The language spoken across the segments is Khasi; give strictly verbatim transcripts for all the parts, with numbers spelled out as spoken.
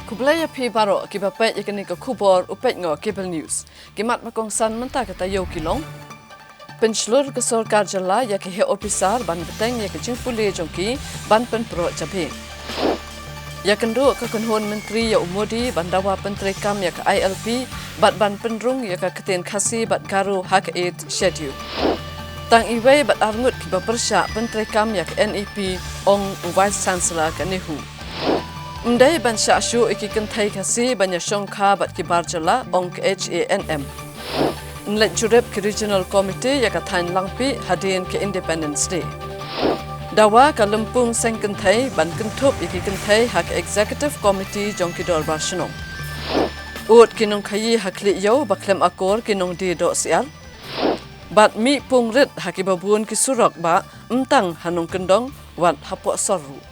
Khublei ïa phi baroh kiba peit ïa kane ka khubor u peit noh Cable News. Ki mat ba kongsan mynta ka taïew ki long: Pynshlur ka sorkar jylla ïa ki heh ophisar ban bteng ïa ka jingpule jong ki ban pynproh jabieng. Ïakynduh ka kynhun myntri ïa u Modi ban dawa pyntreikam ïa ka I L P bad ban pynrung ïa ka ktien Khasi bad Garo ha ka Eighth Schedule. Tang iwei bad arngut kiba pyrshah pyntreikam ïa ka N E P, ong u Vice Chancellor ka NEHU. Ym dei ban shah shuh ïa ki kynthei Khasi ban ïashongkha bad ki bar jylla, ong ka H A N M. Yn leit jurip ki Regional Committee ïa ka thaiñ Langpih hadien ka Independence Day. Dawa ka lympung seng kynthei ban kynthup ïa ki kynthei ha ka Executive Committee jong ki dorbar shnong. Ud ki nongkhaïi ha Khlieh Ïew ba khlem akor ki nongdie dohsyiar. Bad mih pung rit ha kiba bun ki surok ba ym tang ha nongkyndong wat hapoh sor ruh.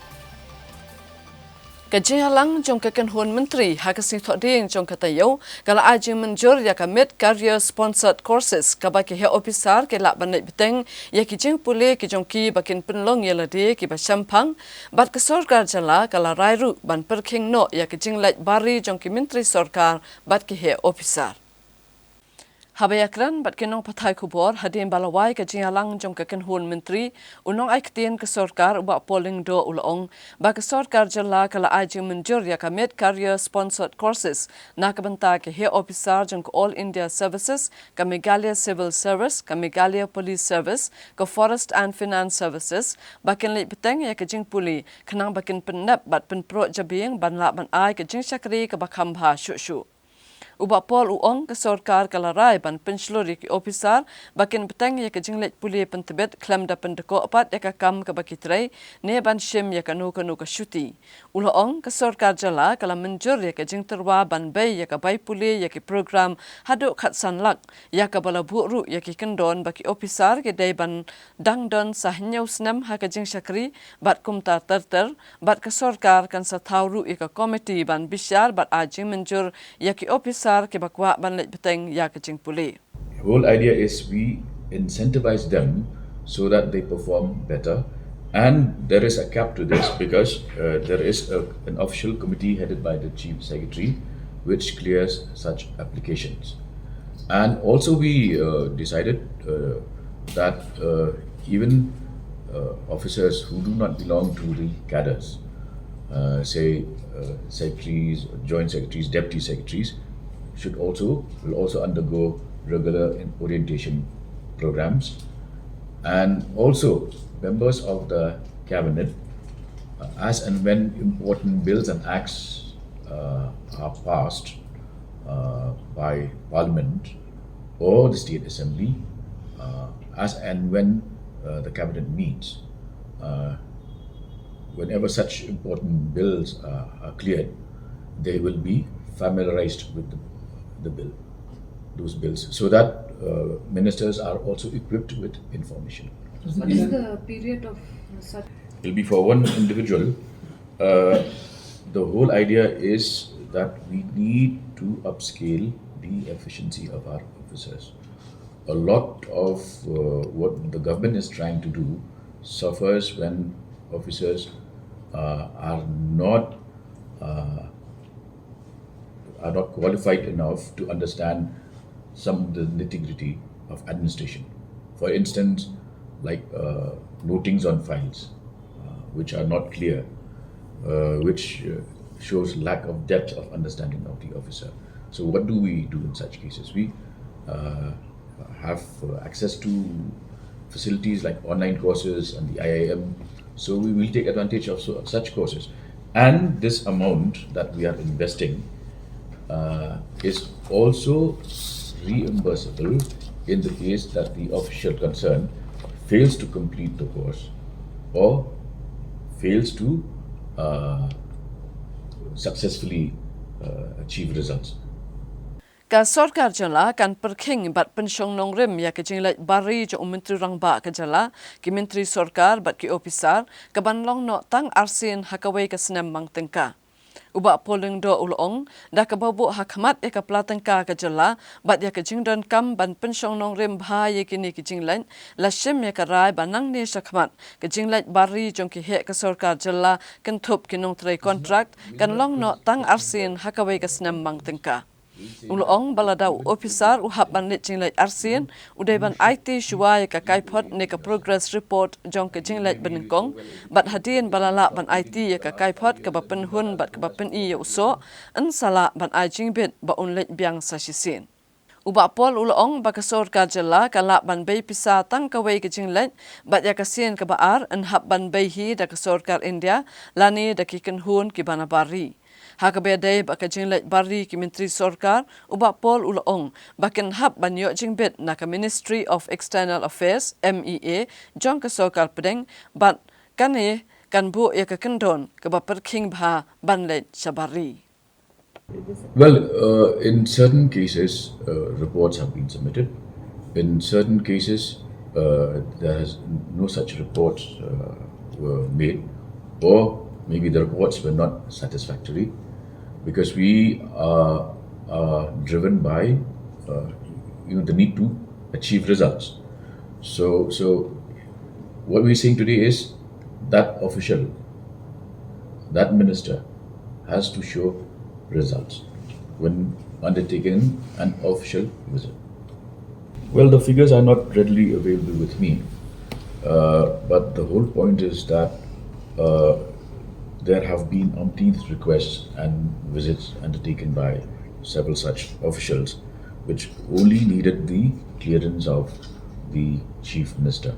Ka jingïalang jong ka kynhun myntri ha ka sngi Thohdieng jong ka taïew ka la ai jingmynjur ïa ka Mid Career Sponsored Courses kaba ki heh ophisar ki lah ban leit bteng ïa ki jingpule ki jong ki ba kin pynlong ïa lade kiba shemphang, bad ka sorkar jylla ka la rai ruh ban pyrkhing noh ïa ka jingleit bar ri jong ki myntri sorkar bad ki heh ophisar. Haba ïakren bad ki nongpathai khubor hadien ba la wai ka jingïalang jong ka kynhun myntri, u nongai ktien ka sorkar u Bah Paul Lyngdoh u la ong ba ka sorkar jylla ka la ai jingmynjur ïa ka Mid Career Sponsored Courses na ka bynta ki heh ophisar jong ka All India Services, ka Meghalaya Civil Service, ka Meghalaya Police Service, ka Forest and Finance Services ba kin leit bteng ïa ka jingpule khnang ba kin pynnep bad pynproh jabieng ban lah ban ai ka jingshakri kaba kham bha shuh shuh. U Bah Paul u ong ka sorkar ka la rai ban pynshlur ïa ki ophisar ba kin bteng ïa ka jingleit pule pyntbit khlem da pyndkoh pat ïa ka kam kaba ki trei ne ban shim ïa kano kano ka shuti. U la ong ka sorkar jylla ka la mynjur ïa ka jingtyrwa ban bei ïa ka bai pule ïa ki program haduh khatsan lak, ïa kaba la buh ruh ïa ki kyndon ba ki ophisar ki dei ban dang don sa hynñiew snem ha ka jingshakri bad kumta ter ter, bad ka sorkar kan sa thaw ruh ïa ka komiti ban bishar bad ai jingmynjur ïa ki ophisar kiba kwah ban leit bteng ïa ka jingpule. The whole idea is we incentivize them so that they perform better. And there is a cap to this because uh, there is a, an official committee headed by the chief secretary which clears such applications. And also, we uh, decided uh, that uh, even uh, officers who do not belong to the cadres, uh, say uh, secretaries, joint secretaries, deputy secretaries, should also will also undergo regular in- orientation programs, and also members of the cabinet, uh, as and when important bills and acts uh, are passed uh, by Parliament or the State Assembly, uh, as and when uh, the cabinet meets, uh, whenever such important bills uh, are cleared, they will be familiarized with the, the bill, those bills, so that uh, ministers are also equipped with information. What is the period of such? It'll be for one individual. Uh, the whole idea is that we need to upscale the efficiency of our officers. A lot of uh, what the government is trying to do suffers when officers uh, are not uh, are not qualified enough to understand some of the nitty gritty of administration. For instance, like uh, notings on files, uh, which are not clear, uh, which uh, shows lack of depth of understanding of the officer. So, what do we do in such cases? We uh, have uh, access to facilities like online courses and the I I M. So, we will take advantage of so, such courses. And this amount that we are investing uh, is also reimbursable in the case that the official concerned fails to complete the course or fails to uh, successfully uh, achieve results. Ka sorkar jylla kan pyrkhing bad pynshong nongrim ïa ka jingleit bar ri jong u Myntri Rangbah ka jylla, ki myntri sorkar bad ki ophisar, kaban long noh tang arsien ha kawei ka snem mang tyngka. U Bah Paul Lyngdoh u la ong, da kaba buh ha khmat ïa ka pla tyngka ka jylla bad ïa ka jingdonkam ban pynshong nongrim bha ïa kine ki jingleit, la shim ïa ka rai ba nangne sha khmat ka jingleit bar ri jong ki heh ka sorkar jylla kynthup ki nongtrei kontrak kan long noh tang arsien ha kawei ka snem mang tyngka. U la ong ba lada u ophisar u hap ban leit jingleit arsien, u dei ban aiti shuwa ïa ka kaiphod ne ka progress report jong ka jingleit banyngkong, bad hadien ba la lah ban aiti ïa ka kaiphod kaba pynhun bad kaba pyni ïa u soh, yn sa lah ban ai jingbit ba un leit biang sa shisien. U Bah Paul u la ong ba ka sorkar jylla ka lah ban bei pisa tang kawei ka jingleit, bad ïa ka sien kaba ar yn hap ban bei hi da ka sorkar India lane da ki kynhun kiba na bar ri. Ha kaba ïadei bad ka jingleit bar ri ki myntri sorkar, u Bah Paul u la ong ba kin hap ban ïoh jingbit na ka Ministry of External Affairs, M E A, jong ka sorkar pdeng, bad kane kan buh ïa ka kyndon kaba pyrkhing bha ban leit sha bar ri. Well, uh, in certain cases, uh, reports have been submitted. In certain cases, uh, there has no such reports uh, were made, or maybe the reports were not satisfactory, because we are, are driven by, uh, you know, the need to achieve results. So, so what we're saying today is that official, that minister has to show results when undertaking an official visit. Well, the figures are not readily available with me, uh, but the whole point is that uh, there have been umpteenth requests and visits undertaken by several such officials, which only needed the clearance of the chief minister.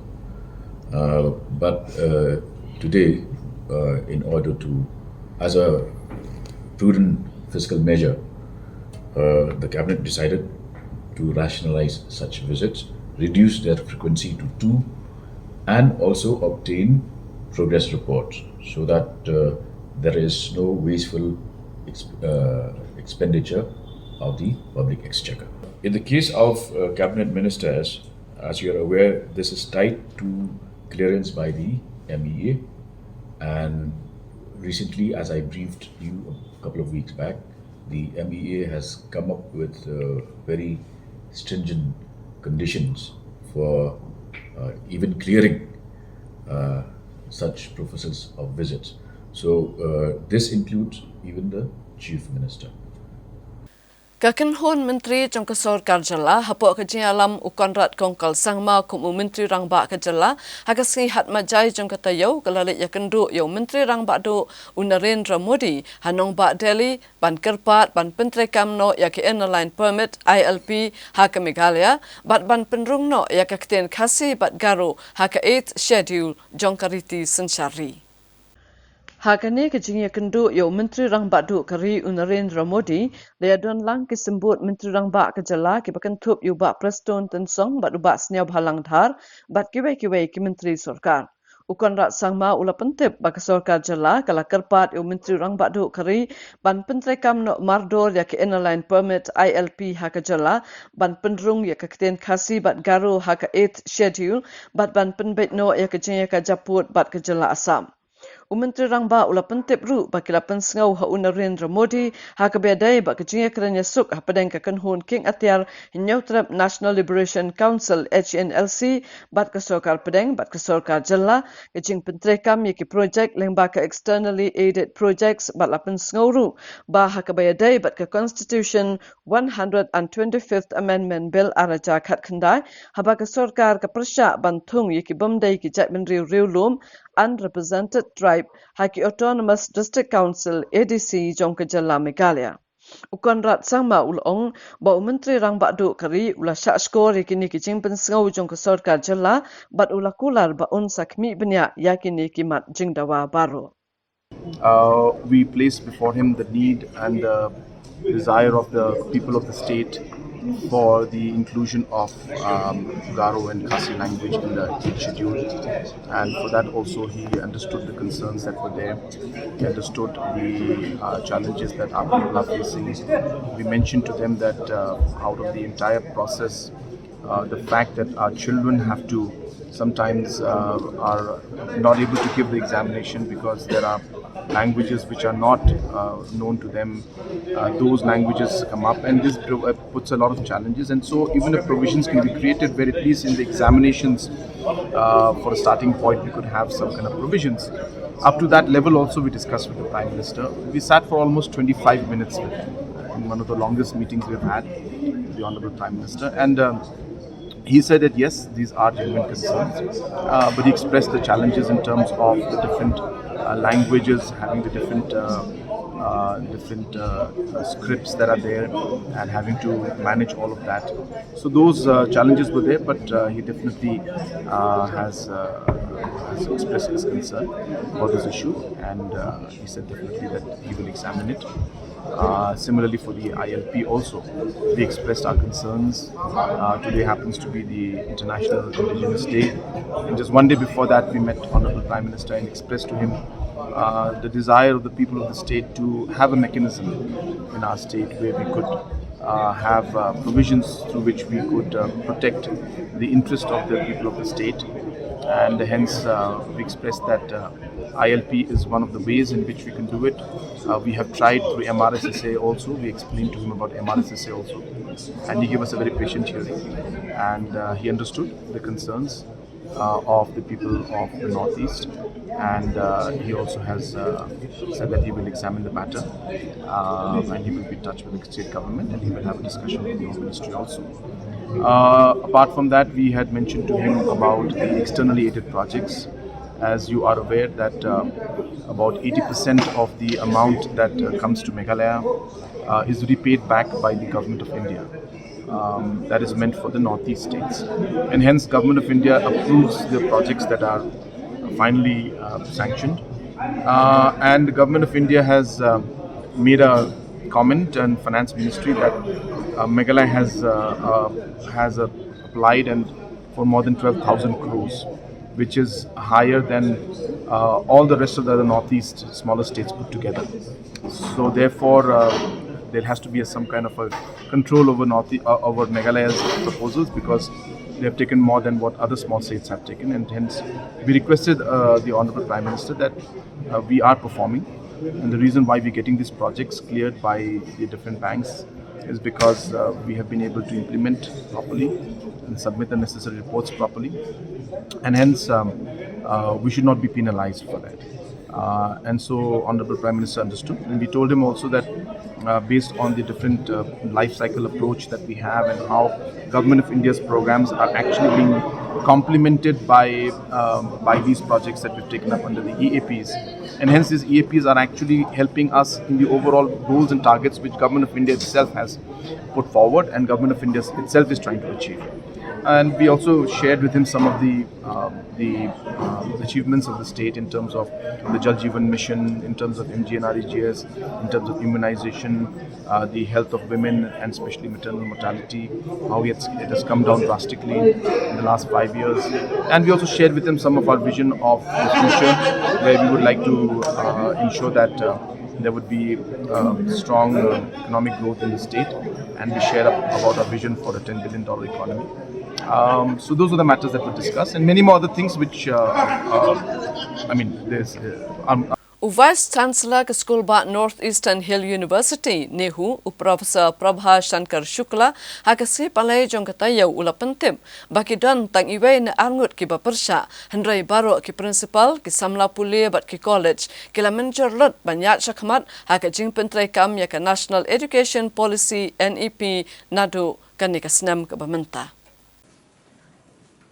Uh, but uh, today, uh, in order to, as a prudent fiscal measure, uh, the cabinet decided to rationalize such visits, reduce their frequency to two, and also obtain progress reports so that uh, there is no wasteful exp- uh, expenditure of the public exchequer. In the case of uh, cabinet ministers, as you are aware, this is tied to clearance by the M E A. And recently, as I briefed you a couple of weeks back, the M E A has come up with uh, very stringent conditions for uh, even clearing uh, such proposals of visits. So uh, this includes even the chief minister. Ka kynhun myntri jong ka sorkar jylla hapoh ka jingïalam u Conrad Kongkal Sangma kum u myntri rangbah ka jylla ha ka sngi Hatmajai jong ka taïew ka la leit ïakynduh ïa u myntri rangbah duh u Narendra Modi ha nongbah Delhi ban kyrpad ban pyntreikam noh ïa ka Inner Line Permit I L P ha ka Meghalaya bad ban pynrung noh ïa ka ktien Khasi bad Garo ha ka Eighth Schedule jong ka riti synshar ri. Ha kane ka jingïakynduh ïa u Myntri Rangbah Duh ka ri u Narendra Modi, la ïadon lang ki symbud Myntri Rangbah ka jylla kiba kynthup ïa u Bah Prestone Tynsong bad u Bah Sniawbhalang Dhar bad kiwei kiwei ki myntri sorkar. U Conrad Sangma u la pyntip ba ka sorkar jylla ka la kyrpad ïa u Myntri Rangbah Duh ka ri ban pyntreikam noh mardor ïa ka Inner Line Permit I L P ha ka jylla, ban pynrung ïa ka ktien Khasi bad Garo ha ka Eighth Schedule bad ban pynbeit noh ïa ka jingïakajia pud bad ka jylla Assam. U Myntri Rangbah u la pyntip ruh ba ki la pynsngew ha u Narendra Modi ha kaba ïadei bad ka jingïakren ïasuk hapdeng ka kynhun kieng atiar Hynñiewtrep National Liberation Council H N L C bad ka sorkar pdeng bad ka sorkar jylla, ka jingpyntreikam ïa ki projek lyngba ka Externally Aided Projects bad la pynsngew ruh ba ha kaba ïadei bad ka Constitution one hundred and twenty-fifth Amendment Bill ar hajar khatkhyndai, haba ka sorkar ka pyrshah ban thung ïa ki bym dei ki jaitbynriew riewlum, Unrepresented Tribe, ha ki Autonomous District Council, A D C, jong ka jylla Meghalaya. U Conrad Sangma u la ong ba u Myntri Rangbah Duh ka ri u la shah shkor ïa kine ki jingpynsngew jong ka sorkar jylla bad u la kular ba un sa khmih bniah ïa kine ki mat jingdawa baroh. Uh, we place before him the need and the desire of the people of the state for the inclusion of um, Garo and Khasi language in the Eighth Schedule. And for that also, he understood the concerns that were there. He understood the uh, challenges that our people are facing. We mentioned to them that uh, out of the entire process, uh, the fact that our children have to sometimes uh, are not able to give the examination because there are languages which are not uh, known to them. Uh, those languages come up, and this uh, puts a lot of challenges. And so, even if provisions can be created where at least in the examinations, uh, for a starting point, we could have some kind of provisions. Up to that level, also, we discussed with the Prime Minister. We sat for almost twenty-five minutes with him in one of the longest meetings we've had with the Honorable Prime Minister. And um, he said that yes, these are genuine concerns, uh, but he expressed the challenges in terms of the different uh, languages, having the different uh, uh, different uh, uh, scripts that are there, and having to manage all of that. So those uh, challenges were there, but uh, he definitely uh, has uh, has expressed his concern about this issue, and uh, he said definitely that he will examine it. Uh, similarly, for the I L P also, we expressed our concerns. Uh, today happens to be the International Indigenous Day. And just one day before that, we met Honorable Prime Minister and expressed to him uh, the desire of the people of the state to have a mechanism in our state where we could uh, have uh, provisions through which we could uh, protect the interest of the people of the state. And hence, uh, we expressed that uh, I L P is one of the ways in which we can do it. Uh, we have tried through M R S S A also. We explained to him about M R S S A also. And he gave us a very patient hearing. And uh, he understood the concerns uh, of the people of the Northeast. And uh, he also has uh, said that he will examine the matter uh, and he will be in touch with the state government and he will have a discussion with the Home Ministry also. Uh, apart from that, we had mentioned to him about the externally aided projects. As you are aware that uh, about eighty percent of the amount that uh, comes to Meghalaya uh, is repaid back by the Government of India. Um, that is meant for the Northeast states. And hence, Government of India approves the projects that are finally uh, sanctioned. Uh, and the Government of India has uh, made a comment and Finance Ministry that uh, Meghalaya has uh, uh, has uh, applied and for more than twelve thousand crores, which is higher than uh, all the rest of the other Northeast smaller states put together. So therefore, uh, there has to be a, some kind of a control over North uh, over Meghalaya's proposals because they have taken more than what other small states have taken, and hence we requested uh, the Honorable Prime Minister that uh, we are performing, and the reason why we're getting these projects cleared by the different banks is because uh, we have been able to implement properly and submit the necessary reports properly, and hence um, uh, we should not be penalized for that. Uh, and so Honorable Prime Minister understood, and we told him also that uh, based on the different uh, life cycle approach that we have and how Government of India's programs are actually being complemented by um, by these projects that we've taken up under the E A Ps, and hence these E A Ps are actually helping us in the overall goals and targets which Government of India itself has put forward and Government of India itself is trying to achieve. And we also shared with him some of the um, the um, achievements of the state in terms of the Jal Jeevan Mission, in terms of M G N R E G S, in terms of immunization, uh, the health of women, and especially maternal mortality, how it has, it has come down drastically in the last five years. And we also shared with him some of our vision of the future, where we would like to uh, ensure that uh, there would be uh, strong uh, economic growth in the state, and we shared up about our vision for a ten billion dollar economy. Um, so those are the matters that were discussed, and many more other things which, uh, uh, I mean, there's. Uh, um, U Vice Chancellor ka Skulbah North Eastern Hill University, NEHU, u Professor Prabha Shankar Shukla, ha ka sngi Palei jong ka taïew u la pyntip ba ki don tang iwei ne arngut kiba pyrshah, hynrei baroh ki principal, ki samla pule bad ki college ki la mynjur lut ban ïaid shakhmat ha ka jingpyntreikam ïa ka National Education Policy, N E P, naduh kane ka snem kaba mynta.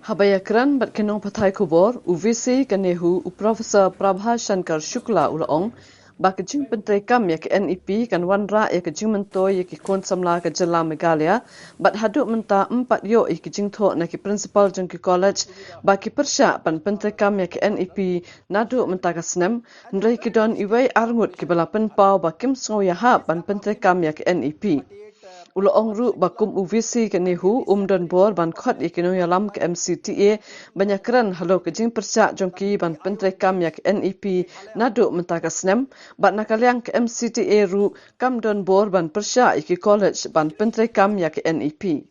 Haba ïakren bad ki nongpathai khubor, u VC ka NEHU, u Professor Prabha Shankar Shukla, u la ong ba ka jingpyntreikam ïa ka NEP kan wanrah ïa ka jingmyntoi ïa ki khun samla ka jylla Meghalaya, bad haduh mynta ym pat ïoh ïa ki jingthoh na ki principal jong ki college ba ki pyrshah ban pyntreikam ïa ka NEP naduh mynta ka snem, hynrei ki don iwei arngut kiba la pynpaw ba kim sngew ïahap ban pyntreikam ïa ka NEP. U la ong ruh ba kum u VC ka NEHU um don bor ban khot ïa ki nongïalam ka MCTA ban ïakren halor ka jingpyrshah jong ki ban pyntreikam ïa ka NEP naduh mynta ka snem, bad na ka liang ka MCTA ruh kam don bor ban pyrshah ïa ki college ban pyntreikam ïa ka NEP.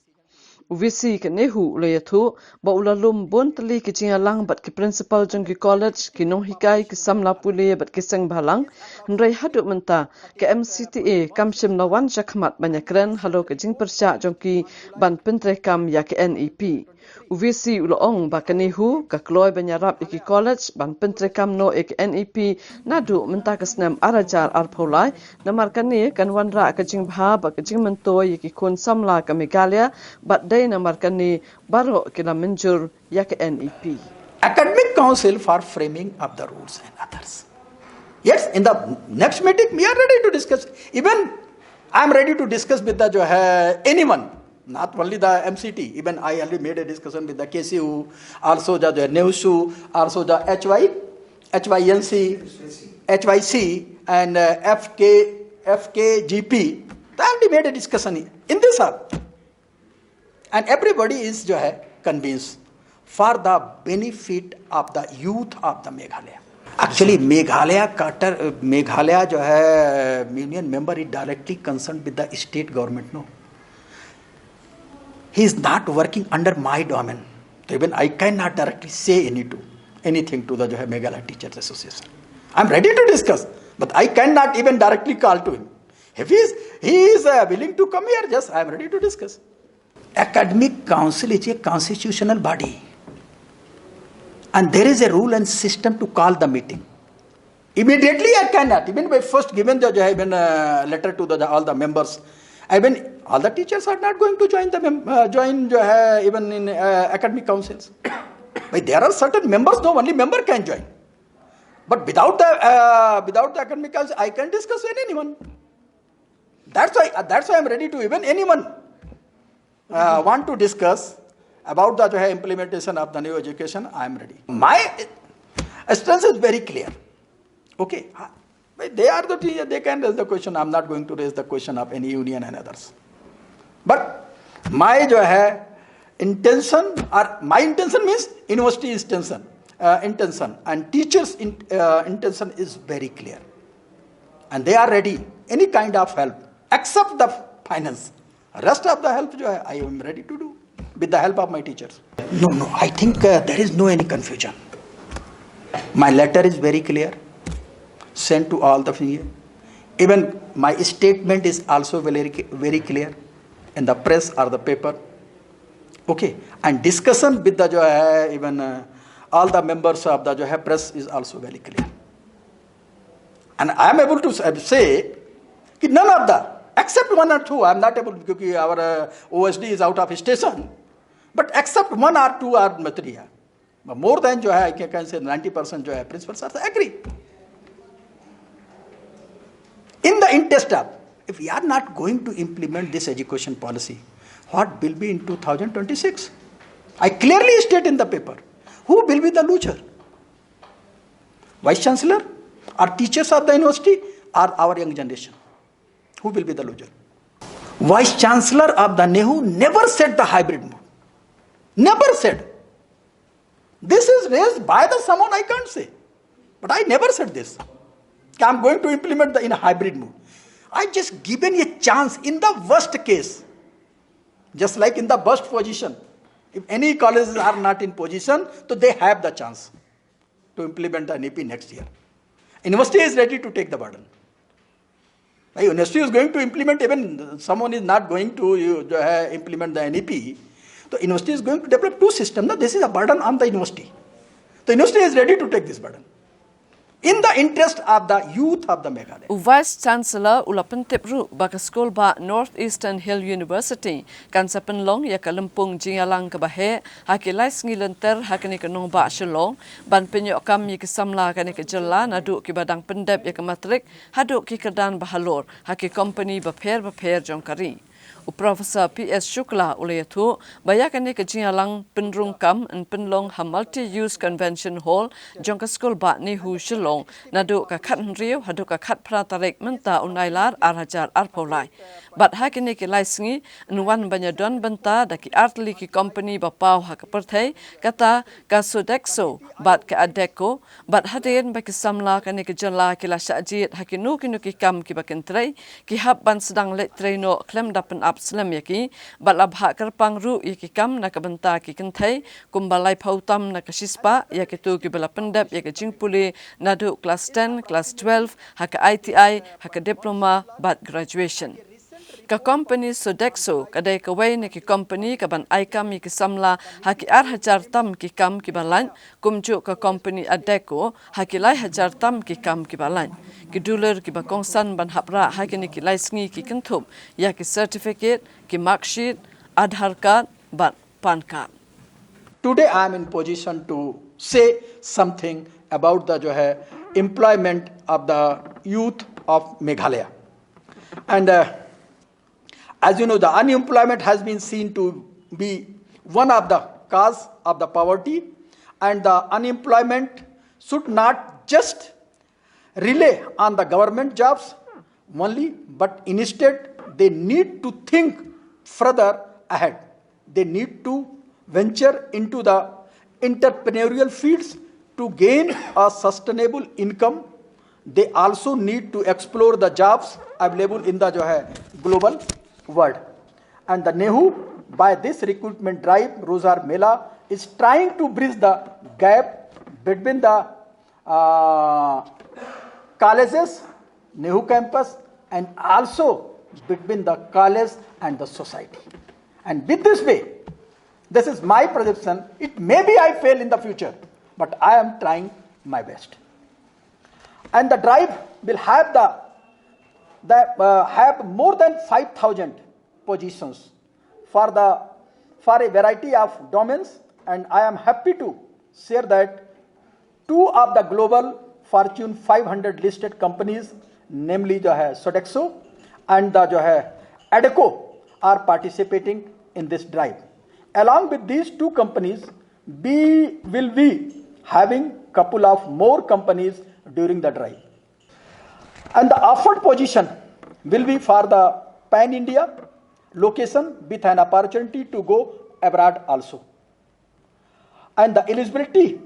U VC ka NEHU u la ïathuh ba u la lum bun tylli ki jingïalang bad ki principal jong ki college, ki nonghikai, ki samla pule bad ki seng bhalang, hynrei haduh mynta ka MCTA kam shym la wan shakhmat ban ïakren halor ka jingpyrshah jong ki ban pyntreikam ïa ka NEP. U VC u la ong ba ka NEHU ka kloi ban ïarap ïa ki college ban pyntreikam noh ïa ka NEP naduh mynta ka snem ar hajar arphew lai, namar kane kan wanrah ka jingbha bad ka jingmyntoi ïa ki khun samla ka Meghalaya bad dei namar kane baroh ki la mynjur ïa ka NEP. Academic Council for framing of the rules and others. Yes, in the next meeting, we are ready to discuss. Even I am ready to discuss with the jo hai, anyone, not only the MCT. Even I already made a discussion with the KCU, also the, the NEHUSU, also the HY, HYNC, HYC, and uh, FK, FKGP. I already made a discussion in this hall. And everybody is jo hai, convinced for the benefit of the youth of the Meghalaya. Actually, Meghalaya Carter, uh, Meghalaya jo hai, union member is directly concerned with the state government, no? He is not working under my domain. So even I cannot directly say any to, anything to the jo hai, Meghalaya Teachers Association. I am ready to discuss, but I cannot even directly call to him. If he is, he is uh, willing to come here, yes, I am ready to discuss. Academic Council is a constitutional body, and there is a rule and system to call the meeting. Immediately I cannot, even by first given the, even uh, letter to the, all the members, even all the teachers are not going to join the mem- uh, join jo hai, even in uh, academic councils. But there are certain members, no, only member can join. But without the uh, without the academic council, I can discuss with anyone. That's why uh, that's why I'm ready to even anyone uh, want to discuss about the jo hai, implementation of the new education. I am ready. My stance is very clear. Okay, ha, but they are the teacher, they can raise the question. I'm not going to raise the question of any union and others. But my jo hai, intention, or my intention means university intention, uh, intention and teachers in, uh, intention is very clear, and they are ready any kind of help except the finance. Rest of the help jo hai, I am ready to do with the help of my teachers. No, no, I think uh, there is no any confusion. My letter is very clear, sent to all the, even my statement is also very, very clear in the press or the paper. Okay, and discussion with the jo hai, even uh, all the members of the jo hai, press is also very clear. And I am able to s- say ki none of the, except one or two, I am not able, because our uh, OSD is out of station. But except one or two are material. But more than jo hai, I can, can say ninety percent jo hai, principals are agree. In the interest of, if we are not going to implement this education policy, what will be in two thousand twenty-six? I clearly state in the paper, who will be the loser? Vice Chancellor, or teachers of the university, or our young generation? Who will be the loser? Vice Chancellor of the NEHU never said the hybrid mode. Never said. This is raised by the someone, I can't say. But I never said this. I am going to implement the in a hybrid mode. I just given a chance in the worst case. Just like in the worst position. If any colleges are not in position, so they have the chance to implement the NEP next year. University is ready to take the burden. Bhai, university is going to implement, even someone is not going to you, jo hai, implement the NEP. So university is going to develop two system. No? This is a burden on the university. The university is ready to take this burden. In the interest of the youth of the Meghalaya. U Vice Chancellor u la pyntip ruh ba ka skul bah North Eastern Hill University kan sa pynlong ïa ka lympung jingïalang kaba heh ha ki lai sngi lynter ha kane ka nongbah Shillong ban pynïoh kam ïa ki samla kane ka jylla naduh kiba dang pyndep ïa ka matrik haduh ki kyrdan bahalor ha ki kompani bapher bapher jong ka ri. U Professor P S Shukla u la ïathuh ba ïa kane ka jingïalang pynrung kam yn pynlong ha Multi Use Convention Hall jong ka skul bah NEHU Shillong naduh ka khathynriew haduh ka khatphra tarik mynta u Nailar ar hajar arphew lai. Bad ha kine ki lai sngi yn wan ban ïadon bynta da ki artylli ki kompani ba paw ha ka pyrthei, kata ka Sodexo bad ka Adecco, bad hadien ba ki samla kane ka jylla ki la shah jied ha kino kino ki kam kiba kin trei, ki hap ban sdang leit trei noh khlem da pynap slem ïa ki, bad la bhah kyrpang ruh ïa ki kam na ka bynta ki kynthei, kumba laiphew tam na ka shispah ïa kito kiba la pyndep ïa ka jingpule naduh klas ten, klas twelve, ha ka I T I, ha ka diploma bad graduation. Ka kompani Sodexo ka dei kawei na ki kompani kaban ai kam ïa ki samla ha ki ar hajar tam ki kam kiba lait, kumjuh ka kompani Adecco ha ki lai hajar tam ki kam kiba lait. Ki dulir kiba kongsan ban hap rah ha kine ki lai sngi ki kynthup ïa ki certificate, ki marksheet, Aadhaar card bad PAN card. Today I am in position to say something about the जो है employment of the youth of Meghalaya. And uh, as you know, the unemployment has been seen to be one of the cause of the poverty, and the unemployment should not just rely on the government jobs only, but instead they need to think further ahead. They need to venture into the entrepreneurial fields to gain a sustainable income. They also need to explore the jobs available in the जो है global world. And the NEHU, by this recruitment drive, Rozgar Mela, is trying to bridge the gap between the uh, colleges, NEHU campus, and also between the college and the society. And with this way, this is my projection. It may be I fail in the future, but I am trying my best. And the drive will have the, the uh, have more than five thousand positions for the for a variety of domains, and I am happy to share that two of the global Fortune five hundred listed companies, namely जो है Sodexo and the जो है Adecco, are participating in this drive. Along with these two companies, we will be having couple of more companies during the drive. And the offered position will be for the pan India location with an opportunity to go abroad also. And the eligibility,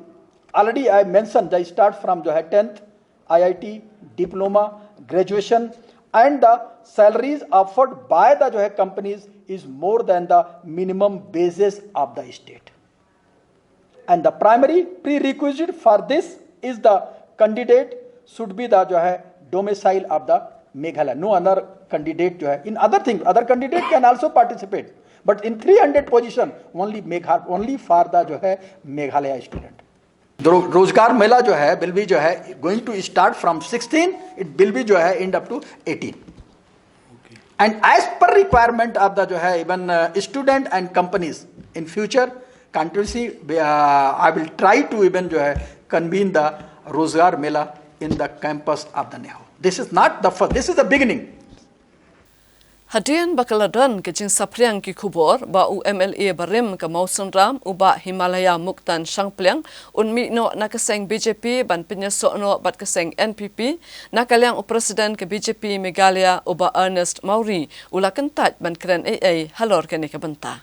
already I mentioned, they start from जो है tenth, I I T, diploma, graduation, and the salaries offered by the जो है companies is more than the minimum wages of the state. And the primary prerequisite for this is the candidate should be the जो है domicile of the Meghalaya. No other candidate जो है, in other things, other candidate can also participate. But in three hundred position, only Megha, only for the जो है Meghalaya student. Ro-, रोजगार मेला जो है will be जो है going to start from sixteen, it will be जो है end up to eighteen. And as per requirement of the जो है even uh, student and companies in future continuously uh, I will try to even जो है convene the रोजगार मेला in the campus of the NEHU. This is not the first, this is the beginning. Hadien ba ka la don ka jingsaphriang ki khubor ba u M L A barim ka Mawsynram u Bah Himalaya Muktan Shangpliang un mih noh na ka seng B J P ban pynïasoh noh bad ka seng N P P, na ka liang u President ka B J P Meghalaya u Bah Ernest Mawrie u la kyntait ban kren ei ei halor kane ka bynta.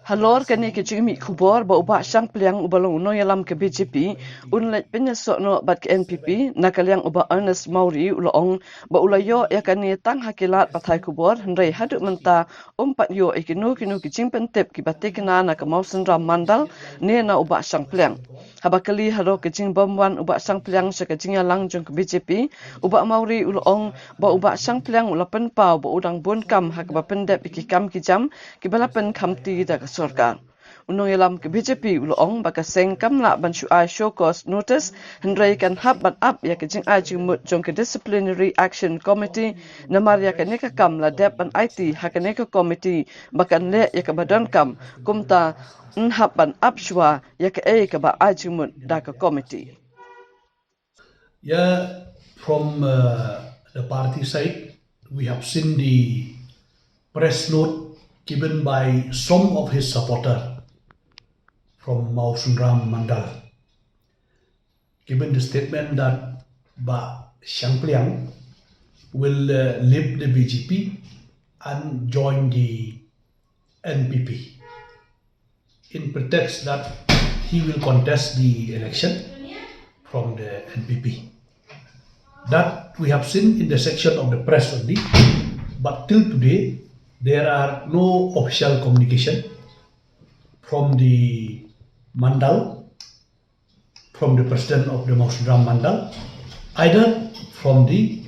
Halor kane ka jingmih khubor ba u Bah Shangpliang uba long u nongïalam ka B J P un leit pynïasoh noh bad ka N P P, na ka liang u Bah Ernest Mawrie u la ong ba u la ïoh ïa kane tang ha ki lad pathai khubor, hynrei haduh mynta um pat ïoh ïa kino kino ki jingpyntip kiba thikna na ka Mawsynram Mandal ne na u Bah Shangpliang. Haba kylli halor ka jingbym wan u Bah Shangpliang sha ka jingïalang jong ka B J P, u Bah Mawrie u la ong ba u Bah Shangpliang u la pynpaw ba u dang bun kam ha kaba pyndep ïa ki kam ki jam kiba la pynkhamti da ka sorkar. U nongïalam ka B J P u la ong ba ka seng kam lah ban shu ai show cause notice, hynrei kan hap ban ap ïa ka jingai jingmut jong ka Disciplinary Action Committee, namar ïa kane ka kam la dep ban aiti ha kane ka committee ba kan leh ïa kaba donkam, kumta yn hap ban ap shuwa ïa kaei kaba ai jingmut da ka committee. Yeah, from uh, the party side, we have seen the press note given by some of his supporters from Mawsynram Mandal, given the statement that Bah Shangpliang will uh, leave the B J P and join the N P P, in pretext that he will contest the election from the N P P. That we have seen in the section of the press only, but till today, There are no official communication from the Mandal, from the president of the Mawsynram Mandal, either from the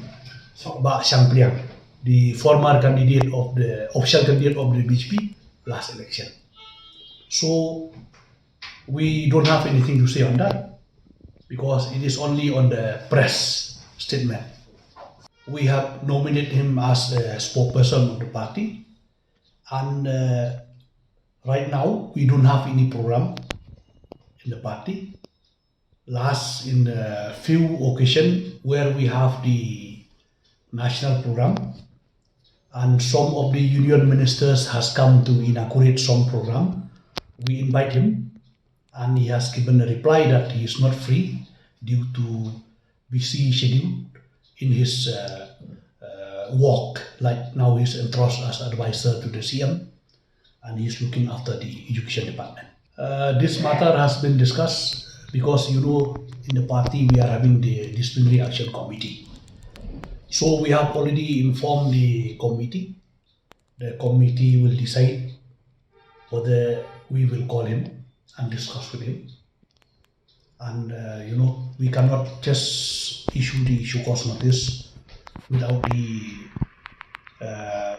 Bah Shangpliang, the former candidate of the official candidate of the B J P last election. So we don't have anything to say on that because it is only on the press statement. We have nominated him as a spokesperson of the party, and uh, right now we don't have any program in the party. Last in a few occasion where we have the national program, and some of the union ministers has come to inaugurate some program. We invite him, and he has given a reply that he is not free due to busy schedule in his uh, uh, work. Like now, he's entrusted as advisor to the C M, and he's looking after the education department. Uh, this matter has been discussed because, you know, in the party we are having the disciplinary action committee. So we have already informed the committee. The committee will decide whether we will call him and discuss with him. And uh, you know, we cannot just issue the show cause notice without the uh,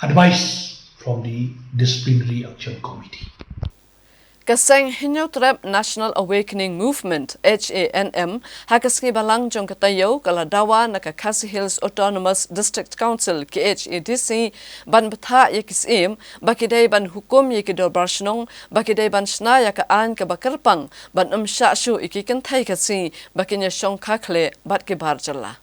advice from the disciplinary action committee. Ka seng Hynñiewtrep National Awakening Movement, H A N M, ha ka sngi Balang jong ka taïew ka la dawa na ka Khasi Hills Autonomous District Council, K H A D C, ban bthah ïa ki syiem ba ki dei ban hukum ïa ki dorbar shnong ba ki dei ban shna ïa ka aiñ kaba kyrpang, ban ym shah shuh ïa ki kynthei Khasi ba kin ïa shongkha khleh bad ki bar jylla.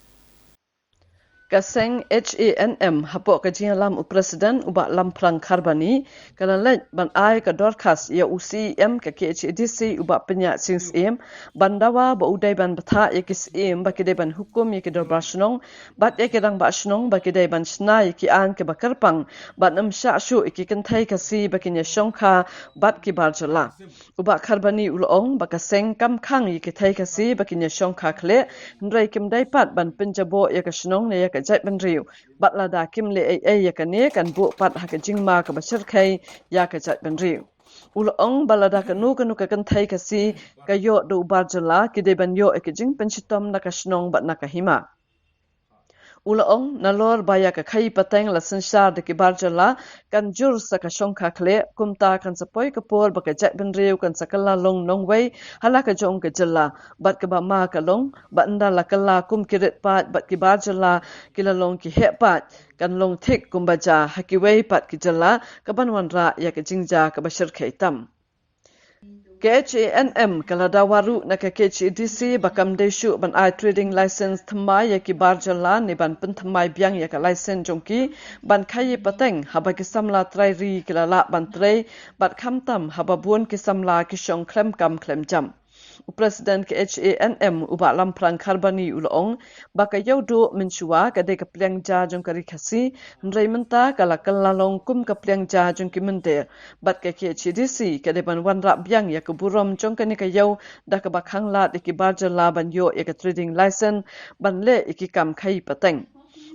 Ka seng H A N M hapoh ka jingïalam u President u Bah Lamphrang Kharbani ka la leit ban ai ka dorkhas ïa u C E M ka K H A D C u Bah Pynïaid Sing Syiem ban dawa ba u dei ban bthah ïa ki syiem ba ki dei ban hukum ïa ki dorbar shnong bad ïa ki rangbah shnong ba ki dei ban shna ïa ki aiñ kaba kyrpang ban ym shah shuh ïa ki kynthei Khasi ba kin ïa shongkha bad ki bar jylla. U Bah Kharbani u la ong ba ka seng kam khang ïa ki thei Khasi ba kin ïa shongkha khleh, hynrei kim dei pat ban pynjaboh ïa ka shnong ne ïa ka jaitbynriew bad lada kim leh ei ei ïa kane kan buh pat ha ka jingma kaba shyrkhei ïa ka jaitbynriew. U la ong ba lada kano kano ka kynthei Khasi ka ïoh da u bar jylla, ki dei ban ïoh ïa ka jingpynshitom na ka shnong bad na ka hima. U la ong, nalor ba ïa ka khaïi pateng la synshar da ki bar jylla kan jur sa ka shongkha khleh, kumta kan sa poi ka por ba ka jaitbynriew kan sa kylla long nongwei ha la ka jong ka jylla. Bad kaba ma ka long ba ynda la kylla kum ki rit paid bad ki bar jylla ki la long ki heh paid, kan long thik kumba jia ha kiwei pat ki jylla kaban wanrah ïa ka jingjia kaba shyrkhei tam. K H A N M ka la dawa ruh na ka K H A D C ba kam dei shuh ban ai trading license thymmai ïa ki bar jylla ne ban pynthymmai biang ïa ka license jong ki ban khaïi pateng haba ki samla trai ri ki la lah ban trei bad khamtam haba bun ki samla ki shong khlem kam khlem jam. U President K H A N M u Bah Lamphrang Kharbani u la ong ba ka ïew duh mynshuwa ka dei ka pliang ja jong ka ri Khasi, hynrei mynta ka la kylla long kum ka pliang ja jong ki mynder. Bad ka K H A D C ka dei ban wanrah biang ïa ka burom jong kane ka ïew da kaba khanglad ïa ki bar jylla ban ïoh ïa ka trading license ban leh ïa ki kam khaïi pateng.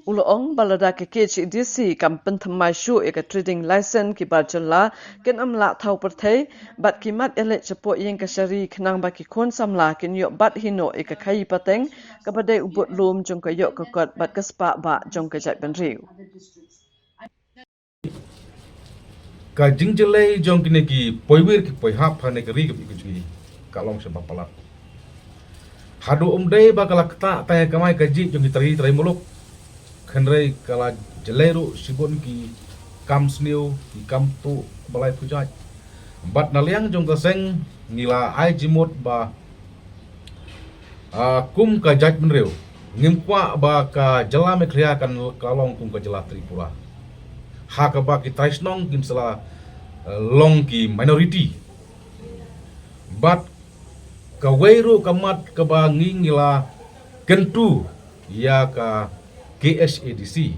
U la ong ba lada ka K H A D C kam pynthymmai shuh ïa ka trading license ki bar jylla kin ym lah thaw pyrthei bad ki mat ïaleit shapoh ïing ka shari khnang ba ki khun samla kin ïoh bat hi noh ïa ka khaïi pateng kaba dei u budlum jong ka ïoh ka kot bad ka spah bah jong ka jaitbynriew. Ka jingjyllei jong kine ki poiwir ki poihap ha kane ka ri ka jong ngi ka long sha ba palat. Haduh um dei ba ka la ktah tang ïa ka kamai kajih jong ki trai trai muluk, hynrei ka la jyllei ruh shibun ki kam sniew, ki kam tuh ba lai pujait. Bad na liang jong ka seng ngi la ai jingmut ba Ah, kum ka jaitbynriew ngim kwah ba ka jylla Meghalaya kan ka long kum ka jylla Tripura. Ha kaba ki trai shnong kin sa la, eh, long ki minority. Bad kawei ruh ka mat kaba ngi ngi la kyntu ïa ka K H A D C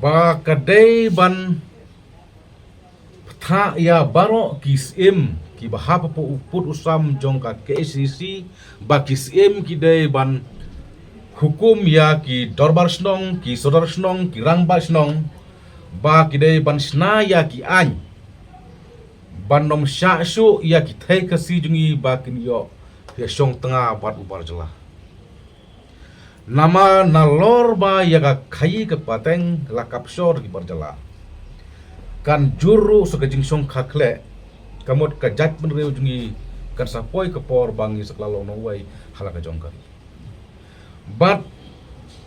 ba ka dei ban bthah ïa baroh ki syiem kiba hap hapoh u pud u sam jong ka K H A D C ba ki syiem ki dei ban hukum ïa ki dorbar shnong, ki sordar shnong, ki rangbah shnong, ba ki dei ban shna ïa ki aiñ ban ym shah shuh ïa ki thei Khasi jong ngi ba kin ïoh ïa shong tnga bad u bar jylla. Namar nalor ba ïa ka khaii ka pateng la capture ki bar jylla, kan jur ruh sa ka jingshong kha khleh, ka mut ka jaitbynriew jong ngi kan sa poi ka por ba ngi sa kylla long nongwei ha la ka jong ka ri. Bad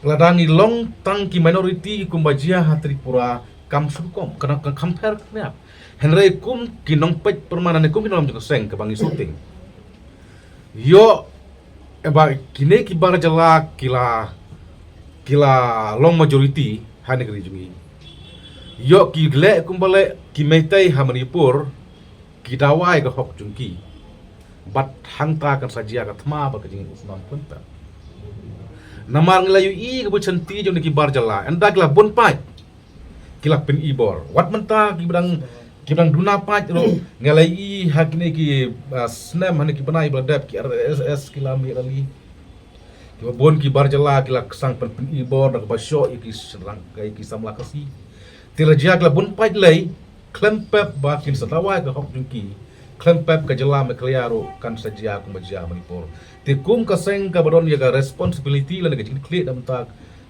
lada ngi long tang ki minority kumba jia ha Tripura kam shu kum, ka dang kam pher khyndiat. Hynrei kum ki nongpeit pyrman ne kum ki nongïalam jong ka seng kaba ngi shooting, ïoh, eh, ba kine ki bar jylla ki la, ki la long majority ha ne ka ri jong ngi. Ïoh ki leh kumba leh ki Meitei ha Manipur, ki dawa ïa ka hok jong ki. Bad hangta kan sa jia ka thma bad ka jingim u snam khlem pep. Namar ngi la ïohi ka bun shanti jong kine ki bar jylla, ynda ki la bun paid, ki la pyni bor. Wat mynta kiba dang, kiba dang duna paid ruh, ngi la ïohi ha kine ki, ah, snem ha kine ki bnai ba la dep, ki R S S ki la mih rally. Kiba bun ki bar jylla ki la sdang pyn, pyni bor da kaba shoh ïa ki syrang, ïa ki samla Khasi. Te la jia ki la bun paid lei, khlem pep ba kin sa dawa ïa ka hok jong ki. Khlem pep ka jylla Meghalaya ruh kan sa jia kumba jia Manipur. Te kum ka seng kaba don ïa ka responsibility lane ka jingkitkhlieh na bynta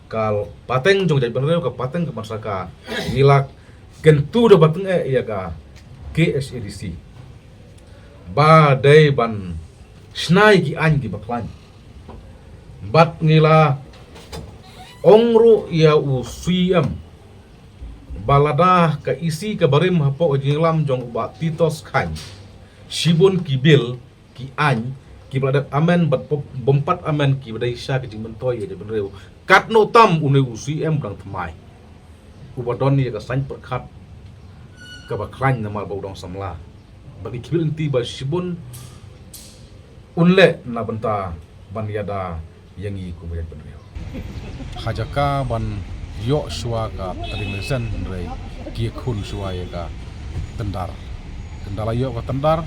ka pateng jong jaitbynriew, ka pateng ka ban sorkar, ngi la kyntu da ba tyngeh ïa ka K H A D C ba dei ban shna ïa ki aiñ kiba khlaiñ. Bad ngi la ong ruh ïa u C M ba lada ka E C kaba rim hapoh ka jingïalam jong u Bah Titos Chyne, shibun ki bill, ki aiñ kiba la dep amend bad bym, bym pat amend kiba dei sha ka jingmyntoi ïa jaitbynriew, katno tam une u C M u dang thymmai, uba don ïa ka saiñ pyrkhat kaba khlaiñ namar ba u dang samla. Ba ki khmih lynti ba shibun un leh na bynta ban ïada ïa ngi kum ka jaitbynriew. Ha jaka ban ïoh shuwa ka trading license hynrei ki ïakhun shuwa ïa ka tender. Ynda la ïoh ka tender,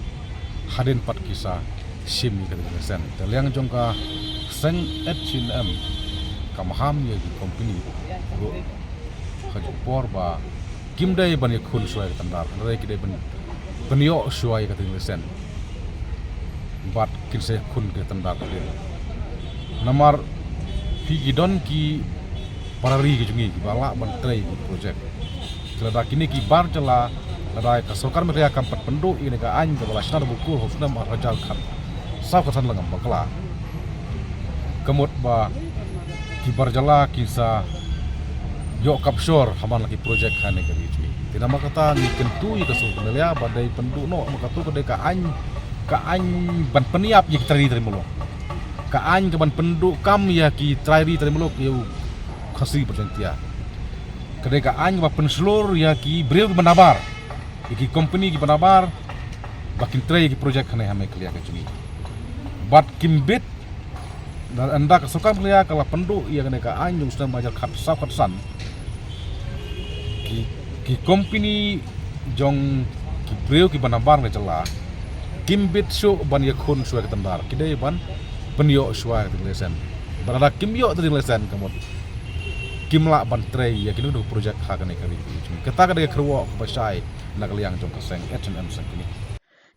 hadien pat ki sa shim ïa ka trading license. Te liang jong ka seng H and M ka maham ïa ki company ruh ha ka por ba kim dei ban ïakhun shuwa ïa ka tender, hynrei ki dei ban pynïoh shuwa ïa ka trading license. Bad kin sa ïakhun ka tender ka dei. Namar phi, ki don ki para ri ki jong ngi kiba lah ban trei ki project. Te lada kine ki bar jylla, lada ka sorkar Meghalaya kam pat pynduh ïa kane ka aiñ kaba la shna da u Bah Kur ha u snem ar hajar khatsaw khatsan lane ngam bakla, ka mut ba ki bar jylla kin sa ïoh capture ha man la ki project ha kane ka ri jong ngi. Te namar kata ngi kyntu ïa ka sorkar Meghalaya ba dei pynduh noh, namar kata ka dei ka aiñ, ka aiñ ban pynïap ïa ki trai ri trai muluk. Ka aiñ ka ban pynduh kam ïa ki trai ri trai muluk, ïa u Khasi bad Jaiñtia. Ka dei ka aiñ kaba pynshlur ïa ki briew kiba nabar, ïa ki company kiba nabar ba kin trei ïa ki project hangne ha Meghalaya ka jong ngi. Bad kim bit, ynda ka sorkar Meghalaya ka la pynduh ïa kane ka aiñ jong u snem ar hajar khatsaw khatsan, ki, ki company jong ki briew kiba nabar na jylla kim bit shuh ban ïakhun shuwa ïa ka tender, ki dei ban pynïoh shuwa ïa ka trading license. Bad lada kim ïoh trading license ka mut kim lah ban trei ïa kino kino project ha kane ka ri. Kata ka dei ka kyrwoh kaba shai na ka liang jong ka seng H and M Sengkmie.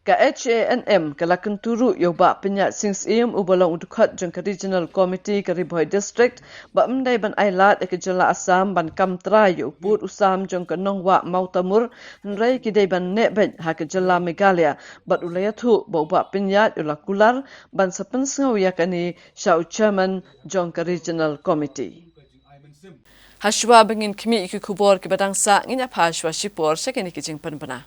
Ka H A N M ka la kyntu ruh ïa u Bah Pynïaid Sing Syiem uba long u dkhot jong ka Regional Committee ka Ri Bhoi District ba ym dei ban ailad ïa ka jylla Assam ban kam trai ïa u pud u sam jong ka nongwah Mawtamur, hynrei ki dei ban neh beit ha ka jylla Meghalaya, bad u la ïathuh ba u Bah Pynïaid u la kular ban sa pynsngew ïa kane sha u Chairman jong ka Regional Committee. Hashwa ba ngin khmih ïa ki khubor kiba dang sah, ngin ïa phai shuwa shipor sha kine ki jingpynbna.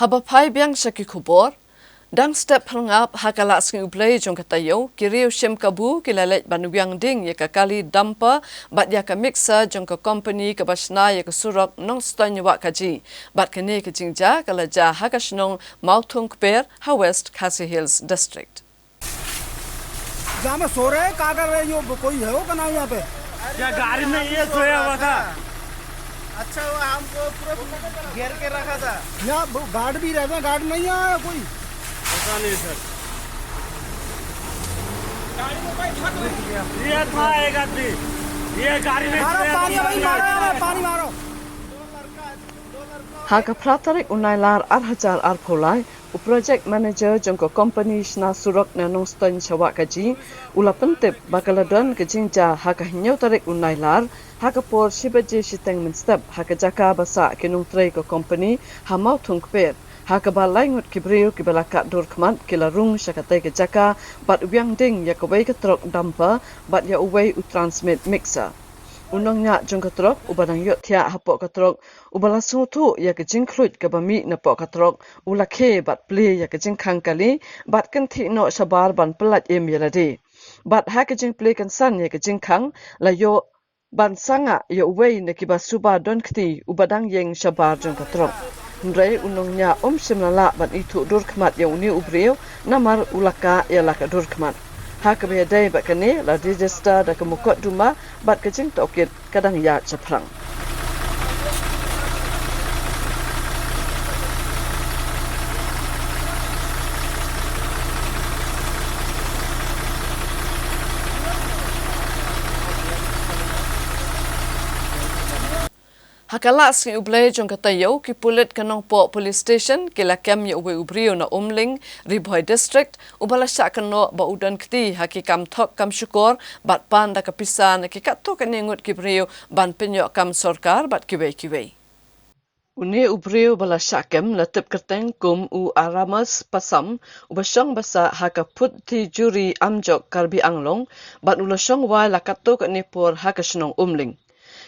Haba phai biang sha ki khubor, dang step pyrngap ha ka la sngi U Blei jong ka taïew, ki riew shim kabu ki la leit ban wiang ding ïa ka kali dumper bad ïa ka mixer jong ka kompani kaba shna ïa ka surok Nongstoiñ Wahkaji. Bad kane ka jingjia ka la jia ha ka shnong Mawthung Kper ha West Khasi Hills District. जहाँ में सो रहे हैं, क्या कर रहे हैं, यो कोई है वो का नाम यहाँ पे? क्या गाड़ी में ये सोया हुआ था? अच्छा हुआ हमको पूरा घेर के रखा था। यहाँ गार्ड भी रहते हैं, गार्ड नहीं आया कोई? पता नहीं सर। ये था एक आदमी, ये गाड़ी में मारो पानी, भाई मारो, पानी मारो। Ha ka phra tarik u Nailar ar hajar arphew lai, u project manager jong ka kompani shna surok na Nongstoiñ sha Wahkaji u la pyntip ba ka la don ka jingjia ha ka hynñiew tarik u Nailar ha ka por shi baje shiteng mynstep ha ka jaka ba sah ki nongtrei ka kompani ha Mawthung Kper, ha kaba lai ngut ki briew kiba la kat dur khmat ki la rung sha katei ka jaka bad wiang ding ïa kawei ka trok dumper bad ïa uwei u Transmit mixer. U nongñiah jong ka trok uba dang ïohthiah hapoh ka trok uba la sngewthuh ïa ka jingkhluit kaba mih napoh ka trok u la khie bad plie ïa ka jingkhang kali bad kynthih noh shabar ban pyllait im ïa lade. Bad ha ka jingplie kynsan ïa ka jingkhang la ïoh ban sangah ïa uwei na kiba suba don kti uba dang ïeng shabar jong ka trok. Hynrei u nongñiah um shym la lah ban ithuh dur khmat ïa une u briew namar u la kah ïa la ka dur khmat. Ha kaba ïadei bad kane la register da ka mukotduma bad ka jingtohkit ka dang ïaid shaphrang. Ha ka la sngi U Blei jong ka taïew, ki pulit ka Nongpoh Police Station ki la kem ïa uwei u briew na Umling, Ri Bhoi District, uba la shah kynnoh ba u don kti ha ki kam thok kam shukor bad pan da ka pisa na ki katto katne ngut ki briew ban pynïoh kam sorkar bad kiwei kiwei. Une u briew ba la shah kem la tip kyrteng kum u Aramas Pasam, uba shong ba sah ha ka Phuthijuri Amjok, Karbi Anglong, bad u la shong wai la katto katne por ha ka shnong Umling.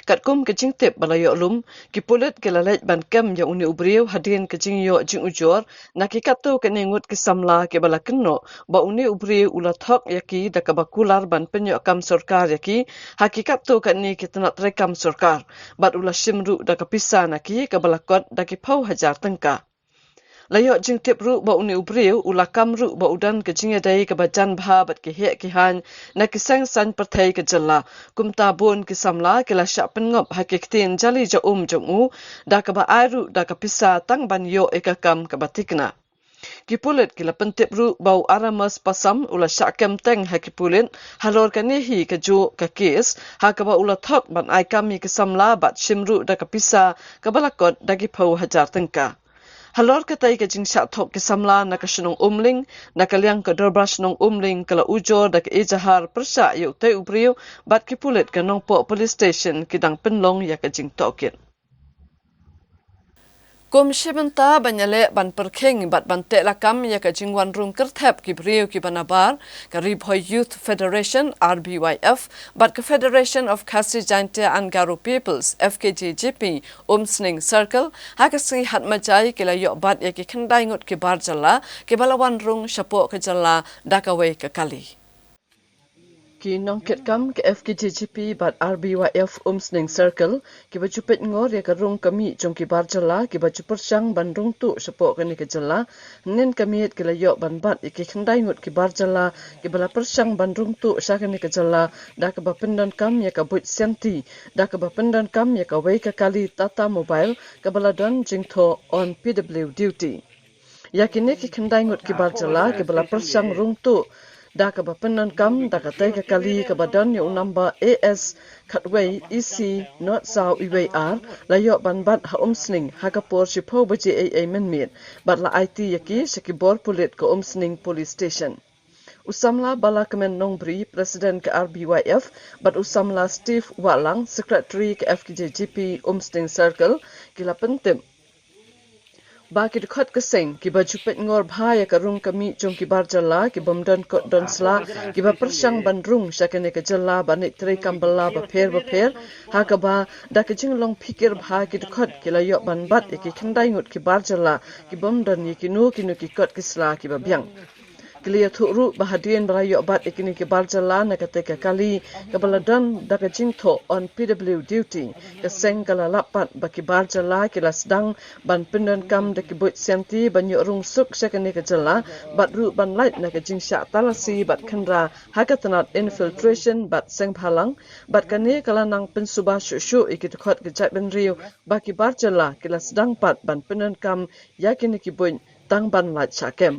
Katkum ka jingtip ba la ïoh lum, ki pulit ki la leit ban kem ïa une u briew hadien ka jingïoh jingujor na ki katto katne ngut ki samla kiba la kynnoh ba une u briew u la thok ïa ki da kaba kular ban pynïoh kam sorkar ïa ki ha ki katto katne ki tnat treikam sorkar, bad u la shim ruh da ka pisa na ki kaba la kot da ki phew hajar tyngka. La ïoh jingtip ruh ba une u briew u la kam ruh ba u don ka jingïadei kaba jan bha bad ki heh ki haiñ na ki seng saiñ pyrthei ka jylla. Kumta bun ki samla ki la shah pynngop ha ki ktien jali ja um jong u da kaba ai ruh da ka pisa tang ban ïoh ïa ka kam kaba thikna. Ki pulit ki la pyntip ruh ba u Aramas Pasam u la shah kem teng ha ki pulit halor kane hi kajuh ka kes ha kaba u la thok ban ai kam ïa ki samla bad shim ruh da ka pisa kaba la kot da ki phew hajar tyngka. Halor katei ka jingshah thok ki samla na ka shnong Umling, na ka liang ka dorbar shnong Umling ka la ujor da ka ejahar pyrshah ïa utei u briew bad ki pulit ka Nongpoh Police Station ki dang pynlong ïa ka jingtohkit. Kum shi bynta ban ïaleh ban pyrkhing bad ban teh lakam ïa ka jingwan rung kyrthep ki briew kiba nabar, ka Ri Bhoi Youth Federation, R B Y F, bad ka Federation of Khasi Jaintia and Garo Peoples, F K J G P, Umsning Circle, ha ka sngi Hatmajai ki la ïoh bat ïa ki khyndai ngut ki bar jylla kiba la wan rung shapoh ka jylla da kawei ka kali. Ki nongkitkam ka F K J G P bad R B Y F Umsning Circle kiba ju peit ngor ïa ka rung ka mih jong ki bar jylla kiba ju pyrshang ban rung tuh shapoh kane ka jylla. Hynnin ka miet ki la ïoh ban bat ïa ki khyndai ngut ki bar jylla kiba la pyrshang ban rung tuh sha kane ka jylla da kaba pyndonkam ïa ka buit sianti, da kaba pyndonkam ïa kawei ka kali Tata Mobile kaba la don jingthoh on P W duty. Ïa kine ki khyndai ngut ki bar jylla kiba la pyrshang rung tuh da kaba pyndonkam da katei ka kali kaba don ïa u number A S khatwei E C not saw iwei ar la ïoh ban bat ha Umsning ha ka por shiphew baje eiei mynmiet bad la aiti ïa ki sha ki bor pulit ka Umsning Police Station. U samla Balakmen Nongbri, President ka R B Y F, bad u samla Steve Wahlang, Secretary ka F K J G P Umsning Circle, ki la pyntip ba ki dkhot ka seng kiba ju peit ngor bha ïa ka rung ka mih jong ki bar jylla ki bym don kot don sla kiba pyrshang ban rung sha kane ka jylla ban ïatrei kam bylla bapher bapher, ha kaba da ka jinglong phikir bha ki dkhot ki la ïoh ban bat ïa ki khyndai ngut ki bar jylla ki bym don ïa kino kino ki kot ki sla kiba biang. Ki la ïathuh ruh ba hadien ba la ïoh bat ïa kine ki bar jylla na kata ka kali kaba la don da ka jingthoh on P W duty, ka seng ka la lap pat ba ki bar jylla ki la sdang ban pyndonkam da ki buit sianti ban ïoh rung suk sha kane ka jylla bad ruh ban lait na ka jingshah talasi bad khynra ha ka tnat infiltration bad seng bhalang, bad kane ka la nang pynsuba shuh shuh ïa ki dkhot ka jaitbynriew ba ki bar jylla ki la sdang pat ban pyndonkam ïa kine ki buit tang ban lait shah kem.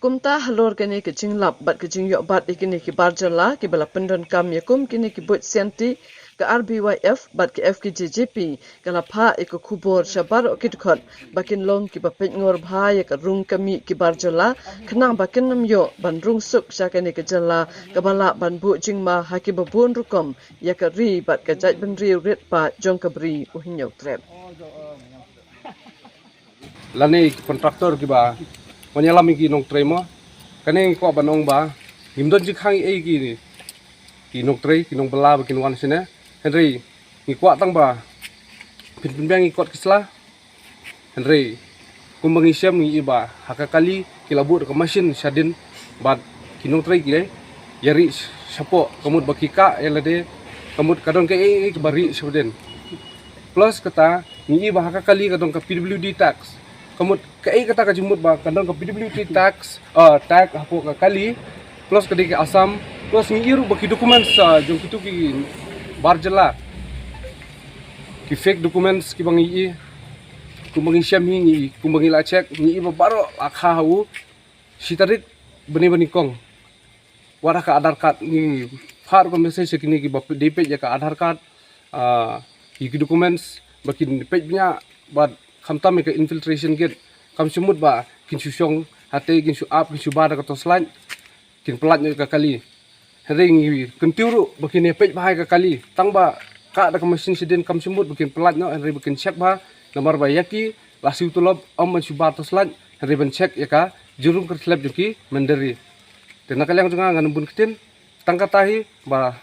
Kumta halor kane ka jinglap bad ka jingïoh bat ïa kine ki bar jylla kiba la pyndonkam ïa kum kine ki buit sianti, ka R B Y F bad ka F K J G P ka la phah ïa ka khubor sha baroh ki dkhot ba kin long kiba peit ngor bha ïa ka rung ka mih ki bar jylla, khnang ba kin ym ïoh ban rung suk sha kane ka jylla kaba lah ban buh jingma ha kiba bun rukom ïa ka ri bad ka jaitbynriew rit paid jong ka Bri U Hynñiewtrep. Lane ki contractor kiba wan ïalam ïa ki nongtrei mo. Kane ngi kwah ban ong ba ngim don jingkhang ei ki, ki nongtrei, ki nongbylla ba kin wan shane. Hynrei ngi kwah tang ba phin pynbiang ïa ki kot ki sla. Hynrei kumba ngi shem ngi i ba ha ka kali ki la buh da ka machine shadien bad ki nongtrei ki ïa rieh shapoh, ka mut ba ki kah ïa lade, ka mut ka don kaei kaei kaba rieh shadien. Plus kata ngi i ba ha ka kali ka don ka P W D tax. Ka mut kaei kata ka jingmut ba ka don ka P W D tax, ah, tax hapoh ka kali. Plus ka dei ka Assam. Plus ngi i ruh ba ki documents, ah, jong kitu ki bar jylla, ki fake documents kiba ngi i, kumba ngi shem hi ngi, kumba ngi la check ngi i ba baroh la kha ha u shi tarik bnai ba nyngkong. Wat ha ka Aadhaar card ngi phah ruh ka message ïa kine kiba dei peit ïa ka Aadhaar card, ah, ïa ki documents ba kin peit bniah bad khamtam ïa ka infiltration gate. Kam shu mut ba kin shu shong hatei, kin shu ap, kin shu ba da ka torchlight, kin pyllait noh ïa ka kali. Hynrei ngi kyntiew ruh ba kin ïa peit bha ïa ka kali. Tang ba kah da ka machine shadien kam shu mut ba kin pyllait noh, hynrei ba kin check bha, namar ba ïa ki la siew tulop, ym ban shu ba torchlight, hynrei ban check ïa ka jingrung ka jingtlep jong ki mynder ri. Te na ka liang jong nga ngan ym bun ktien, tang kata hi ba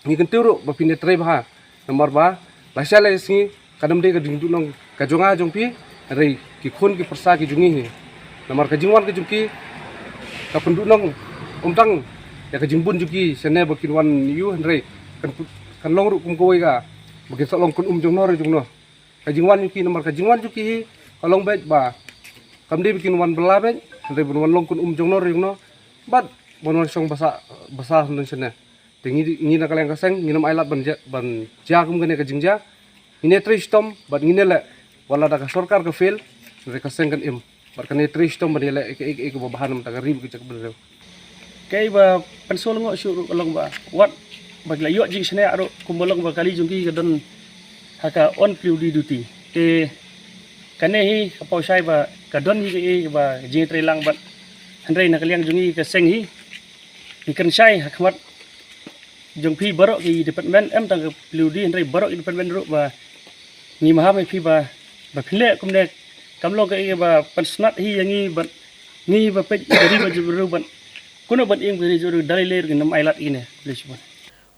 ngi kyntiew ruh ba phin ïa trei bha, namar ba lashai la sngi ka dang dei ka jingduhnong ka jong nga jong phi, hynrei ki khun ki pyrsa ki jong ngi hi. Namar ka jingwan ka jong ki ka pynduhnong ym tang ïa ka jingbun jong ki shane ba kin wan ïa u, hynrei kan, kan long ruh kum kawei ka ba kin sa long kynum jong no re jong no. Ka jingwan jong ki, namar ka jingwan jong ki hi ka long beit ba kam dei ba kin wan bylla beit, hynrei ban wan long kynum jong no re jong no, bad ban wan shong basa, basa hynrei shane. Te ngi, ngi na ka liang ka seng ngin ym ailad ban jia, ban jia kum kane ka jingjia. Ngin ïa trei shitom bad ngin ïa leh, wat la da ka sorkar ka fail, hynrei ka seng kan im. Bad kan ïa trei shitom ban ïa leh ïa kaei kaei kaba bha na ka bynta ka ri bad ka jaitbynriew. Kaei ba pynsngewlyngngoh shuh ruh ka long ba wat ba ki la ïoh jingshaniah ruh kumba long ba kali jong ki ka don ha ka on P W D duty. Te kane hi ka paw shai ba ka don hi kaei ba jingïatreilang bad, hynrei na ka liang jong ngi ka seng hi ngi kren shai ha khmat jong phi baroh ki department, em tang ka P W D hynrei baroh ki department ruh ba ngi maham ïa phi ba, ba phin leh kumne, kam long kaei ba pynsnat hi ïa ngi bad ngi ba peit ka ri bad jaitbynriew bad kumno ban ïeng ka ri jaitbynriew, da lei lei ruh ngin ym ailad ïa kine.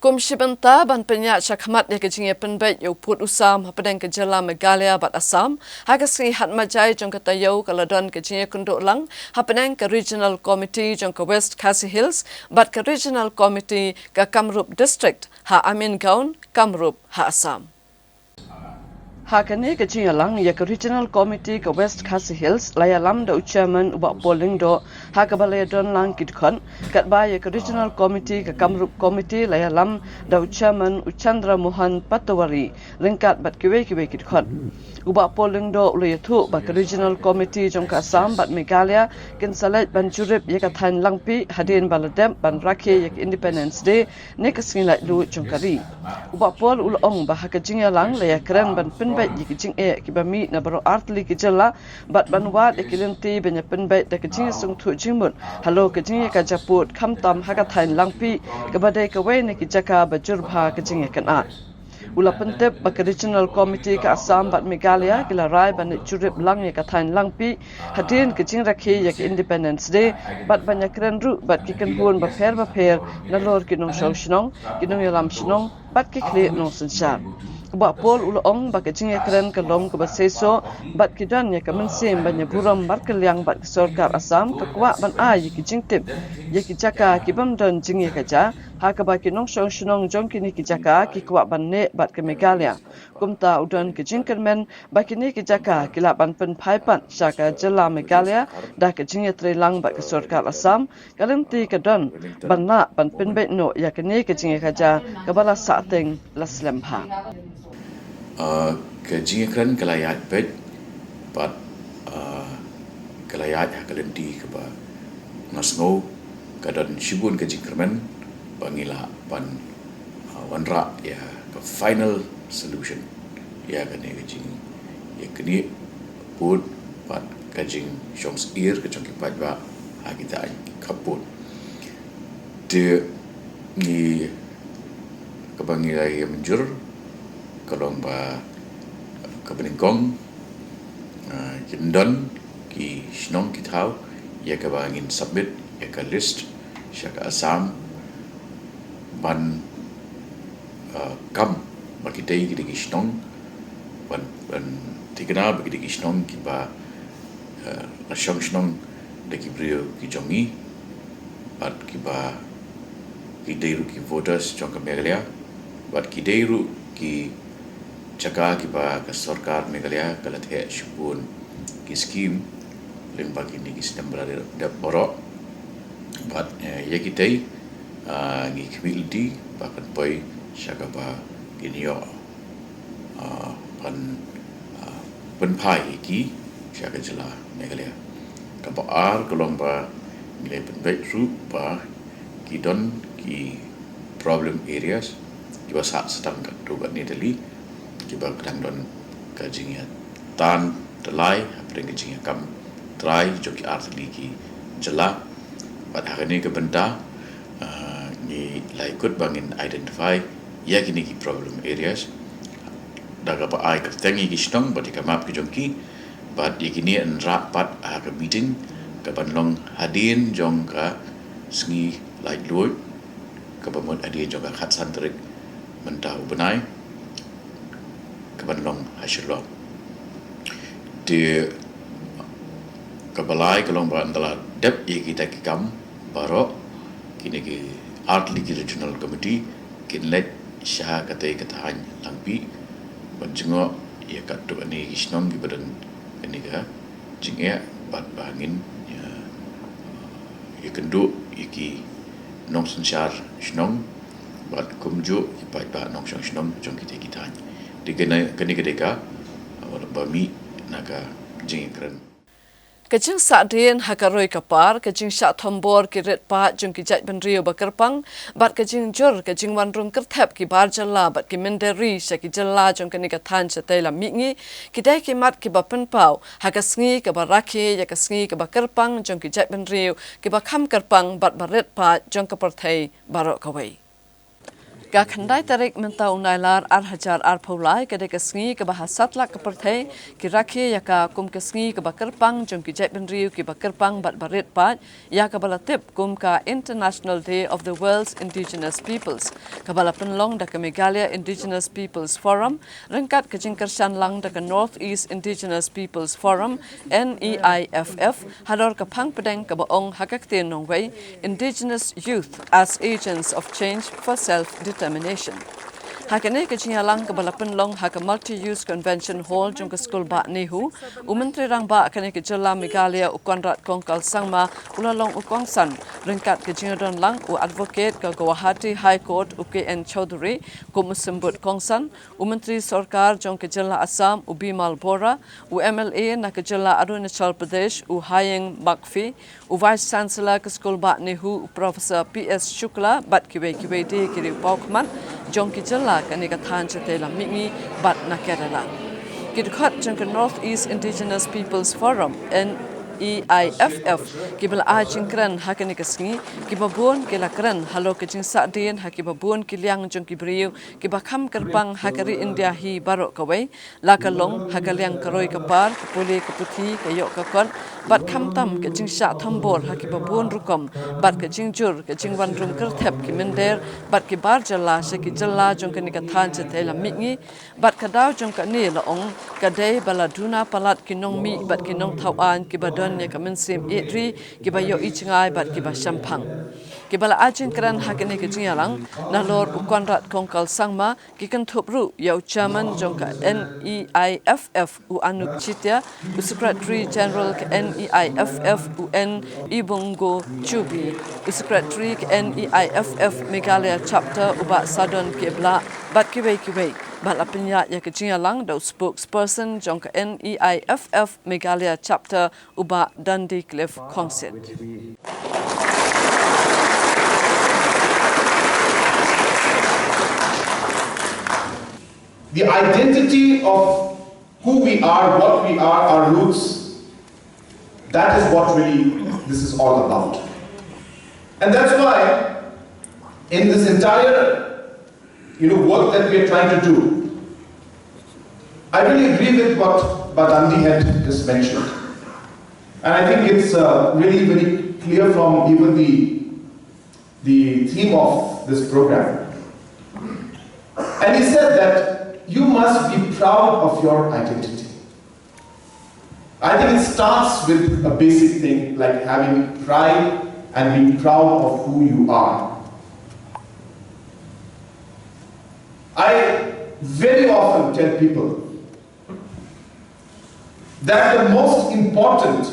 Khlem shibynta ban pynïaid shakhmat ïa ka jingïapynbeit ïa u pud u sam hapdeng ka jylla Meghalaya bad Assam, ha ka sngi Khatmajai jong ka taïew ka la don ka jingïakynduh lang hapdeng ka Regional Committee jong ka West Khasi Hills bad ka Regional Committee ka Kamrup District ha Amingaon, Kamrup, ha Assam. Ha kane ka jingïalang ïa ka Regional Committee ka West Khasi Hills la ïalam da u Chairman u Bah Paul Lyngdoh, ha kaba la ïadon lang ki dkhot, katba ïa ka Regional Committee ka Kamrup Committee la ïalam da u Chairman u Chandra Mohan Patowary, ryngkat bad kiwei kiwei ki dkhot. U Bah Paul Lyngdoh u la ïathuh ba ka Regional Committee jong ka Assam bad Meghalaya kin sa leit ban jurip ïa ka thaiñ Langpih hadien ba la dep ban rakhe ïa ka Independence Day ne ka sngi laitluid jong ka ri. U Bah Paul u la ong ba ha ka jingïalang la ïakren ban pynbeit ïa ki jingeh kiba mih na baroh artylli ki jylla bad ban wad ïa ki lynti ban ïapynbeit da ka jingïasngewthuh jingmut halor ka jingïakajia pud khamtam ha ka thaiñ Langpih kaba dei kawei na ki jaka ba jur bha ka jingïakynad. U la pyntip ba ka Regional Committee ka Assam bad Meghalaya ki la rai ban leit jurip lang ïa ka thaiñ Langpih hadien ka jingrakhe ïa ka Independence Day bad ban ïakren ruh bad ki kynhun bapher bapher nalor ki nongshong shnong, ki nongïalam shnong bad ki khlieh nongsynshar. U Bah Paul u la ong ba ka jingïakren ka long kaba seisoh bad ki don ïa ka mynsiem ban ïaburom markylliang bad ka sorkar Assam ka kwah ban ai ïa ki jingtip ïa ki jaka ki bym don jingïakajia ha kaba ki nongshong shnong jong kine ki jaka ki kwah ban neh bad ka Meghalaya. Kumta u don ka jingkyrmen ba kine ki jaka ki lah ban pynphai pat sha ka jylla Meghalaya da ka jingïatreilang bad ka sorkar Assam. Ka lynti ka don ban lah ban pynbeit noh ïa kane ka jingïakajia kaba la sahteng la slem bha. Uh, ka jingïakren ka la ïaid beit bad uh, ka la ïaid ha ka lynti kaba nga sngew ka don shibun ka jingkyrmen ba ngi lah ban uh, wanrah ïa ka final solution ïa kane ka jing ïa kane pud bad ka jingshong syier ka jong ki paidbah ha kita ki khappud. Te ngi kaba ngi la ïa mynjur ka long ba kaba nyngkong ah, kin don ki shnong ki thaw ïa kaba ngin submit ïa ka list sha ka Assam ban ah, kam ba ki dei ki dei ki shnong ban ban thikna ba ki dei ki shnong kiba ah, la shong shnong da ki briew ki jong ngi bad kiba ki dei ruh ki voters jong ka Meghalaya bad ki dei ruh ki jaka kiba ka sorkar Meghalaya ka la theh shibun ki skim lyngba kine ki snem ba la dep baroh bad eh, ïa kitei ah, ngi khmih lynti ba kan poi sha kaba kin ïoh ah, ban ah, pynphai ïa ki sha ka jylla Meghalaya. Kaba ar ka long ba ngi la pynbeit ruh ba ki don ki problem areas kiba sah sdang katto katne tylli kiba ka dang don ka jingïatan tyllai hapdeng ka jingïakam trai jong ki artylli ki jylla. Bad ha kane ka bynta ah, ngi la ïakut ba ngin identify ïa kine ki problem areas da kaba ai kyrteng ïa ki shnong bad ïa ka map ki jong ki bad ïa kine yn rah pat ha ka meeting kaban long hadien jong ka sngi laitluid kaba mut hadien jong ka khatsan tarik mynta u bnai kaban long ha Shillong. Te kaba lai ka long ba ynda la dep ïa kita ki kam baroh kine ki artylli ki regional committee kin leit sha katei ka thaiñ Langpih ban jngoh ïa katto katne ki shnong kiba don kane ka jingeh bad ba ngin ïa ïakynduh ïa ki nongsynshar shnong bad kumjuh ki paidbah nongshong shnong jong kitei ki thaiñ. Te kane kane ka dei ka ba mih na ka jingïakren. Ka jingsahdien ha ka roi ka par, ka jingshah thombor ki rit paid jong ki jaitbynriew ba kyrpang bad ka jingjur ka jingwan rung kyrthep ki bar jylla bad ki mynder ri sha ki jylla jong kane ka thaiñ shatei lam mihngi ki dei ki mat kiba pynpaw ha ka sngi kaba rakhe ïa ka sngi kaba kyrpang jong ki jaitbynriew kiba kham kyrpang bad ba rit paid jong ka pyrthei baroh kawei. Ka khyndai tarik mynta u Nailar ar hajar arphew lai ka dei ka sngi kaba ha satlak ka pyrthei ki rakhe ïa ka kum ka sngi kaba kyrpang jong ki jaitbynriew kiba kyrpang bad ba rit paid ïa kaba la tip kum ka International Day of the World's Indigenous Peoples kaba la pynlong da ka Meghalaya Indigenous Peoples Forum ryngkat ka jingkyrshan lang da ka North East Indigenous Peoples Forum, N E I F F, halor ka phang pdeng kaba ong ha ka ktien nongwei Indigenous Youth as Agents of Change for Self-Determination. Ha kane ka jingïalang kaba la pynlong ha ka Multi-Use Convention Hall jong ka Skul Bah Nehu, u Myntri Rangbah kane ka jylla Meghalaya u Conrad Kongkal Sangma u la long u kongsan ryngkat ka jingdon lang u Advocate ka Guwahati High Court u K N Chowdhury kum u symbud kongsan, u Myntri Sorkar jong ka jylla Assam u Bimal Bora, u M L A na ka jylla Arunachal Pradesh u Haying Makfi, u Vice Chancellor ka Skul Bah Nehu u Professor P S Shukla bad kiwei kiwei de ki riew paw khmat jong ki jylla kane ka thaiñ shatei lam mihngi bad na Kerala. Ki dkhot jong ka North East Indigenous Peoples Forum, N E I F F, kiba la ai jingkren ha kane ka sngi, kiba bun ki la kren halor ka jingsahdien ha kiba bun ki liang jong ki briew kiba kham kyrpang ha ka ri India hi baroh kawei, la ka long ha ka liang ka roi ka par, ka pule ka puthi, ka ïoh ka kot, bad khamtam ka jingshah thombor ha kiba bun rukom, bad ka jingjur ka jingwan rung kyrthep ki mynder bad ki bar jylla sha ki jylla jong kane ka thaiñ shatei lam mihngi, bad ka daw jong kane la ong ka dei ba la duna palat ki nongmih bad ki nongthaw aiñ kiba don ïa ka mynsiem ïeit ri, kiba ïohi jngai bad kiba shemphang. Kiba la ai jingkren ha kane ka jingïalang, nalor u Conrad Kongkal Sangma, ki kynthup ruh ïa u Chairman jong ka N E I F F, u Anup Chitia, u Secretary General ka N E I F F, u N Ibongo Chubi, u Secretary ka N E I F F Meghalaya Chapter, u Bah Sadon Kebla, bad kiwei kiwei. Bad la pynïaid ïa ka jingïalang da u Spokesperson jong ka N E I F F Meghalaya Chapter, u Bah Dundee Cliff Khongsit. The identity of who we are, what we are, our roots, that is what really this is all about. And that's why in this entire, you know, work that we are trying to do, I really agree with what Bah Dundee had just mentioned. And I think it's uh, really very clear from even the, the theme of this program. And he said that you must be proud of your identity. I think it starts with a basic thing like having pride and being proud of who you are. I very often tell people that the most important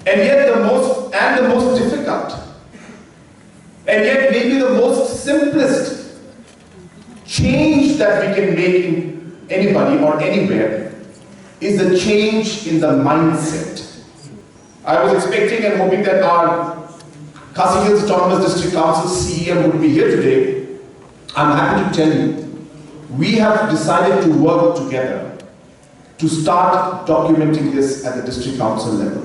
and yet the most and the most difficult and yet maybe the most simplest change that we can make in anybody or anywhere is a change in the mindset. I was expecting and hoping that our Khasi Hills Autonomous District Council C E M would be here today. I'm happy to tell you, we have decided to work together to start documenting this at the district council level.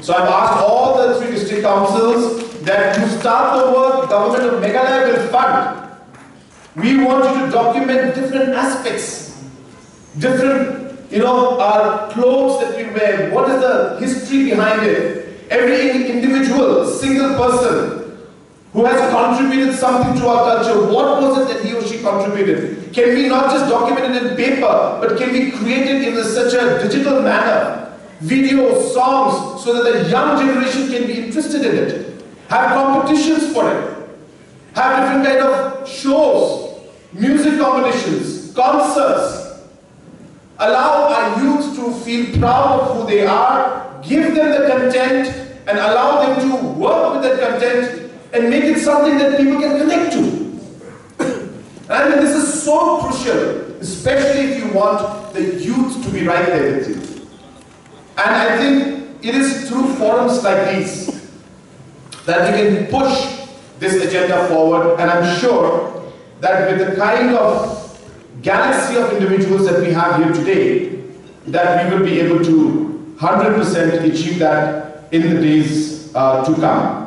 So I've asked all the three district councils that you start the work, government of Meghalaya will fund. We want you to document different aspects, different, you know, our clothes that we wear, what is the history behind it. Every individual, single person who has contributed something to our culture, what was it that he or she contributed? Can we not just document it in paper, but can we create it in a, such a digital manner, video, songs, so that the young generation can be interested in it, have competitions for it, have different kind of shows, music competitions, concerts. Allow our youth to feel proud of who they are, give them the content, and allow them to work with that content and make it something that people can connect to. And I think this is so crucial, especially if you want the youth to be right there with you. And I think it is through forums like these that we can push this agenda forward. And I'm sure that with the kind of galaxy of individuals that we have here today, that we will be able to one hundred percent achieve that in the days uh, to come.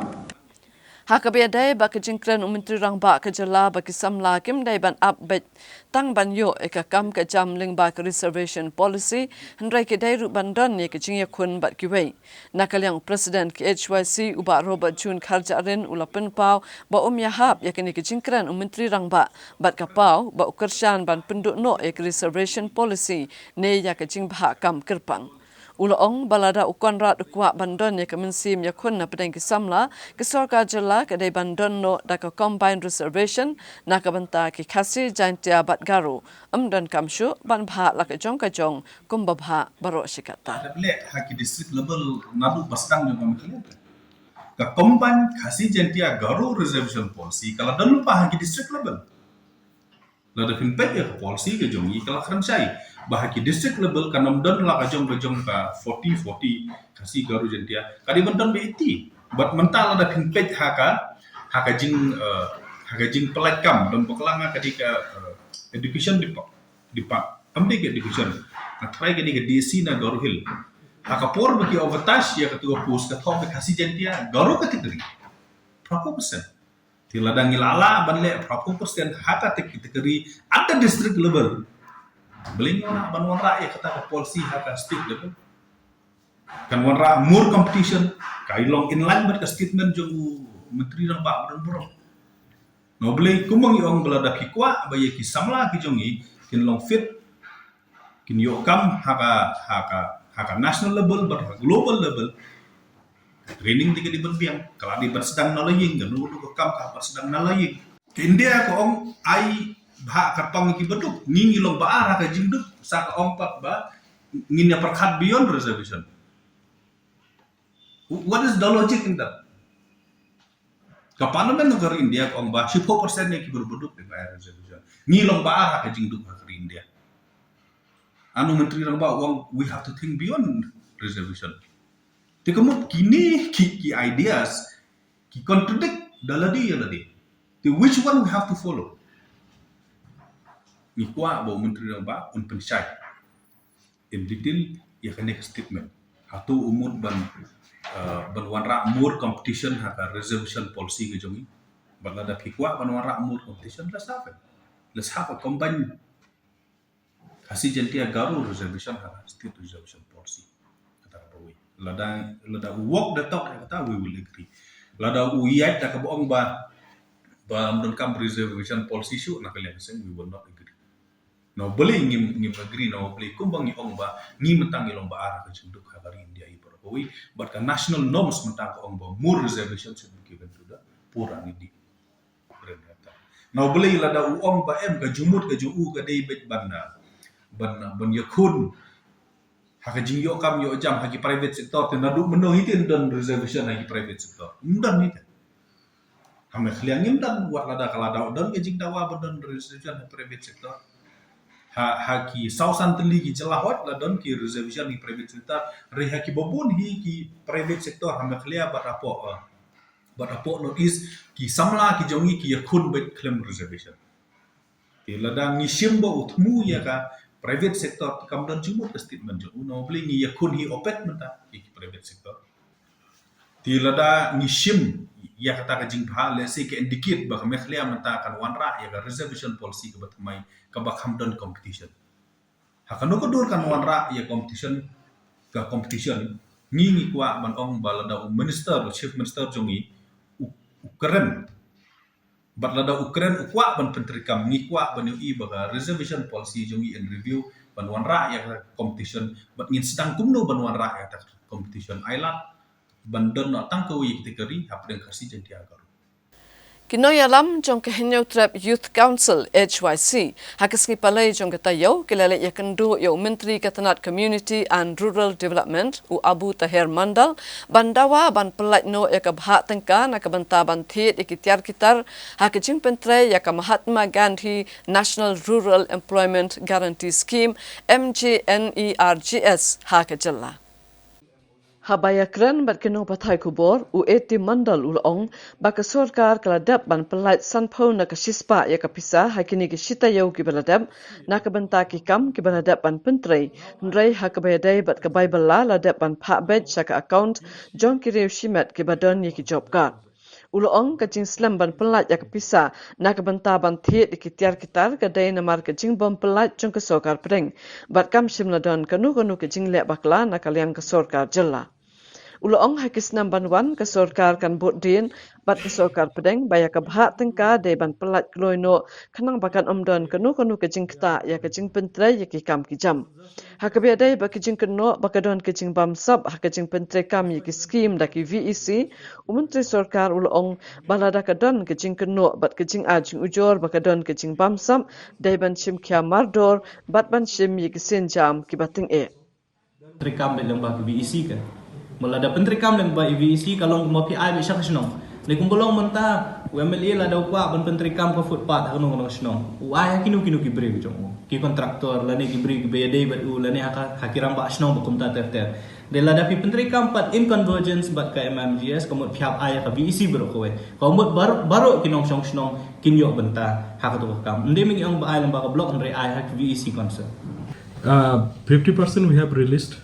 Ha kaba ïadei bad ka jingkren u Myntri Rangbah ka jylla ba ki samla kim dei ban ap beit tang ban ïoh ïa ka kam ka jam lyngba ka reservation policy, hynrei ki dei ruh ban don ïa ka jingïakhun bad kiwei. Na ka liang u President ka H Y C u Bah Robert June Kharjahrin u la pynpaw ba um ïahap ïa kane ka jingkren u Myntri Rangbah bad ka paw ba u kyrshan ban pynduh noh ïa ka reservation policy ne ïa ka jingbha kam kyrpang. U la ong ba lada u Conrad u kwah ban don ïa ka mynsiem ïakhun na pdeng ki samla, ka sorkar jylla ka dei ban don noh da ka combined reservation na ka bynta ki Khasi, Jaintia bad Garo. Ym donkam shuh ban bhah la ka jong ka jong kumba bhah baroh shi katta. Leh ha ki district level naduh ba sdang jong ka Meghalaya. Ka combined Khasi, Jaintia, Garo reservation policy ka la don lypa ha ki district level. Lada phin peit ïa ka policy ka jong ngi ka la kren shai ba ha ki district level kan ym don la ka jong ka jong ka forty forty Khasi, Garo, Jaintia, ka dei ban don ba eighty. Bad mynta lada phin peit ha ka ha ka jing ha ka jingpynlait kam don bakla nga ka dei ka education depart depart kam dei ka education. Nga tharai ka dei ka D C na Garo Hill. Ha ka por ba ki advertise ïa katu ka post ka thoh ba Khasi Jaintia Garo category. Phraphew percent. Te lada ngi la lah ban leh phraphew percent ha kata ka category at the district level. Balei ngi lah ban wanrah ïa kata ka policy ha ka state level. Kan wanrah more competition, ka long in line bad ka statement jong u Myntri Rangbah Badan Burom. Namar balei kumba ngi ong ba lada phi kwah ba ïa ki samla ki jong ngi kin long fit, kin ïoh kam ha ka, ha ka, ha ka national level bad ha ka global level. Training te ka dei ban biang, ka la dei ban sdang na la ïing, kano kano ka kam ka ban sdang na la ïing. Ka India ka ong ai bha kyrpang ïa kiba duk, ngi ngi long ba ar ha ka jingduk, sa ka ong pat ba ngin ïa pyrkhat beyond reservation. What is the logic in that? Ka Parliament ka ri India ka ong ba shiphew percent ïa kiba duk dei ban ai reservation. Ngi long ba ar ha ka jingduk ha ka ri India. Anu Myntri Rangbah u ong we have to think beyond reservation. Te ka mut kine ki, ki ideas ki contradict da lade ïa lade. Te which one we have to follow? Ngi kwah ba u Myntri Rangbah un pynshai in detail ïa kane ka statement. Hato u mut ban, uh, ban wanrah more competition ha ka reservation policy ka jong ngi. Bad lada phi kwah ban wanrah more competition, let's have it. Let's have a combined Khasi Jaintia Garo reservation ha ka state reservation policy. Kata kaba wei. Lada, lada u walk the talk ïa kata, we will agree. Lada u ïaid da kaba ong ba, ba ym donkam reservation policy shuh na ka liang ka seng, we will not agree. Namar balei ngim, ngim agree, namar balei kumba ngi ong ba ngi mynta ngi long ba ar ha ka jingduk ha ka ri India hi baroh kawei. Bad ka national norms mynta ka ong ba more reservation should be given to the poor and needy. Namar balei lada u ong ba em ka jingmut ka jong u ka dei beit ban, ban, ban ïakhun ha ka jingïoh kam ïoh jam ha ki private sector, te naduh mynno hi te ym don reservation ha ki private sector. Ym don hi te. Ha Meghalaya ngim don, wat lada ka la dei don ka jingdawa ba don reservation ha private sector. Ha, ha ki saw san tylli ki jylla hooid la don ki reservation ha ki private sector. Hynrei ha kiba bun hi ki private sector ha Meghalaya bad hapoh, uh, bad hapoh North East ki samla ki jong ngi ki ïakhun beit khlem reservation. Te lada ngi shim ba u thmu ïa ka private sector te kam don jingmut ka statement jong u, namar balei ngi ïakhun hi opet mynta ïa ki private sector. Te lada ngi shim ïa kata ka jingbha, let's say ka indicate ba ka Meghalaya mynta kan wanrah ïa ka reservation policy kaba thymmai kaba kham don competition. Ha kano ka dur kan wanrah ïa competition, ka competition, ngi ngi kwah ban ong ba lada u minister, u chief minister jong ngi u, u kren. Bad lada u kren u kwah ban pyntreikam, ngi kwah ban ïohi ba ka reservation policy jong ngi in review, ban wanrah ïa ka competition, bad ngin sdang kumno ban wanrah ïa ka competition. Ai lad ban don noh tang kawei ïa kita ka ri hapdeng Khasi Jaintia Garo. Ki nongïalam jong ka Hynñiewtrep Youth Council, H Y C, ha ka sngi Palei jong ka taïew ki la leit ïakynduh ïa u Myntri ka tnat Community and Rural Development, u Abu Taher Mondal, ban dawa ban pyllait noh ïa ka bhah tyngka na ka bynta ban thied ïa ki tiar ki tar ha ka jingpyntrei ïa ka Mahatma Gandhi National Rural Employment Guarantee Scheme, M G N E R G S, ha ka jylla. Haba ïakren bad ki nongpathai khubor, u A T Mondal u la ong ba ka sorkar ka la dep ban pyllait sanphew na ka shispah ïa ka pisa ha kine ki shi taïew kiba la dep na ka bynta ki kam kiba la dep ban pyntrei, hynrei ha kaba ïadei bad ka bai bylla la dep ban phah beit sha ka account jong ki riew shimet kiba don ïa ki job card. U la ong ka jingslem ban pyllait ïa ka pisa na ka bynta ban thied ïa ki tiar ki tar ka dei namar ka jingbym pyllait jong ka sorkar pdeng, bad kam shym la don kano kano ka jingleh bakla na ka liang ka sorkar jylla. U la ong ha ki snem ban wan ka sorkar kan bud dien bad ka sorkar pdeng ba ïa ka bhah tyngka dei ban pyllait kloi noh khnang ba kan ym don kano kano ka jingktah ïa ka jingpyntrei ïa ki kam ki jam. Ha kaba ïadei bad ka jingkynnoh ba ka don ka jingbamsap ha ka jingpyntreikam ïa ki skim da ki V E C, u Myntri Sorkar u la ong ba lada ka don ka jingkynnoh bad ka jingai jingujor ba ka don ka jingbamsap, dei ban shim khia mardor bad ban shim ïa ki sienjam kiba tyngeh. Pyntreikam beit lyngba ki V E C ka. Mut lada pyntreikam lyngba ki V E C ka long kumba phi ai beit sha ka shnong. Dei kumba long mynta u M L A lada u kwah ban pyntreikam ka footpath ha kano kano ka shnong, u ai ha kino kino ki briew jong u, ki contractor lane ki briew kiba ïadei bad u lane ha ka, ha ki rangbah shnong ba kumta ter ter. Dei lada phi pyntreikam pat in convergence bad ka M M G S, ka mut phi hap ai ha ka V E C baroh kawei. Ka mut bar-, baroh ki nongshong shnong kin ïoh bynta ha kato ka kam. Ym dei ma ngi ong ba ai lyngba ka block, hynrei ai ha ka V E C council. Uh, fifty percent we have released.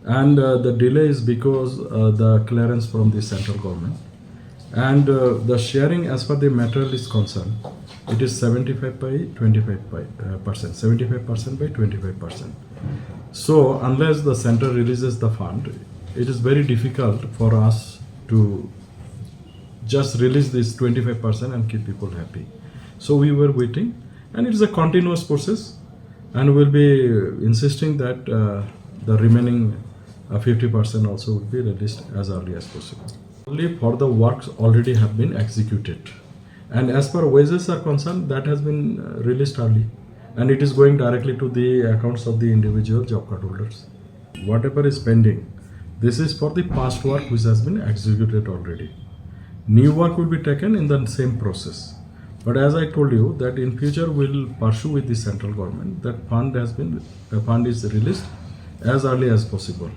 And uh, the delay is because uh, the clearance from the central government. And uh, the sharing as far the material is concerned, it is seventy-five by twenty-five by, uh, percent, seventy-five percent by twenty-five percent. So unless the center releases the fund, it is very difficult for us to just release this twenty-five percent and keep people happy. So we were waiting, and it is a continuous process, and we'll be insisting that uh, the remaining uh, fifty percent also will be released as early as possible. Only for the works already have been executed. And as far wages are concerned, that has been uh, released early. And it is going directly to the accounts of the individual job card holders. Whatever is pending, this is for the past work which has been executed already. New work will be taken in the same process. But as I told you that in future we'll pursue with the central government that fund has been, the fund is released as early as possible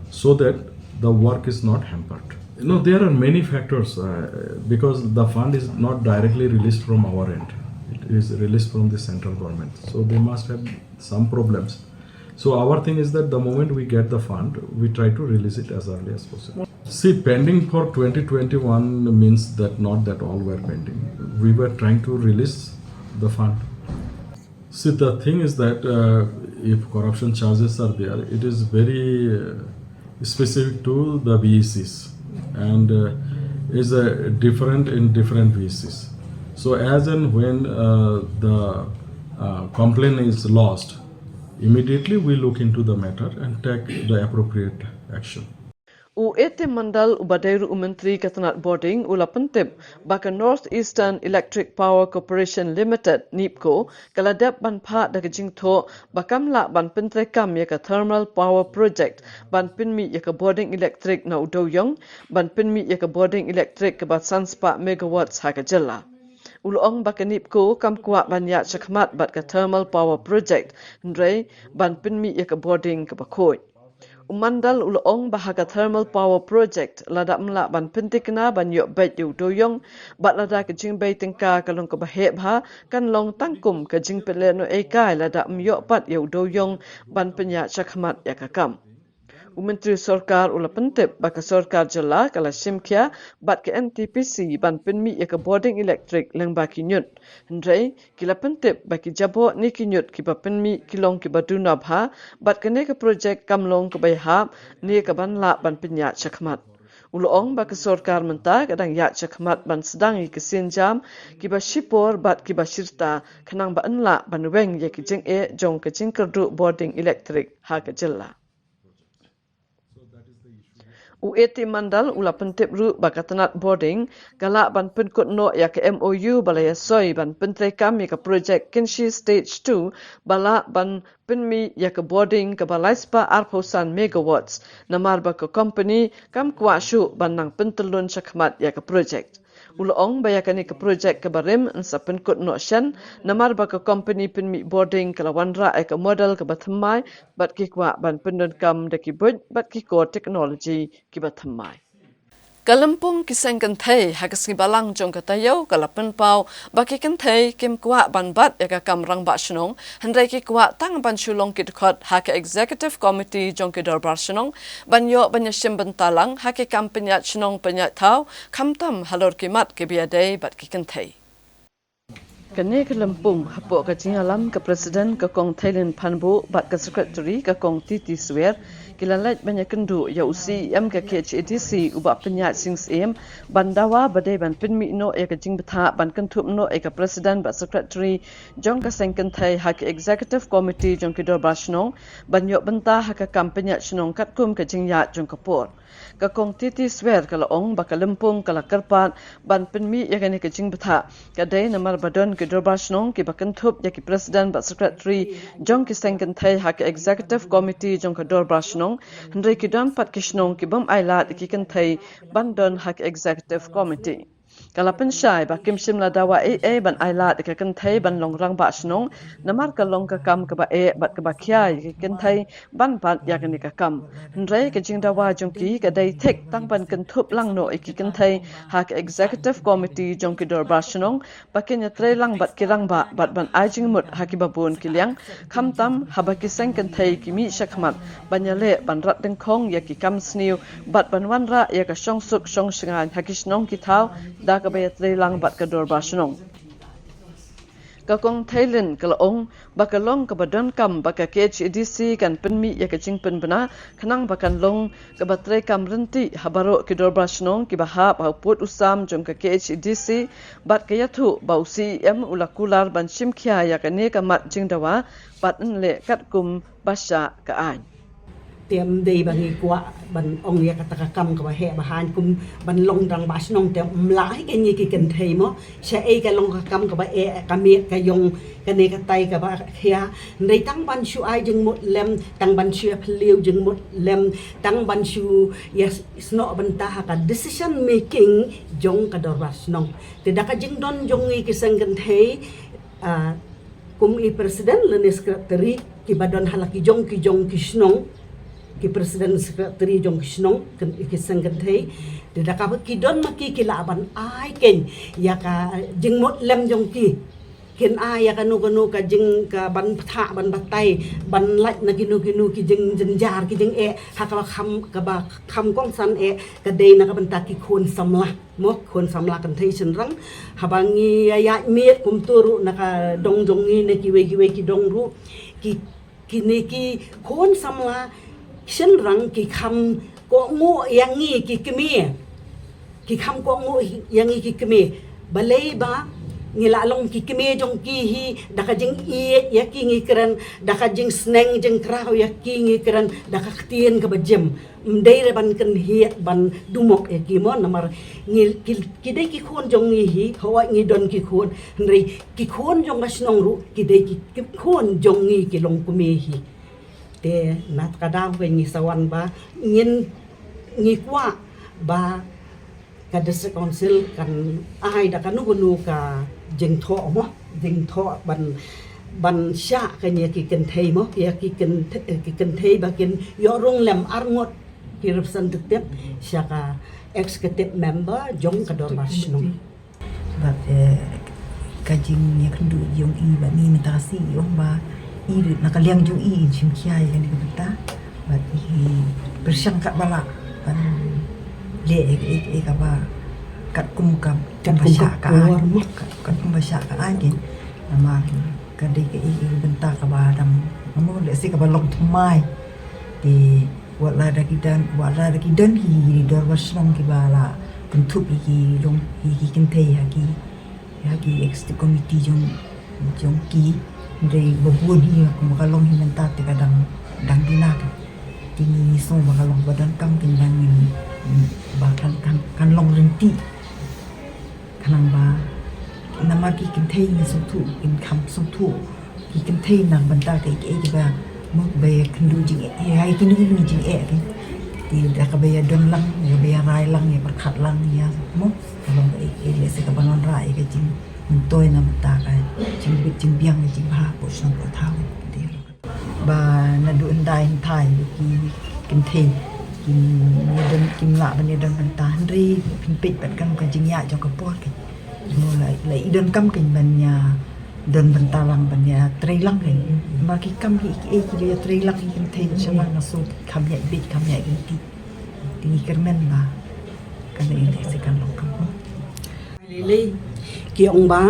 so that the work is not hampered. No, there are many factors uh, because the fund is not directly released from our end. It is released from the central government. So they must have some problems. So our thing is that the moment we get the fund, we try to release it as early as possible. See, pending for twenty twenty-one means that not that all were pending. We were trying to release the fund. See, the thing is that uh, if corruption charges are there, it is very uh, specific to the V E Cs and uh, is uh, different in different V E Cs. So as and when uh, the uh, complaint is lodged, immediately we look into the matter and take the appropriate action. U A T Mandal uba dei ruh u Myntri ka tnat bording u la pyntip ba ka North Eastern Electric Power Corporation Limited, NEEPCO, ka la dep ban phah da ka jingthoh ba kam lah ban pyntreikam ïa ka Thermal Power Project ban pynmih ïa ka bording elektrik na u dewïong ban pynmih ïa ka bording elektrik kaba san spah megawatts ha ka jylla. U la ong ba ka NEEPCO kam kwah ban ïaid shakhmat bad ka Thermal Power Project, hynrei ban pynmih ïa ka bording kaba khuid. U Mandal u la ong ba ha ka Thermal Power Project lada ym lah ban pynthikna ban ïoh beit ïa u dewïong bad lada ka jingbei tyngka ka long kaba heh bha, kan long tang kum ka jingpynlehnohei kai lada ym ïoh pat ïa u dewïong ban pynïaid shakhmat ïa ka kam. U Myntri Sorkar u la pyntip ba ka Sorkar Jylla ka la shim khia bad ka N T P C ban pynmih ïa ka bording elektrik lyngba ki ñiut. Hynrei ki la pyntip ba ki jaboh ne ki ñiut kiba pynmih ki long kiba duna bha bad kane ka projek kam long kaba ïahap ne kaban lah ban pynïaid shakhmat. U la ong ba ka sorkar mynta ka dang ïaid shakhmat ban sdang ïa ki sienjam kiba shipor bad kiba shirta khnang ba yn lah ban weng ïa ki jingeh jong ka jingkyrduh bording elektrik ha ka jylla. U A T Mandal u la pyntip ruh ba ka tnat bording ka lah ban pynkut noh ïa ka M O U ba la ïasoi ban pyntreikam ïa ka projek Kynshi Stage two ba lah ban pynmih ïa ka bording kaba lai spah arphew san megawatts, namar ba ka kompeni kam kwah shuh ban nang pyntyllun shakhmat ïa ka projek. U la ong ba ïa kane ka projek kaba rim yn sa pynkut noh shen, namar ba ka kompeni pynmih bording ka la wanrah ïa ka model kaba thymmai bad ki kwah ban pyndonkam da ki buit bad ki kor technology kiba thymmai. Ka lympung ki seng kynthei ha ka sngi Balang jong ka taïew ka la pynpaw ba ki kynthei kim kwah ban bat ïa ka kam rangbah shnong, hynrei ki kwah tang ban shu long ki dkhot ha ka Executive Committee jong ki Dorbar Shnong ban ïoh ban ïashim bynta lang ha ki kam pynïaid shnong pynïaid thaw, khamtam halor ki mat kiba ïadei bad ki kynthei. Kane ka lympung hapoh ka jingïalam ka President ka Kong Theilin Phanbuh bad ka Secretary ka Kong Titi Swer ki la leit ban ïakynduh ïa u C E M ka K H A D C u Bah Pynïaid Sing Syiem ban dawa ba dei ban pynmih noh ïa ka jingbthah ban kynthup noh ïa ka President bad Secretary jong ka seng kynthei ha ka Executive Committee jong ki Dorbar Shnong ban ïoh bynta ha ka kam pynïaid shnong katkum ka jingïaid jong ka por. Ka Kong Titi Swer ka la ong ba ka lympung ka la kyrpad ban pynmih ïa kane ka jingbthah ka dei namar ba don ki Dorbar Shnong kiba kynthup ïa ki President bad Secretary jong ki seng kynthei ha ka Executive Committee jong ka Dorbar Shnong, hynrei ki don pat ki shnong ki bym ailad ïa ki kynthei ban don ha ka Executive Committee. Ka la pynshai ba kim shym la dawa ei ei ban ai lad ïa ka kynthei ban long rangbah shnong, namar ka long ka kam kaba eh bad kaba khia ïa ka kynthei ban bat ïa kane ka kam. Hynrei ka jingdawa jong ki ka dei thik tang ban kynthup lang noh ïa ki kynthei ha ka executive committee jong ki dorbar shnong, ba kin ïatrei lang bad ki rangbah bad ban ai jingmut ha kiba bun ki liang, khamtam haba ki seng kynthei ki mih shakhmat ban ïaleh ban rat dyngkhong ïa ki kam sniew bad ban wanrah ïa ka shongsuk shongshngaiñ ha ki shnong ki thaw da kaba ïatrei lang bad ka dorbar shnong. Ka Kong Theilin ka la ong ba ka long kaba donkam ba ka K H A D C kan pynmih ïa ka jingpynbna khnang ba kan long kaba treikam ryntih ha baroh ki dorbar shnong kiba hap ha u pud u sam jong ka K H A D C, bad ka ïathuh ba u C E M u la kular ban shim khia ïa kane ka mat jingdawa bad yn leh katkum ba shah ka aiñ. Te ym dei ba ngi kwah ban ong ïa kata ka kam kaba heh ba haiñ kum ban long rangbah shnong, te ym lah hi kein ïa ki kynthei mo. Shaei ka long ka kam kaba eh, ka miet ka ïong, kane katai kaba khia. Hynrei tang ban shu ai jingmut lem, tang ban shu ïa phylliew jingmut lem, tang ban shu ïa snoh bynta ha ka decision making jong ka dorbar shnong. Te da ka jingdon jong ngi ki seng kynthei, ah, kum i president lane secretary kiba don ha la ki jong ki jong ki shnong, ki president secretary jong ki shnong, ken, ki seng kynthei. Te da kaba ki don ma ki, ki lah ban ai kein ïa ka jingmut lem jong ki. Kin ai ïa kano kano ka jing, ka ban pynthah, ban batai, ban lait na kino kino ki jingjynjar, ki jingeh ha kaba kham, kaba kham kongsan eh, ka dei na ka bynta ki khun samla. Mo, khun samla kynthei shynrang, haba ngi ïa ïaid miet kumta ruh na ka dong jong ngi ne kiwei kiwei ki dong ruh, ki, kine ki khun samla shynrang ki kham kohnguh ïa ngi ki kmie. Ki kham kohnguh ïa ngi ki kmie. Balei ba ngi la long ki kmie jong ki hi, da ka jingïeit ïa ki ngi kren, da ka jingsneng jingkraw ïa ki ngi kren, da ka ktien kaba jim. Ym dei re ban kynhied ban dumok ïa ki mo, namar ngi, ki, ki dei ki khun jong ngi hi, hooid ngi don ki khun, hynrei ki khun jong ka shnong ruh ki dei ki, ki khun jong ngi ki longkmie hi. Te na ka daw ba ngi sa wan ba ngin, ngi kwah ba ka District Council kan ai da kano kano ka jingthoh mo, jingthoh ban, ban shah kein ïa ki kynthei mo, ïa ki kynthei, ki kynthei ba kin ïoh rung lem arngut ki representative sha ka executive member jong ka dorbar shnong. Bad, eh, ka jingïakynduh jong i bad ngi mynta ka sngi i ong ba i ruh na ka liang jong i in shim khia ïa kane ka bynta. Bad i pyrshang katba lah ban leh ïa, ïa, ïa kaba katkum ka, katkum ka shah ka aiñ, kat-, katkum ba shah ka aiñ kein. Namar ka dei ka, ïa, ïa ka bynta kaba dang, namar lehse kaba long thymmai. Te wat la da ki don, wat la da ki don ki dorbar shnong kiba la kynthup ïa ki long, ïa ki kynthei ha ki, ha ki executive committee jong, jong ki. Hynrei ba bun hi, kumba ka long hi mynta te ka dang, dang duna ka. Te ngi sngew ba ka long ba donkam kein ba ngin, ba kan, kan, kan long ryntih. Khnang ba namar ki kynthei ngi sngewthuh, kin kham sngewthuh ki kynthei na ka bynta kaei kaei ba, mo, ba ïakynduh jingeh, ïa, ïakynduh jingeh kein. Te da kaba ïadon lang, ïa kaba ïarai lang, ïapyrkhat lang, ïa, mo, ka long kaei kaei lehse kaba wanrah ïa ka jingmyntoi na ka bynta ka jingbit jingbiang, ka jingbha hapoh shnong hapoh thaw. Te ba naduh hyndai hynthai ki kynthei kim ïadon, kim lah ban ïadon bynta, hynrei phin peit pat kan ka jingïaid jong ka por kein. Mo, la, la i donkam kein ban ïadon bynta lang, ban ïatrei lang kein. Namar ki kam ki, ki, ki ïatrei lang ki kynthei sha lang, nga sngew kham ïaid beit, kham ïaid ryntih. Te ngi kyrmen ba kan ïa lehse kan long kam. Lei lei ki ong ba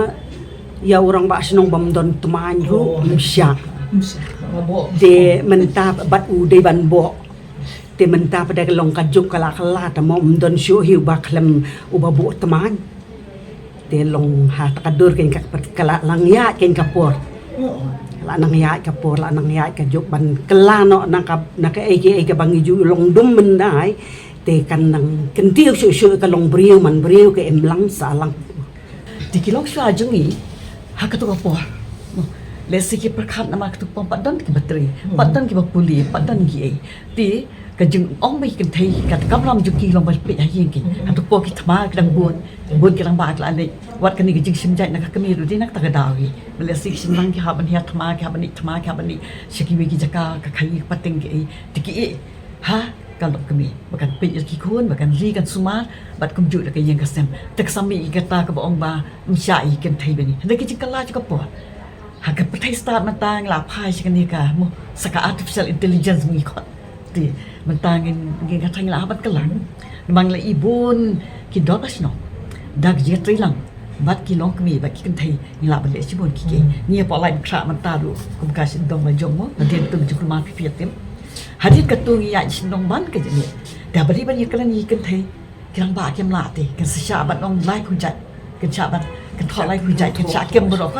ïa u rangbah shnong bym don tmaiñ ruh ym shah. Te mynta bad u dei ban bok. Te mynta pat da ka long ka juk ka la kylla, te mo ym don shuh hi uba khlem uba bok tmaiñ. Te long ha ta ka dur kein ka, ka la nang ïaid kein ka por. La nang ïaid ka por, la nang ïaid ka juk ban kylla noh na ka, na kaei kaei kaba ngi ju long dum myndai. Te kan nang kyntiew shuh shuh ka longbriew manbriew, ka imlang sahlang. Te ki longshuwa jong ngi ha kato ka por, mo, Lehse ki pyrkhat namar katto pdeng pat don kiba trei, pat don kiba pule, pat don ki ei. Te ka jingong ba ki kynthei, ka kamram jong ki long ba peit ha ïing ki. Katto ki thma ki dang bun, bun ki rangbah ki la leit. Wat kane ka jingshim jait na ka kmie ruh dei na kata ka daw hi. Lehse ki shynrang ki hap ban hiar thma, ki hap ban ïeh thma, ki hap ban ïeh sha kiwei ki jaka, ka khaii ka pateng ki ei. Te ki ei ha ka lok kmie ba kan peit ïa ki khun, ba kan ri kan sumar, bad kumjuh da ka ïing ka sem. Te ka sa mih ïa kata kaba ong ba ym shah ïa ki kynthei ba ni. Hynrei ka jingkylla jong ka por, ha ka pyrthei stad mynta ngi la phai sha kane ka, mo, sa ka artificial intelligence ngi khot. Te mynta ngin, ngin kata ngi la hap ban kylla. Namar ngi la i bun ki dorbar shnong, da ka jingïatreilang bad ki longkmie bad ki kynthei, ngi lah ban leh shibun ki kiei. Ngi ïa poi lait khrah mynta ruh kum ka shyndong la jong, mo, hadien tu jingkulmar phi phi ïa tim. Hadien katu ngi ïa shyndong ban ka jingïeit. Da ba dei ban ïakren ïa ki kynthei, ki rangbah kim lah te, kin sa shah ban ong laiphew jait, kin shah ban, kin thoh laiphew jait, kin shah kem baroh.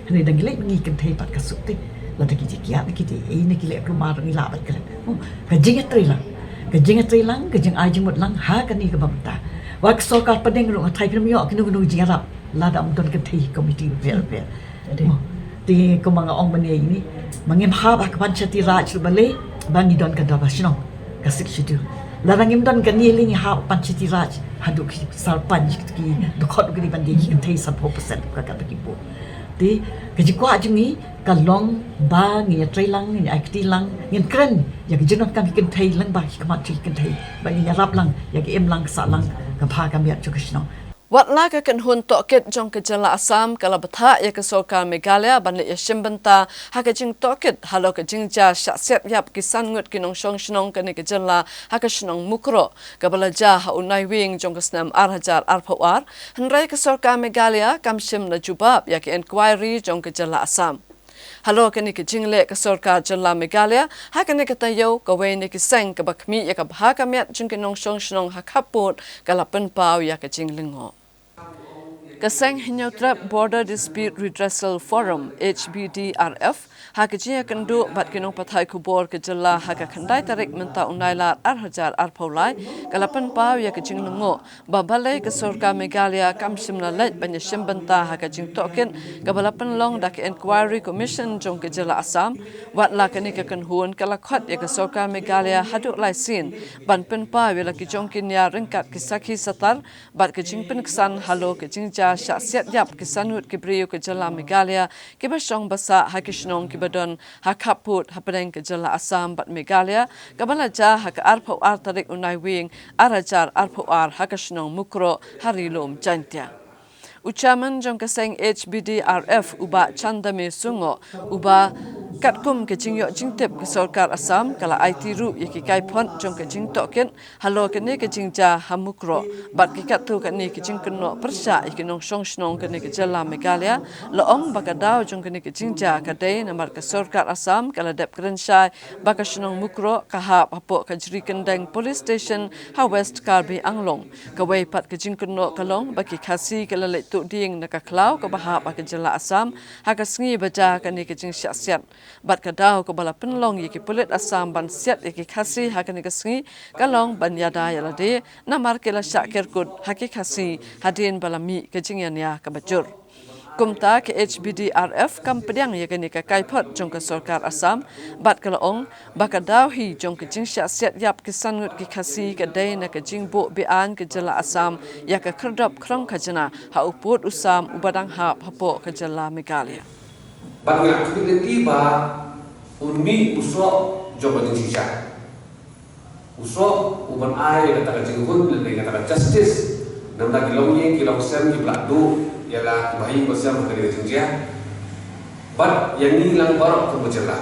Hynrei dang leit ngi kynthei pat ka suk te. Lada ki jingkiad na ki dei, eh, na ki leh kulmar ngi lah ban kren. Oh, ka jingïatreilang, ka jingïatreilang, ka jingai jingmut lang ha kane kaba mynta. Wat ka sorkar pdeng ruh nga tharai phim ïoh kino kino jingïarap lada ym don kynthei ha ki komiti bapher bapher. Te kumba nga ong mynne ïa ini, ma ngim hap ha ka Panchayati Raj ruh balei, ba ngi don ka dorbar shnong, ka Sixth Schedule. Lada ngim don kane lei ngi hap Panchayati Raj, haduh ki sarpanch ki dkhot ruh ki dei ban dei ki kynthei sanphew percent ka, kata ki buh. Te ka jingkwah jong ngi ka long ba ngin ïatreilang, ngin ïa kti lang, ngin kren ïa ka jingdonkam ki kynthei lyngba ki khmat jong ki kynthei, ba ngin ïarap lang ïa ka imlang ka sahlang, ka bha ka miat jong ka shnong. Wat la ka kynhun tohkit jong ka jylla Assam ka la bthah ïa ka sorkar Meghalaya ban leit ïashim bynta ha ka jingtohkit halor ka jingjia shah siat ïap ki san ngut ki nongshong shnong kane ka jylla ha ka shnong Mukroh, kaba la jia ha u Naiwieng jong ka snem ar hajar arphew ar, hynrei ka sorkar Meghalaya kam shym la jubab ïa ka inquiry jong ka jylla Assam. Halor kane ka jingleh ka sorkar jylla Meghalaya, ha kane ka taïew kawei na ki seng kaba khmih ïa ka bha ka miat jong ki nongshong shnong ha khappud ka la pynpaw ïa ka jinglyngngoh. Ka seng Hynñiewtrep Border Dispute Redressal Forum, H B D R F, ha ka jingïakynduh bad ki nongpathai khubor ka jylla ha ka khyndai tarik mynta u Nailar ar hajar arphew lai, ka la pynpaw ïa ka jinglyngngoh ba balei ka sorkar Meghalaya kam shym la leit ban ïashim bynta ha ka jingtohkit kaba la pynlong da ka Inquiry Commission jong ka jylla Assam. Wat la kane ka kynhun ka la khot ïa ka sorkar Meghalaya haduh lai sien ban pynpaw ïa la ki jong ki nia ryngkat ki sakhi satar bad ka jingpynksan halor ka jingjia shah siat ïap ki san ngut ki briew ka jylla Meghalaya kiba shong ba sah ha ki shnong kiba don ha khappud hapdeng ka jylla Assam bad Meghalaya, kaba la jia ha ka arphew ar tarik u Naiwieng ar hajar arphew ar ha ka shnong Mukroh ha Ri Lum Jaintia. U chairman jong ka seng H B D R F, u Bah Chandame Sungoh, u ba katkum ka jingïoh jingtip ka sorkar Assam ka la aiti ruh ïa ki kaiphod jong ka jingtohkit halor kane ka jingjia ha Mukroh bad ki katto katne ki jingkynnoh pyrshah ïa ki nongshong shnong kane ka jylla Meghalaya, la ong ba ka daw jong kane ka jingjia ka dei namar ka sorkar Assam ka la dep kren shai ba ka shnong Mukroh ka hap hapoh ka Jrikyndeng Police Station ha West Karbi Anglong. Kawei pat ka jingkynnoh ka long ba ki Khasi ka la leit tuh dieng na ka khlaw kaba hap ha ka jylla Assam ha ka sngi ba jia kane ka jingshah siat. Bad ka daw kaba la pynlong ïa ki pulit Assam ban siat ïa ki Khasi ha kane ka sngi ka long ban ïada ïa lade, namar ki la shah kerkut ha ki Khasi hadien ba la mih ka jingïania kaba jur. Kumta ka H B D R F kam pdiang ïa kane ka kaiphod jong ka sorkar Assam, bad ka la ong ba ka daw hi jong ka jingshah siat ïap ki san ngut ki Khasi ka dei na ka jingbuh beaiñ ka jylla Assam ïa ka khyrdop khrong khajna ha u pud u sam uba dang hap hapoh ka jylla Meghalaya. Bad nga kyrpad ïa phi ba un mih u soh jong ka jingshisha. U soh u ban ai kata ka jinghun lane kata ka justice. Namar ki longïing ki longsem kiba la duh ïa la ki bahaïing basem ha kane ka jingjia. Bad ïa ngi lang baroh kum ka jylla.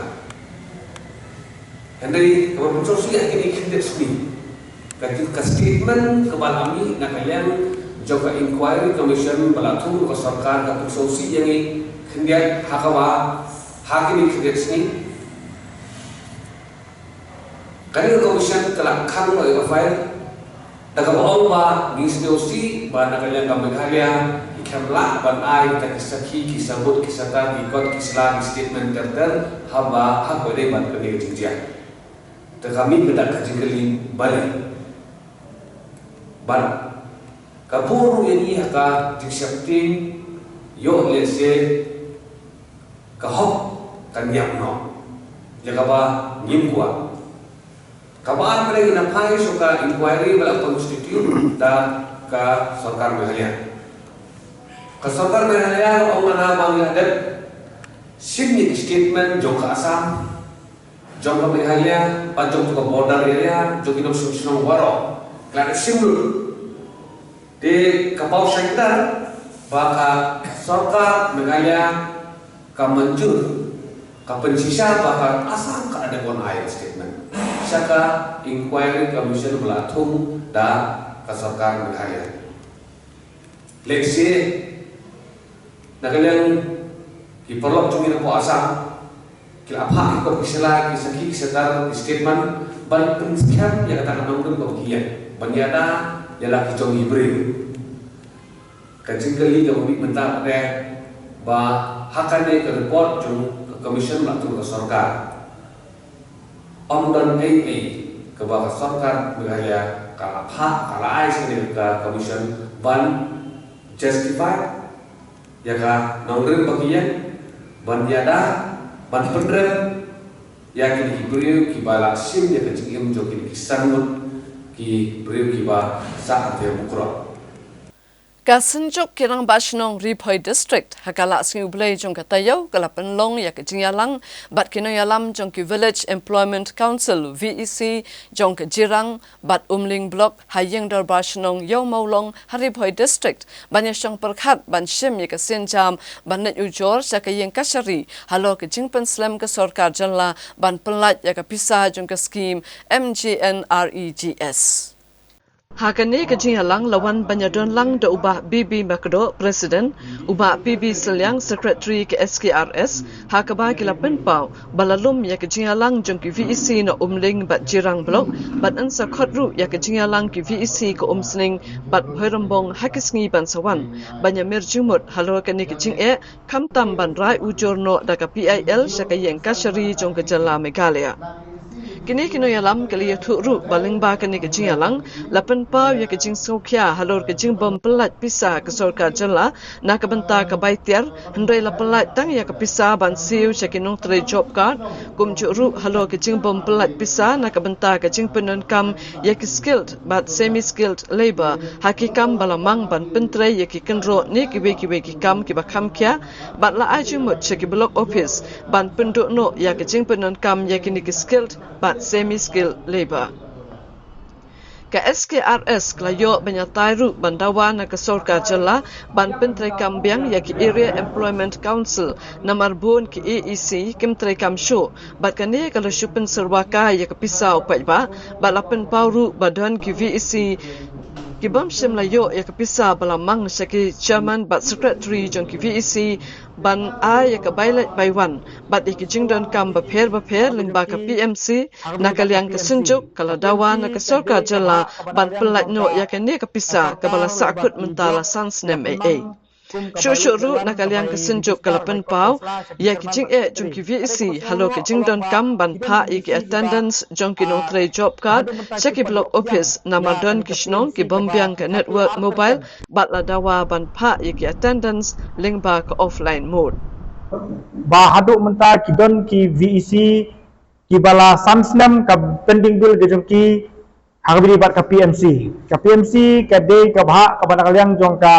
Hynrei kaba pynsngewsih ha kine ki khyndiat sngi, ka, ka statement kaba la mih na ka liang jong ka Inquiry Commission ba la thung ka sorkar ka pynsngewsih ïa ngi khyndiat ha kaba, ha kine ki khyndiat sngi. Kane ka commission ka la khang noh ïa ka file da kaba ong ba ngi sngewsih ba na ka liang ka Meghalaya ki khlem lah ban ai kita ki sakhi, ki sabut, ki satar, ki kot, ki sla, ki statement ter ter haba ha kaba dei bad kane ka jingjia. Te ka mih ka dak ka jingkylli balei. Bad ka buh ruh ïa ngi ha ka jingsheptieng, ïoh lehse ka hok kan ïap noh ïa kaba ngim kwah. Kaba ar, ngi na phai sha ka inquiry ba la constitute da ka sorkar Meghalaya. Ka sorkar Meghalaya ong ba ngi la dep shim ïa ki statement jong ka Assam, jong ka Meghalaya, bad jong ka border area, jong ki nongshong shnong baroh. Ka la dep shim lut. Te ka paw shai kdar ba ka sorkar Meghalaya ka mynjur, ka pynshisha ba ka Assam ka dei ban ai statement sha ka inquiry commission ba la thung da ka sorkar Meghalaya. Let's say, na ka liang ki paralok jong ngi na poh Assam ki la phah ki kot ki sla, ki sakhi ki satar, ki statement ban pynskhem ïa kata ka nongrim kaba ki ïeng, ban ïada ïa la ki jong ki briew. Ka jingkylli kaba mih mynta ka dei ba ha kane ka report jong ka commission ba la thung ka sorkar, ym don ei ei kaba ka sorkar Meghalaya ka la phah, ka la ai sha kane ka commission ban justify ïa ka nongrim ba ki ïeng, ban ïada, ban pynrem ïa kine ki briew kiba la shim ïa ka jingim jong kine ki san ngut ki briew kiba sah ha Mukroh. Ka Synjuk ki Rangbah Shnong Ri Bhoi District ha ka Lah Sngi U Blei jong ka taïew ka la pynlong ïa ka jingïalang bad ki nongïalam jong ki Village Employment Council, V E C, jong ka Jirang bad Umling Block ha Ïing Dorbar Shnong Ïew Mawlong ha Ri Bhoi District, ban ïashong pyrkhat ban shim ïa ka sienjam ban leit ujor sha ka ïing kashari halor ka jingpynslem ka sorkar jylla ban pyllait ïa ka pisa jong ka skim M G N R E G S. Ha kane ka jingïalang la wan ban ïadon lang da u Bah B B Makdoh, President, u Bah P B Sylliang, Secretary ka S K R S, ha kaba ki la pynpaw ba la lum ïa ka jingïalang jong ki V E C na Umling bad Jirang Block, bad yn sa khot ruh ïa ka jingïalang ki V E C ka Umsning bad Bhoirymbong ha ki sngi ban sa wan, ban ïamir jingmut halor kane ka jingeh, khamtam ban rai ujor noh da ka P I L sha ka ïing kashari jong ka jylla Meghalaya. Kine ki nongïalam ki la ïathuh ruh ba lyngba kane ka jingïalang la pynpaw ïa ka jingsngewkhia halor ka jingbym pyllait pisa ka sorkar jylla na ka bynta ka bai tiar, hynrei la pyllait tang ïa ka pisa ban siew sha ki nongtrei job card, kumjuh ruh halor ka jingbym pyllait pisa na ka bynta ka jingpyndonkam ïa ki skilled bad semi skilled labour ha ki kam ba la mang ban pyntrei ïa ki kynroh ne kiwei kiwei ki kam kiba kham khia, bad la ai jingmut sha ki block office ban pynduh noh ïa ka jingpyndonkam ïa kine ki skilled bad semi skilled labour. Ka S K R S ka la ïoh ban ïatai ruh ban dawa na ka sorkar jylla ban pyntreikam biang ïa ki Area Employment Council, namar bun ki A E C kim treikam shuh, bad kane ka la shu pynsyrwa kai ïa ka pisa u paidbah, bad la pynpaw ruh ba don ki V E C kibym shym la ïoh ïa ka pisa ba la mang sha ki chairman bad secretary jong ki V E C ban ai ïa ka bai leit bai wan bad ïa ki jingdonkam bapher bapher lyngba ka P M C. Na ka liang ka Synjuk ka la dawa na ka sorkar jylla ban pyllait noh ïa kane ka pisa kaba la sahkut mynta la san snem ei ei. Shuh shuh ruh na ka liang ka Synjuk ka la pynpaw ïa ki jingeh jong ki V E C halor ka jingdonkam ban phah ïa ki attendance jong ki nongtrei job card sha ki block office, namar don ki shnong kibym biang ka network mobile, bad la dawa ban phah ïa ki attendance lyngba ka offline mode. Ba haduh mynta ki don ki V E C kiba la san snem ka pending bill ka jong ki ha kaba ïadei bad ka P M C. Ka P M C ka dei ka bhah kaba na ka liang jong ka,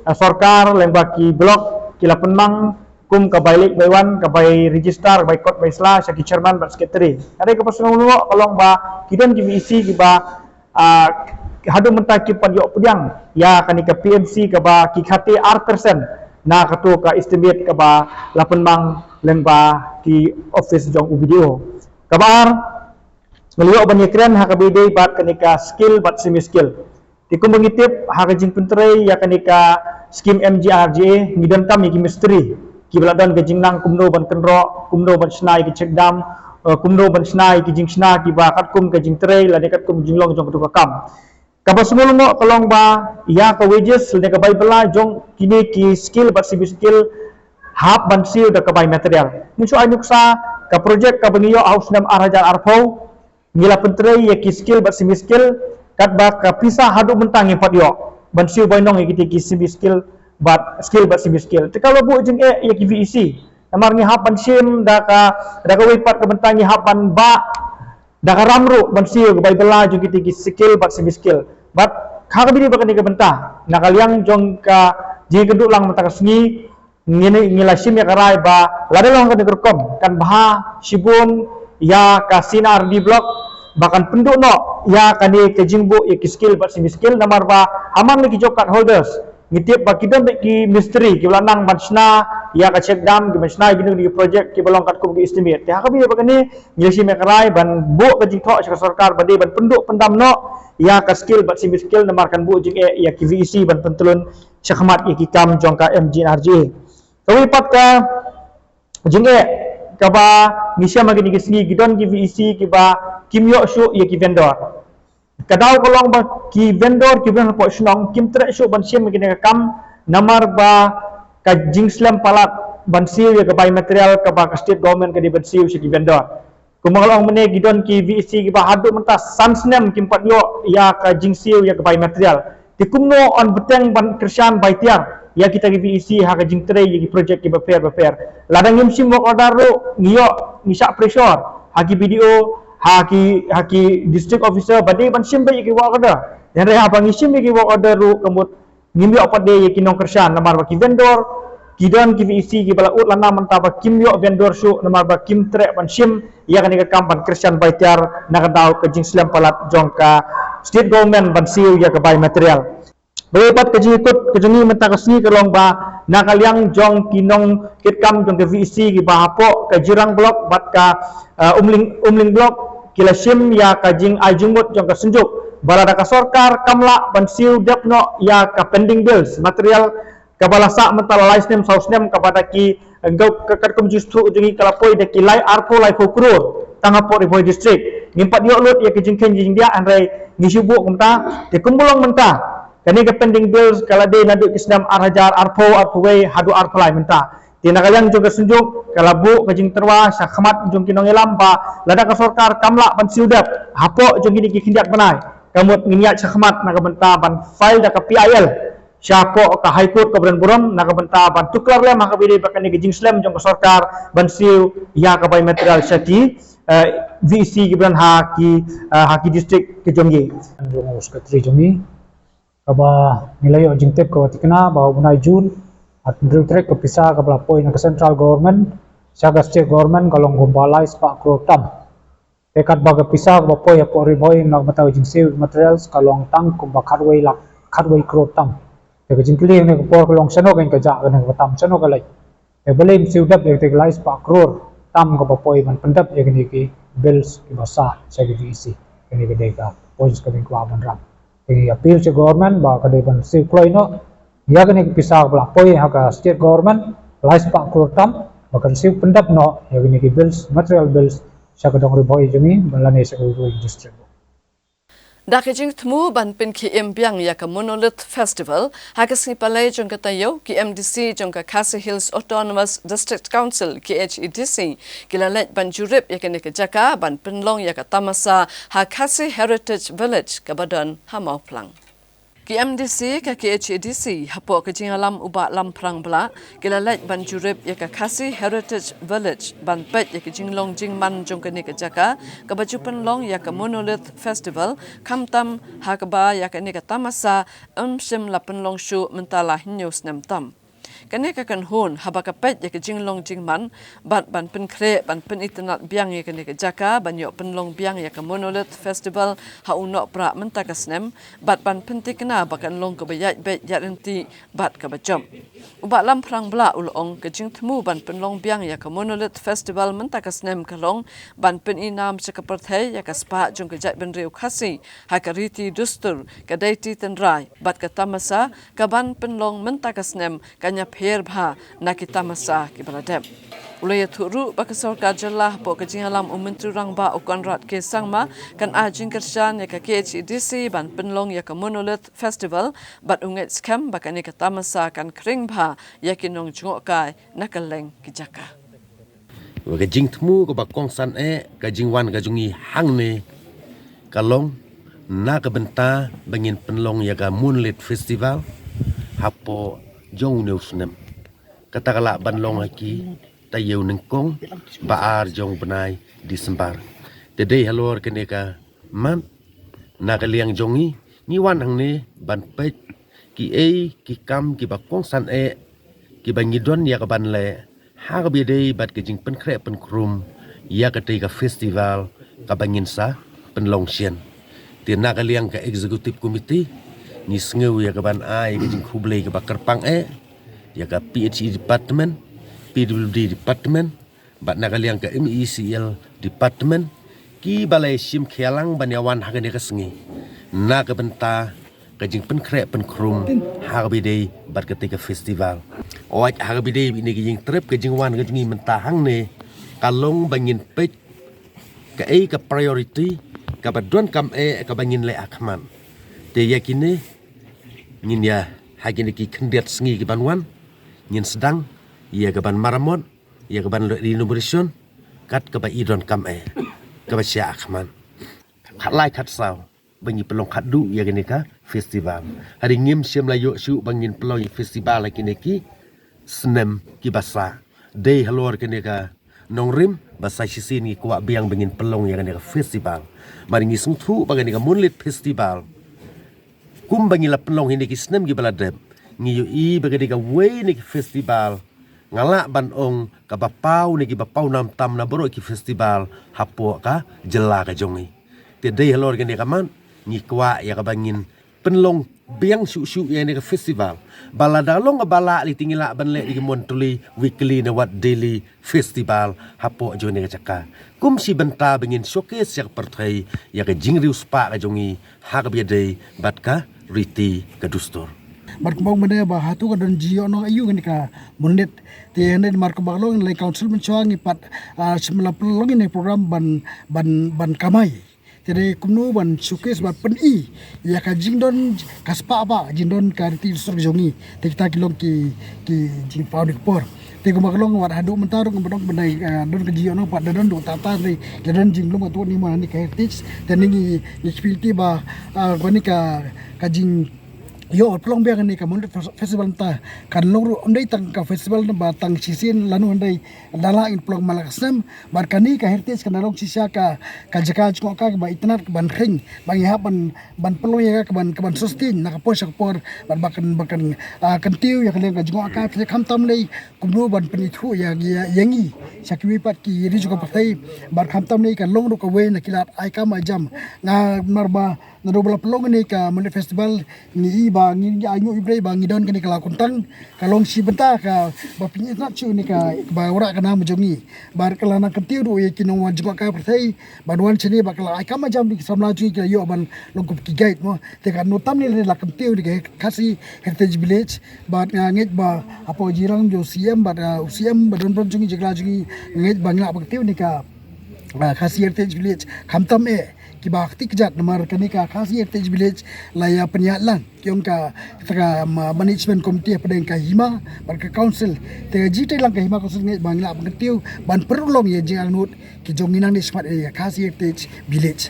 eh, sorkar lyngba ki block ki la pynmang kum ka bai leit bai wan, ka bai register, ka bai kot bai sla sha ki chairman bad secretary. Ka dei kaba sngewlyngngoh ka long ba ki don ki V E C kiba, ah, haduh mynta kim pat ïoh pdiang ïa kane ka P M C kaba ki khate ar percent na kato ka estimate kaba la pynmang lyngba ki office jong u B D O. Kaba ar, ngi la ïoh ban ïakren ha kaba ïadei bad kane ka skill bad semi skill. Te kumba ngi tip ha ka jingpyntrei ïa kane ka skim M G N R E G S, ngi donkam ïa ki mistri kiba la don ka jingnang kumno ban kynroh, kumno ban shna ïa ki check dam, eh, kumno ban shna ïa ki jingshna kiba katkum ka jingtrei lane katkum jinglong jong kato ka kam. Kaba sngewlyngngoh ka long ba ïa ka wages lane ka bai bylla jong kine ki skill bad semi skill hap ban siew da ka bai material. Ngi shu ai nuksa ka project kaba ngi ïoh ha u snem ar hajar arphew, ngi la pyntrei ïa ki skill bad semi skill, katba ka pisa haduh mynta ngim pat ïoh ban siew bainong ïa kite ki semi skill bad skill bad semi skill. Te ka la buh jingeh ïa ki V E C. Namar ngi hap ban shim da ka, da kawei pat ka bynta ngi hap ban bah da ka ram ruh ban siew ka bai bylla jong kita ki skill bad semi skill. Bad ha kaba ïadei bad kane ka bynta, na ka liang jong ka jingïakynduh lang mynta ka sngi, ngi, ngi la shim ïa ka rai ba lada long kane ka rukom kan bha shibun ïa ka C and RD block ba kan pynduh noh ïa kane ka jingbuh ïa ki skill bad semi skill, namar ba ha man la ki job card holders ngi tip ba ki don bad ki mistri kiba la nang ban shna ïa ka check dam, kiba shna ïa kino kino ki project kiba long katkum ki estimate. Te ha kaba ïadei bad kane ngi la shim ïa ka rai ban buh ka jingthoh sha ka sorkar ba dei ban pynduh pyndam noh ïa ka skill bad semi skill, namar kan buh jingeh ïa ki VEC ban pyntlun shakhmat ïa ki kam jong ka MGNREGA. Kawei pat ka jingeh kaba ngi shem ha kine ki sngi, ki don ki VEC kiba kim ïoh shuh ïa ki vendor. Ka daw ka long ba ki vendor kiba don hapoh shnong kim treh shuh ban shim ïa kine ki kam, namar ba ka jingslem palat ban siew ïa ka bai material kaba ka state government ka dei ban siew sha ki vendor. Kumba ka long mynne ki don ki VEC kiba haduh mynta san snem kim pat ïoh ïa ka jingsiew ïa ka bai material. Te kumno yn bteng ban kyrshan bai tiar ïa kita ki VEC ha ka jingtrei ïa ki project kiba pher ba pher. Lada ngim shim work order ruh ngi ïoh, ngi shah pressure ha ki BDO, ha ki, ha ki district officer ba dei ban shim beit ïa ki work order. Hynrei haba ngi shim ïa ki work order ruh ka mut ngim ïoh pat de ïa ki nongkyrshan, namar ba ki vendor, ki don ki VEC kiba la ud lana mynta ba kim ïoh vendor shuh namar ba kim treh ban shim ïa kane ka kam ban kyrshan bai tiar na ka daw ka jingslem palat jong ka state government ban siew ïa ka bai material. Bad ka jingkut ka jong ngi mynta ka sngi ka long ba na ka liang jong ki nongkitkam jong ka VEC kiba hapoh ka Jirang block bad ka, uh, Umling, Umling block ki la shim ïa ka jingai jingmut jong ka Synjuk ba lada ka sorkar kam lah ban siew dep noh ïa ka pending bills material kaba la sah mynta la lai snem saw snem kaba da ki, eh, ka, ka katkum jingsngewthuh jong ngi ka la poi da ki lai arphew laiphew klur tang hapoh Ri Bhoi District. Ngim pat ïoh lut ïa ka jingkheiñ jingdiah, hynrei ngi shu buh kumta. Te kumba long mynta kane ka pending bills ka la dei naduh ki snem ar hajar arphew, arphew wei haduh arphew lai mynta. Te na ka liang jong ka Synjuk ka la buh ka jingtyrwa shakhmat jong ki nongïalam ba lada ka sorkar kam lah ban siew dep hapoh jong kine ki khyndiat bnai, ka mut ngin ïaid shakhmat na ka bynta ban file da ka PIL shapoh ka High Court kaba don burom na ka bynta ban tuklar lem ha kaba ïadei bad kane ka jingslem jong ka sorkar ban siew ïa ka bai material sha ki, eh, VEC kiba don ha ki, eh, ha ki district ka jong ngi. Jong u Secretary jong ngi, kaba ngi la ïoh jingtip kaba thikna ba u bnai June, arphew hynriew tarik, ka pisa kaba la poi na ka central government sha ka state government ka long kumba lai spah klur tam. Te katba ka pisa kaba poi hapoh Ri Bhoi na ka bynta ka jingsiew materials ka long tang kumba khatwei lak, khatwei klur tam. Te ka jingkylli ha kane ka por ka long shano ka, ka jaka kane kaba tam, shano ka leit. Te balei ym siew dep ïa kata ka lai spah klur tam kaba poi ban pyndep ïa kine ki bills kiba sah sha ki VEC. Kane ka dei ka points kaba ngi kwah ban rah. Te ngi appeal sha government ba ka dei ban siew kloi noh ïa kane ka pisa kaba la poi ha ka state government, lai spah klur tam, ba kan siew pyndep noh ïa kine ki bills, material bills sha ka dong Ri Bhoi jong ngi, ba lane sha ka Ri Bhoi district. Da ka jingthmu ban pynkhie im biang ïa ka Monolith Festival, ha ka sngi Palei jong ka taïew, ki MDC jong ka Khasi Hills Autonomous District Council, KHADC, ki la leit ban jurip ïa kane ka jaka ban pynlong ïa ka tamasa ha Khasi Heritage Village kaba don ha Mawphlang. Ki MDC ka KHADC hapoh ka jingïalam u Bah Lamphrang Blah, ki la leit ban jurip ïa ka Khasi Heritage Village ban peit ïa ka jinglong jingman jong kane ka jaka kaba ju pynlong ïa ka Monolith Festival, khamtam ha kaba ïa kane ka tamasa ym shym la pynlong shuh mynta la hynñiew snem tam. Kane ka kynhun haba ka peit ïa ka jinglong jingman bad ban pynkhreh ban pynitynnad biang ïa kane ka jaka ban ïoh pynlong biang ïa ka Monolith Festival ha u Nohprah mynta ka snem, bad ban pynthikna ba kan long kaba ïaid beit ïaid ryntih bad kaba jop. U Bah Lamphrang Blah u la ong ka jingthmu ban pynlong biang ïa ka Monolith Festival mynta ka snem ka long ban pyni nam sha ka pyrthei ïa ka spah jong ka jaitbynriew Khasi ha ka riti dustur, ka deiti tynrai bad ka tamasa kaban pynlong mynta ka snem kan ïapher bha na ki tamasa kiba la dep. U la ïathuh ruh ba ka sorkar jylla hapoh ka jingïalam u Myntri Rangbah u Conrad K Sangma kan ai jingkyrshan ïa ka KHADC ban pynlong ïa ka Monolith Festival, bad u ngeit skhem ba kane ka tamasa kan khring bha ïa ki nongjngohkai na kylleng ki jaka. Ka jingthmu kaba kongsan eh, ka jingwan ka jong ngi hangne ka long na ka bynta ba ngin pynlong ïa ka Monolith Festival hapoh jong une u snem. Kata ka lah ban long ha ki taïew nyngkong ba ar jong bnai December. Te dei halor kane ka mat, na ka liang jong ngi, ngi wan hangne ban peit kiei ki kam kiba kongsan eh kiba ngi don ïa kaban leh ha kaba ïadei bad ka jingpynkhreh pynkhrum ïa katei ka festival kaba ngin sa pynlong shen. Te na ka liang ka executive committee, ngi sngew ïa kaban ai ka jingkhublei kaba kyrpang eh ïa ka P H E department, P W D department, bad na ka liang ka M E C L department, kiba la shim khia lang ban ïa wan ha kane ka sngi na ka bynta ka jingpynkhreh pynkhrum ha kaba ïadei bad katei ka festival. Wat ha kaba ïadei bad ine ka jingtrep, ka jingwan ka jong ngi mynta hangne ka long ba ngin peit kaei ka priority kaba donkam eh kaba ngin leh ha khmat. Te ïa kine ngin ïa, ha kine ki khyndiat sngi kiban wan, ngin sdang ïa kaban maramot, ïa kaban leh renovation, kat kaba i donkam eh, kaba shah ha khmat. Khatlai khatsaw ba ngi pynlong khatduh ïa kane ka festival. Hynrei ngim shym la ïoh shuh ba ngin pynlong ïa festival ha kine ki snem kiba sah. Dei halor kane ka nongrim ba sa shisien ngi kwah biang ba ngin pynlong ïa kane ka festival. Mar ngi sngewthuh ba kane ka Moonlit Festival, kumba ngi la pynlong ha kine ki snem kiba la dep, ngi ïohi ba ka dei kawei na ki festival, nga lah ban ong, kaba paw na kiba paw nam tam na baroh ki festival hapoh ka jylla ka jong ngi. Te dei halor kane ka mat, ngi kwah ïa kaba ngin pynlong biang shuh shuh ïa kane ka festival. Ba lada long kaba lah, lei te ngi lah ban leh ïa ki Monthly, Weekly ne wat Daily Festival hapoh jong kane ka jaka. Kum shi bynta ba ngin showcase ïa ka pyrthei ïa ka jingriewspah ka jong ngi ha kaba ïadei bad ka riti ka dustur. Bad kumba ong mynne ba hato ka don jingïohnong aïu kane ka Moonlit. Te hynrei namar kumba ka long lei council mynshuwa ngi pat, ah, shim la pynlong ïa kane ka program ban, ban, ban kamai. Te dei kumno ban showcase ban pyni ïa ka jingdon ka spah ba jingdon ka riti dustur ka jong ngi. Te kita ki long ki, ki jingpaw dei ka por. Te kumba ka long wat haduh mynta ruh ngam don ban dei, ah, don ka jingïohnong pat da don ruh tata dei, da don jinglong ka tuh ni ma ni ka heritage. Te ni ngi, ngi kyrpad ba, ah, kane ka, ka jingïoh pynlong biang kane ka Moonlit Fes-, Festival mynta kan long ruh ym dei tang ka festival ba tang shisien lano, hynrei da lah ngin pynlong man la ka snem. Bad kane ka heritage kan da long shisha ka, ka jaka jngohkai kaba itynnad kaban kheiñ ba ngi hap ban, ban pynlong ïa ka kaban, kaban sustain na ka por sha ka por. Bad ba kan, ba kan, ah, kyntiew ïa ka liang ka jngohkai pyrthei, khamtam lei kumno ban pynithuh ïa, ïa, ïa ngi sha kiwei pat ki ri jong ka pyrthei. Bad khamtam lei kan long ruh kawei na ki lad ai kam ai jam. Namar ba naduh ba la pynlong kane ka Moonlit Festival, ngi i ba ngi, ngi ainguh i brei ba ngi don kane ka la kumtang, ka long shi bynta kaba pynitynnad shuh kane ka, kaba wanrah ka nam jong ngi. Bad ka la nang kyntiew ruh ïa ki nongwan jngohkai pyrthei ban wan shane, bad ka la ai kam ai jam ïa ki samla jong ngi, ki la ïoh ban long kum ki guide mo. Te ka nongtam ne la kyntiew ïa ka Khasi Heritage Village. Bad nga ngeit ba hapoh jingïalang jong u C M bad, ah, u C M bad don bun jong ngi jingla jong ngi, nga ngeit ba ngi lah ban kyntiew ïa ka, ah, Khasi Heritage Village khamtam eh kiba kti kjat. Namar kane ka Khasi Heritage Village la ïa pynïaid lang ki ong ka, kata ka ma-, management committee hapdeng ka hima bad ka council. Te ka jingtei lang ka hima council, ngeit ba ngi lah ban kyntiew ban pynurlong ïa jingangnud ki jong ngi nangne shakhmat ïa ka Khasi Heritage Village.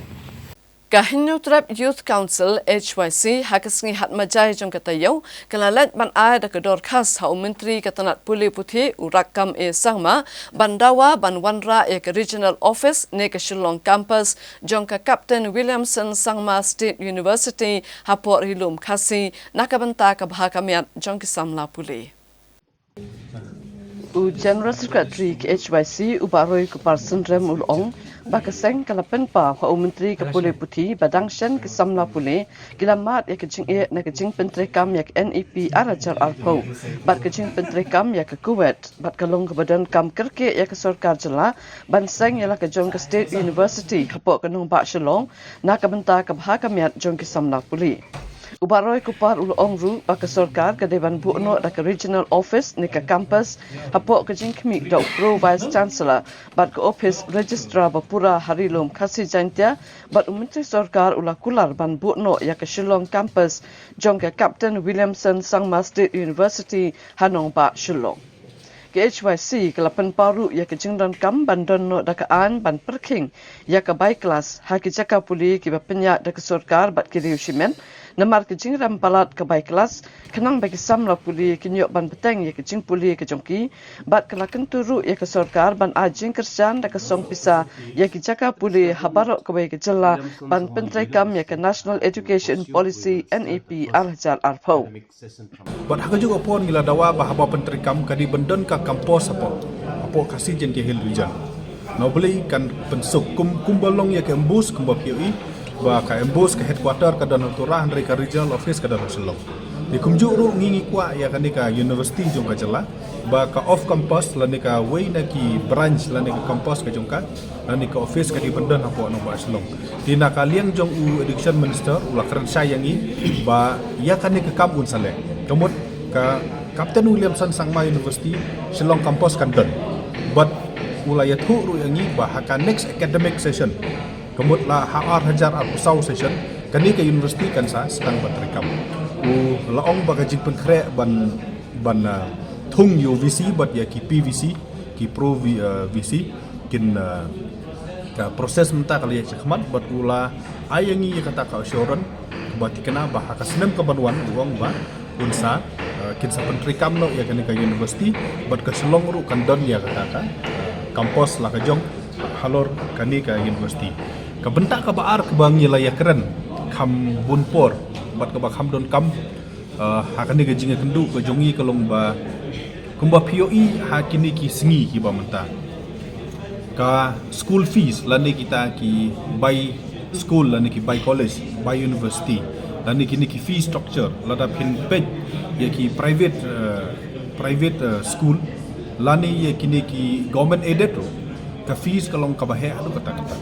Ka Hynñiewtrep Youth Council, H Y C, ha ka sngi Hatmajai jong ka taïew, ka la leit ban ai da ka dorkhas ha u Myntri ka tnat pule puthi, u Rakkam A Sangma, ban dawa ban wanrah ïa ka Regional Office ne ka Shillong Campus jong ka Captain Williamson Sangma State University hapoh Ri-lum Khasi, na ka bynta ka bha ka miat jong ki samla pule. U General Secretary ka H Y C, u Bah Roy Kupar Synrem, u la ong ba ka seng ka la pynpaw ha u Myntri ka pule puthi ba dang shen ki samla pule ki la mad ïa ka jingeh na ka jingpyntreikam ïa ka N E P ar hajar arphew bad ka jingpyntreikam ïa ka KUET, bad ka long kaba donkam kyrkieh ïa ka sorkar jylla ban seng ïa la ka jong ka State University hapoh ka nongbah Shillong na ka bynta ka bha ka miat jong ki samla pule. U Bah Roy Kupar u la ong ruh ba ka sorkar ka dei ban buh noh da ka Regional Office ne ka Campus hapoh ka jingkhmih da u Pro Vice Chancellor bad ka Ophis Registrar ba pura ha Ri-lum Khasi Jaiñtia, bad u Myntri Sorkar u la kular ban buh noh ïa ka Shillong Campus jong ka Captain Williamson Sangma State University ha nongbah Shillong. Ka H Y C ka la pynpaw ruh ïa ka jingdonkam ban don noh da ka aiñ ban pyrkhing ïa ka bai klas ha ki jaka pule kiba pynïaid da ka sorkar bad ki riew shimet, namar ka jingrem palat ka bai klas, khnang ba ki samla pule kin ïoh ban bteng ïa ka jingpule ka jong ki, bad ka la kyntu ruh ïa ka sorkar ban ai jingkyrshan da ka song pisa ïa ki jaka pule ha baroh kawei ka jylla ban pyntreikam ïa ka National Education Policy, N E P, ar hajar arphew. Bad ha kajuh ka por ngi la dawa ba haba pyntreikam ka dei ban don ka campus hapoh, hapoh Khasi Jaintia Hills Region. Na balei kan pynsuk kum, kumba long ïa ka MBOSE, kumba phi ïohi ba ka MBOSE ka headquarter ka don ha Tura, hynrei ka regional office ka don ha Shillong. Te kumjuh ruh ngi, ngi kwah ïa kane ka university jong ka jylla ba ka off campus lane kawei na ki branch lane ka campus ka jong ka lane ka office ka dei ban don hapoh nongbah Shillong. Te na ka liang jong u Education Minister u la kren shai ïa ngi ba ïa kane ka kam un sa leh. Ka mut ka Captain Williamson Sangma University Shillong campus kan don. Bad u la ïathuh ruh ïa ngi ba ha ka next academic session, ka mut la ha ar hajar arphew saw session, kane ka university kan sa sdang ban treikam. U la ong ba ka jingpynkhreh ban, ban, ah, thung ïa u VC bad ïa ki PVC, ki pro V-, ah, VC, kin, ah, ka process mynta ka la ïaid shakhmat bad u la ai ïa ngi ïa kata ka assurance ba thikna ba ha ka snem ka ban wan, u ong ba un sa, ah, kin sa pyntreikam noh ïa kane ka university bad ka Shillong ruh kan don ïa kata ka, ah, campus la ka jong halor kane ka university. Ka bynta kaba ar kaba ngi la ïakren kham bun por bad kaba kham donkam, ah, ha kane ka jingïakynduh ka jong ngi ka long ba kumba phi ïohi ha kine ki sngi kiba mynta, ka school fees lane kita ki bai school lane ki bai college, bai university, lane kine ki fee structure, lada phin peit ïa ki private, ah, private, ah, school lane ïa kine ki government aided ruh, ka fees ka long kaba heh haduh katta katta.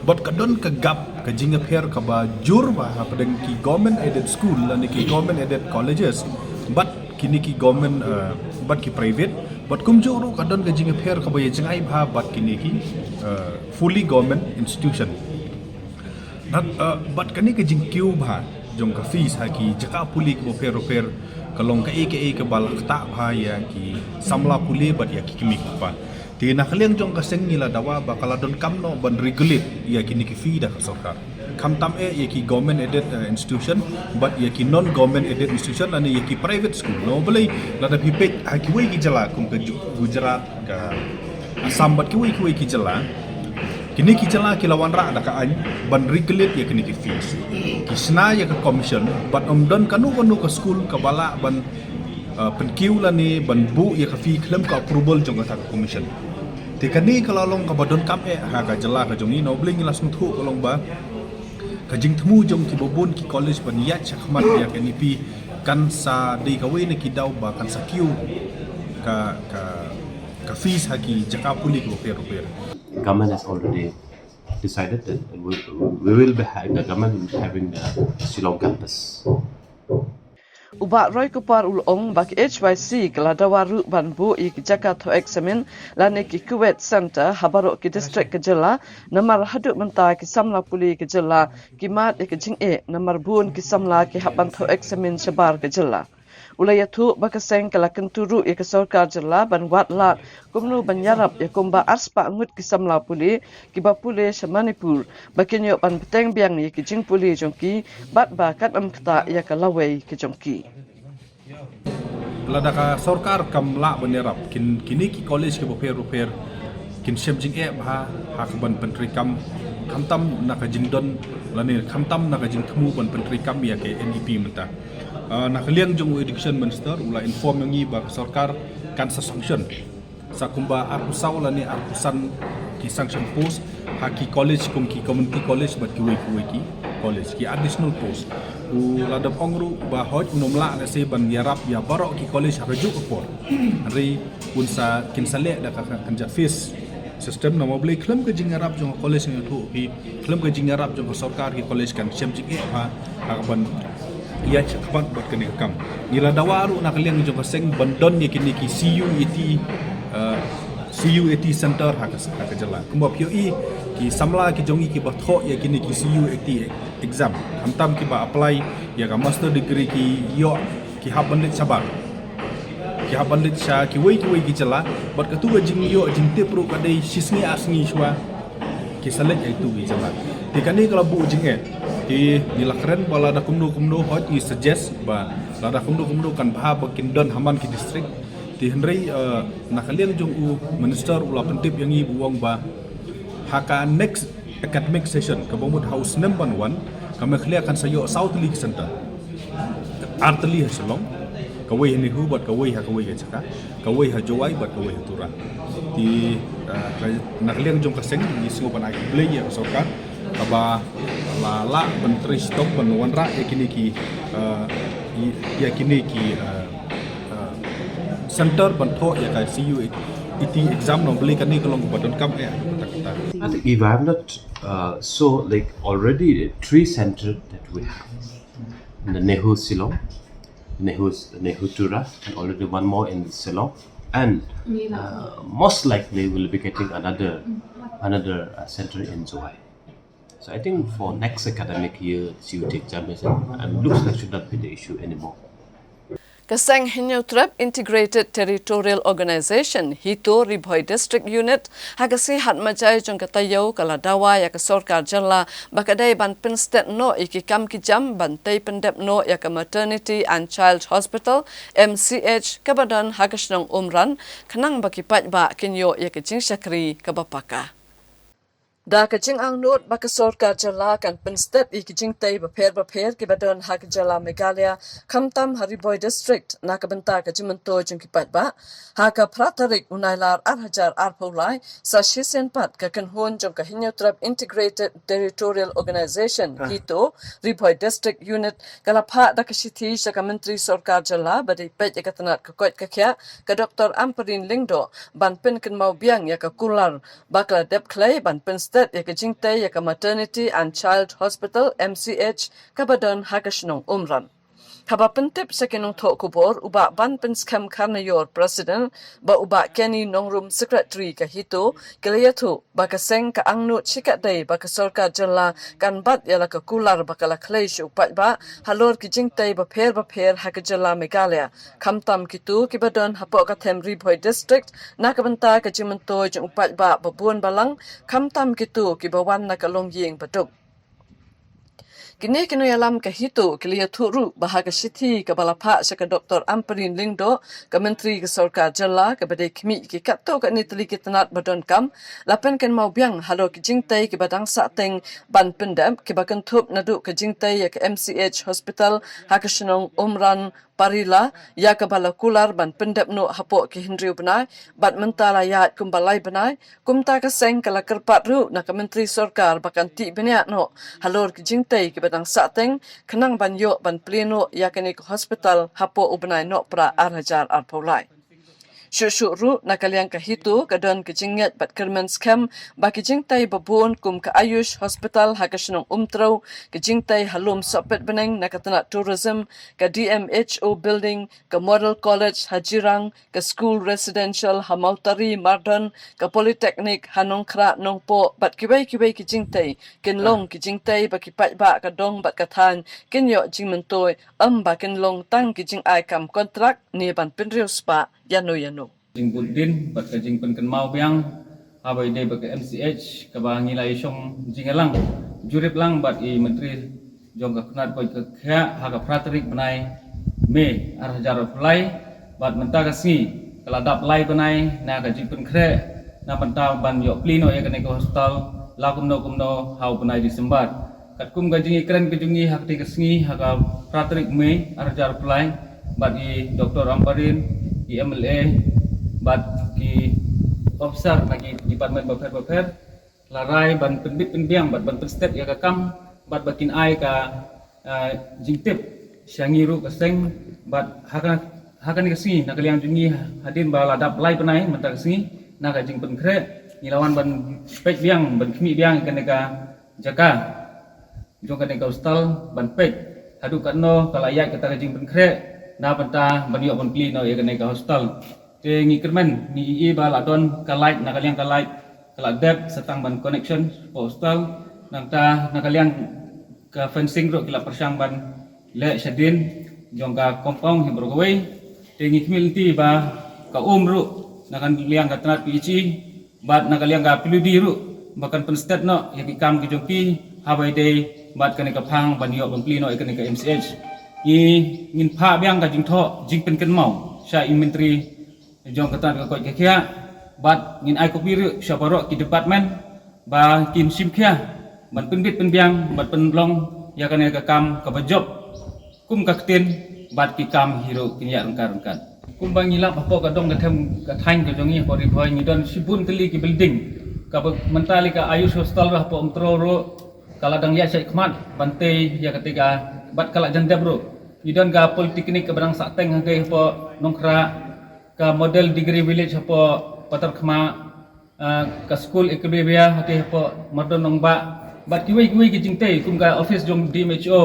Bad ka don ka gap, ka jingïapher kaba jur bha hapdeng ki government aided school lane ki government aided colleges bad kine ki government, ah, bad ki private, bad kumjuh ruh ka don ka jingïapher kaba ïa jngai bha bad kine ki, ah, fully government institution. Bad, ah, bad kane ka jingkiew bha jong ka fees ha ki jaka pule kiba pher bapher ka long kaei kaei kaba la ktah bha ïa ki samla pule bad ïa ki kmie ki kpa. Te na ka liang jong ka seng ngi la dawa ba ka la donkam noh ban regulate ïa kine ki fee da ka sorkar. Khamtam eh ïa ki government aided, eh, institution bad ïa ki non government aided institution lane ïa ki private school. Na balei, lada phi peit ha kiwei ki jylla kum ka Ju-, Gujarat, ka Assam bad kiwei kiwei ki jylla, kine ki jylla ki la wanrah da ka aiñ ban regulate ïa kine ki fees. Ki shna ïa ka commission bad ym don kano kano ka school kaba lah ban, uh, pynkiew lane ban buh ïa ka fee khlem ka approval jong kata ka commission. Te kane ka la long kaba donkam eh ha ka jylla ka jong ngi. Na balei ngi la sngewthuh ka long ba ka jingthmu jong kiba bun ki college ban ïaid shakhmat ïa ka N E P kan sa dei kawei na ki daw ba kan sa kiew ka, ka, ka fees ha ki jaka pule kiba pher bapher. Government has already decided that we, we will be ha-, the government will be having the Shillong campus. U Bah Roy Kupar u la ong ba ka H Y C ka la dawa ruh ban buh ïa ki jaka thoh examin lane ki CUET center ha baroh ki district ka jylla, namar haduh mynta ki samla pule ka jylla ki mad ïa ka jingeh namar bun ki samla ki hap ban thoh examin shabar ka jylla. U la ïathuh ba ka seng ka la kyntu ruh ïa ka sorkar jylla ban wad lad kumno ban ïarap ïa kumba arspah ngut ki samla pule kiba pule sha Manipur ba kin ïoh ban bteng biang ïa ki jingpule jong ki bad ba kan ym ktah ïa ka lawei ka jong ki. Lada ka sorkar kam lah ban ïarap, kin, kine ki college kiba pher bapher kin shem jingeh bha ha ka ban pyntreikam, khamtam na ka jingdon lane khamtam na ka jingthmu ban pyntreikam ïa ka N E P mynta. Ah, na ka liang jong u Education Minister u la inform ïa ngi ba ka sorkar kan sa sanction sa kumba arphew saw lane arphew san ki sanction post ha ki college kum ki community college bad kiwei kiwei ki college, ki additional post. U la dep ong ruh ba hooid un ym lah lehse ban ïarap ïa baroh ki college ha kajuh ka por. Hynrei un sa, kin sa leh da ka, ka, ka kynja phase system. Namar balei? Khlem ka jingïarap jong ka college, nga ïathuh ïa phi, khlem ka jingïarap jong ka sorkar ki college kan shem jingeh bha ha ka ban ïaid shakhmat bad kane ka kam. Ngi la dawa ruh na ka liang jong ka seng ban don ïa kine ki C U A T, eh, C U A T center ha ka, ha ka jylla. Kumba phi ïohi, ki samla ki jong ngi kiba thoh ïa kine ki C U A T exam, khamtam kiba apply ïa ka master degree ki ïoh, ki hap ban leit shabar. Ki hap ban leit sha kiwei kiwei ki jylla, bad katu ka jingïoh jingtip ruh ka dei shi sngi ar sngi shuwa ki sa leit ïa itu ki jylla. Te kane ka la buh jingeh. Te ngi la kren ba lada kumno kumno, hooid ngi suggest ba lada kumno kumno kan bha ba kin don ha man ki district. Te hynrei, eh, na ka liang jong u minister u la pyntip ïa ngi ba u ong ba ha ka next academic session kaba mut ha u snem ban wan, ka Meghalaya kan sa ïoh saw tylli ki center. Ar tylli ha Shillong, kawei ha NEHU bad kawei ha kawei ka jaka, kawei ha Jowai bad kawei ha Tura. Te, eh, ka, na ka liang jong ka seng ngi sngew ban ai khublei ïa ka sorkar kaba la lah ban trei shitom ban wanrah ïa kine ki, eh, ïa kine ki, eh, eh, center ban thoh ïa ka CUET exam, namar balei kane ka long kaba donkam eh. I think if I'm not, uh, so, like, already three center that we have. The NEHU Shillong, NEHU, NEHU Tura, and already one more in Shillong. And, uh, most likely we'll be getting another, another, uh, center in Jowai. So I think for next academic year, CUET examination, um, looks like should not be the issue anymore. Ka seng Hynñiewtrep Integrated Territorial Organization, HITO, Ri Bhoi District Unit, ha ka sngi Hadmajai jong ka taïew ka la dawa ïa ka sorkar jylla ba ka dei ban pynstet noh ïa ki kam ki jam ban tei pyndep noh ïa ka Maternity and Child Hospital, M C H, kaba don ha ka shnong Umran, khnang ba ki paidbah kin ïoh ïa ka jingshakri kaba paka. Da ka jingangnud ba ka sorkar jylla kan pynstet ïa ki jingtei bapher bapher kiba don ha ka jylla Meghalaya, khamtam ha Ri Bhoi District, na ka bynta ka jingmyntoi jong ki paidbah, ha ka phra tarik u Nailar ar hajar arphew lai, sa shisien pat ka kynhun jong ka Hynñiewtrep Integrated Territorial Organization, HITO, Ri Bhoi District Unit, ka la phah da ka shithi sha ka Myntri Sorkar Jylla ba dei peit ïa ka tnat ka koit ka khiah, ka Doktor Ampareen Lyngdoh, ban pynkynmaw biang ïa ka kular ba ka la dep khlei ban pynstet ïa ka jingtei ïa ka Maternity and Child Hospital, M C H, kaba don ha ka shnong Umran. Haba pyntip sha ki nongthoh khubor, u Bah Banpynskhem Kharnaior, President, bad u Bah Kenny Nongrum, Secretary ka HITO, ki la ïathuh ba ka seng ka angnud shikatdei ba ka sorkar jylla kan bat ïa la ka kular ba ka la khlei sha u paidbah halor ki jingtei bapher bapher ha ka jylla Meghalaya, khamtam kito kiba don hapoh ka them Ri Bhoi District, na ka bynta ka jingmyntoi jong u paidbah ba bun balang, khamtam kito kiba wan na ka longïing baduk. Kine ki nongïalam ka HITO ki la ïathuh ruh ba ha ka shithi kaba la phah sha ka Doktor Ampareen Lyngdoh, ka Myntri ka Sorkar Jylla kaba dei khmih ki katto katne tylli ki tnat ba donkam, la pynkynmaw biang halor ki jingtei kiba dang sahteng ban pyndep, kiba kynthup naduh ka jingtei ïa ka M C H hospital ha ka shnong Umran Parila, ïa kaba la kular ban pyndep noh hapoh ki hynriew bnai, bad mynta la ïaid kumba lai bnai. Kumta ka seng ka la kyrpad ruh na ka Myntri Sorkar ba kan tih bniah noh halor ki jingtei kiba dang sahteng, khnang ban ïoh ban plie noh ïa kane ka hospital hapoh u bnai Nohprah ar hajar arphew lai. Shuh shuh ruh, na ka liang ka HITO ka don ka jingngeit bad kyrmen skhem ba ki jingtei ba bun kum ka Ayush Hospital ha ka shnong Umtrew, ka jingtei ha lum sohpet bneng na ka tnat tourism, ka D M H O building, ka Model College ha Jirang, ka School Residential ha Mawtari Mardon, ka Polytechnic ha Nongkhrah Nongpoh, bad kiwei kiwei ki jingtei, kin long ki jingtei ba ki paidbah ka dong bad ka thaiñ kin ïoh jingmyntoi, ym ba kin long tang ki jingai kam kontrak ne ban pynriewspah ïano ïano. Jingbud dien bad ka jingpynkynmaw biang, haba ïadei bad ka M C H kaba ngi la ïashong jingïalang jurip lang bad i Myntri jong ka tnat koit ka khiah ha ka phra tarik bnai May ar hajar arphew lai, bad mynta ka sngi ka la dap lai bnai na ka jingpynkhreh na bynta ban ïoh plie noh ïa kane ka hospital la kumno kumno ha u bnai December. Katkum ka jingïakren ka jong ngi ha katei ka sngi ha ka phra tarik May ar hajar arphew lai bad i Doktor Ampareen, i M L A bad ki officer na ki department bapher bapher, la rai ban pynbit pynbiang bad ban pynstet ïa ka kam bad ba kin ai ka, ah, jingtip sha ngi ruh ka seng, bad ha ka, ha kane ka sngi na ka liang jong ngi, hadien ba la dap lai bnai mynta ka sngi na ka jingpynkhreh, ngi la wan ban peit biang, ban khmih biang ïa kane ka jaka jong kane ka hospital ban peit haduh katno ka la ïaid kata ka jingpynkhreh na bynta ban ïoh ban plie noh ïa kane ka hospital. Te ngi kyrmen, ngi ïohi ba la don ka light, na ka liang ka light ka la dep sa tang ban connection hapoh hospital, nangta na ka liang ka fencing ruh ki la pyrshang ban leh shadien jong ka compound hi baroh kawei. Te ngi khmih lynti ba ka um ruh na ka liang ka tnat P H E bad na ka liang ka P W D ruh ba kan pynstet noh ïa ki kam ki jong ki ha ba ïadei bad kane ka phang ban ïoh ban plie noh ïa kane ka M C H. Ngi ngin phah biang ka jingthoh jingpynkynmaw sha i Myntri jong ka tnat ka koit ka khiah bad ngin ai copy ruh sha baroh ki department ba kin shim khia ban pynbit pynbiang bad pynlong ïa kane ka kam kaba jop kum ka ktien bad ki kam hi ruh kin ïa ryngkat ryngkat. Kumba ngi lap hapoh ka dong ka them ka thaiñ ka jong ngi hapoh Ri Bhoi ngi don shibun tylli ki building kaba mynta lei ka Ayush Hospital ruh hapoh Umtro ruh ka la dang ïa shait khmat ban tei ïa kata ka bad ka la jan dep ruh. Ngi don ka Polytechnic kaba dang sah teng ha ka hapoh Nongkhrah, ka Model Degree Village hapoh Patarkhmah, ah, ka skul Equilibria ha ka hapoh Mardon Nongbah bad kiwei kiwei ki jingtei kum ka office jong D M H O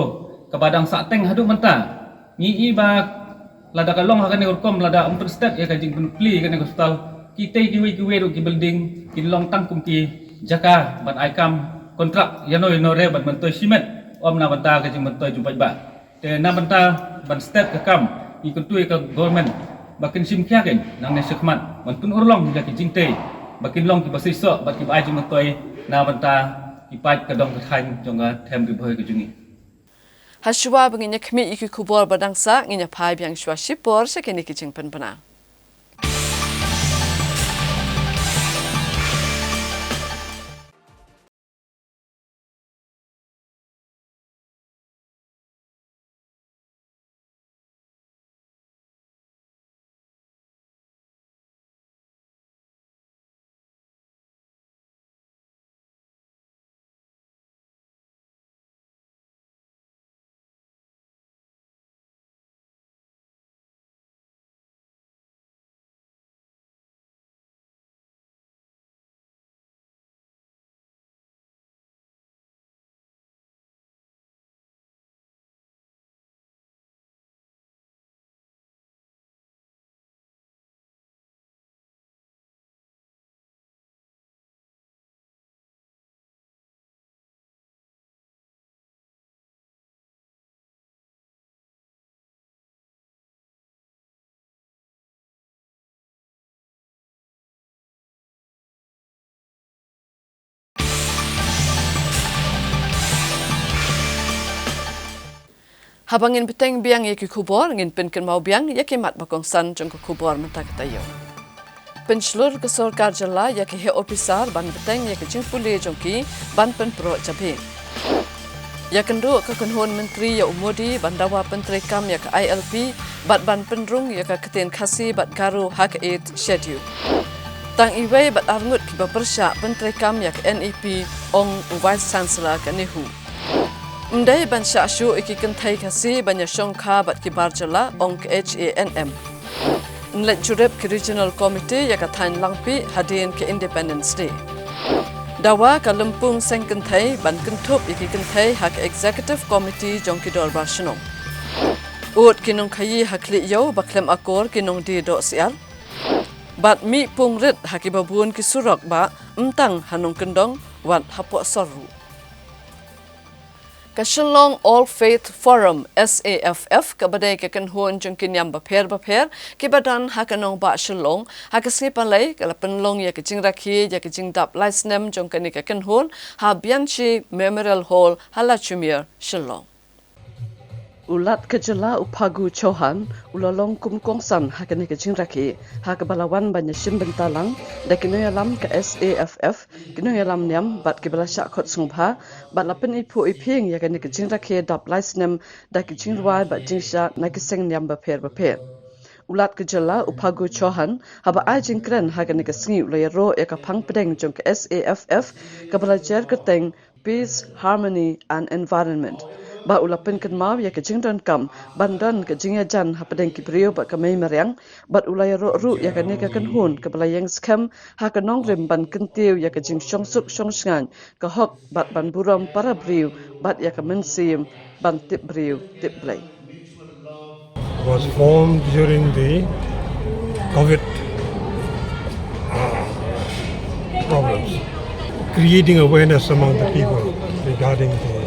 kaba dang sah teng haduh mynta. Ngi i ba lada ka long ha kane ka rukom lada ym pynstep ïa ka jingpynplie ïa kane ka hospital kitei kiwei kiwei ruh ki building kin long tang kum ki jaka ban ai kam kontrak ïano ïano re ban myntoi shimet ym na bynta ka jingmyntoi jong paidbah. Te na bynta ban step ka kam ngi kyntu ïa ka government ba kin shim khia kein nangne shakhmat ban pynurlong ïa ki jingtei ba kin long kiba seisoh bad kiba ai jingmyntoi na bynta ki paid ka dong ka thaiñ jong ka them Ri Bhoi ka jong ngi. Hashuwa ba ngin ïa khmih ïa ki khubor ba dang sah ngin ïa phai biang shuwa shipor sha kine ki jingpynbna. Haba ngin bteng biang ïa ki khubor ngin pynkynmaw biang ïa ki mat ba kongsan jong ka khubor mynta ka taïew. Pynshlur ka sorkar jylla ïa ki heh ophisar ban bteng ïa ka jingpule jong ki ban pynproh jabieng. Ïakynduh ka kynhun myntri ïa u Modi ban dawa pyntreikam ïa ka I L P bad ban pynrung ïa ka ktien Khasi bad Garo ha ka Eighth Schedule. Tang iwei bad arngut kiba pyrshah pyntreikam ïa ka N E P, ong u Vice Chancellor ka NEHU. Ym dei ban shah shuh ïa ki kynthei Khasi ban ïashongkha bad ki bar jylla, ong ka H A N M. Yn leit jurip ki Regional Committee ïa ka thaiñ Langpih hadien ka Independence Day. Dawa ka lympung seng kynthei ban kynthup ïa ki kynthei ha ka Executive Committee jong ki dorbar shnong. Ud ki nongkhaïi ha Khlieh Ïew ba khlem akor ki nongdie doh syiar. Bad mih pung rit ha kiba bun ki surok ba ym tang ha nongkyndong wat hapoh sor ruh. Ka Shillong All Faith Forum, S A F F, kaba dei ka kynhun jong ki niam bapher bapher kiba don ha ka nongbah Shillong, ha ka sngi Palei ka la pynlong ïa ka jingrakhe ïa ka jingdap lai snem jong kane ka kynhun ha Bianchi Memorial Hall ha Lachumiere, Shillong. U Lat ka jylla u Phagu Chauhan u la long kum kongsan ha kane ka jingrakhe ha kaba la wan ban ïashim bynta lang da ki nongïalam ka S A F F, ki nongïalam niam bad kiba la shah khot sngewbha bad la pyniphuh iphieng ïa kane ka jingrakhe dap lai snem da ki jingrwai bad jingshah na ki seng niam bapher bapher. U Lat ka jylla u Phagu Chauhan haba ai jingkren ha kane ka sngi u la ïaroh ïa ka phang pdeng jong ka S A F F kaba la jer kyrteng Peace, Harmony and Environment. Ba u la pynkynmaw ïa ka jingdonkam ban don ka jingïajan hapdeng ki briew bad ka mei mariang bad u la ïaroh ruh ïa kane ka kynhun kaba la ïeng skhem ha ka nongrim ban kyntiew ïa ka jingshongsuk shongshngaiñ, ka hok bad ban burom para briew bad ïa ka mynsiem ban tip briew tip Blei. Was formed during the COVID, uh, problems, creating awareness among the people regarding the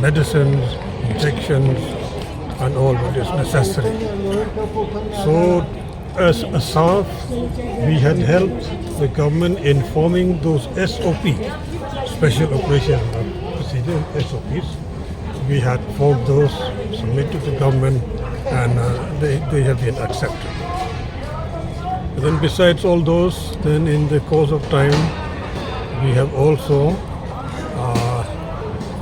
medicines, protections and all what is necessary. So, as a SAF, we had helped the government in forming those S O P, Special Operation Procedure, S O Ps. We had formed those, submitted to the government, and uh, they, they have been accepted. Then besides all those, then in the course of time, we have also uh,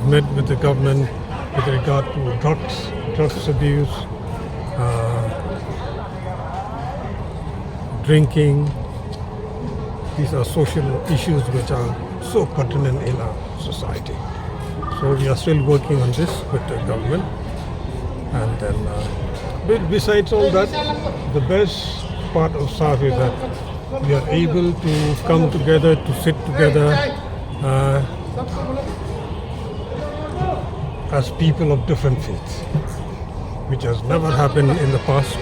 met with the government with regard to drugs, drugs abuse, uh, drinking. These are social issues which are so pertinent in our society. So we are still working on this with the government. And then, uh, be- besides all that, the best part of SAF is that we are able to come together, to sit together uh, as people of different faiths, which has never happened in the past.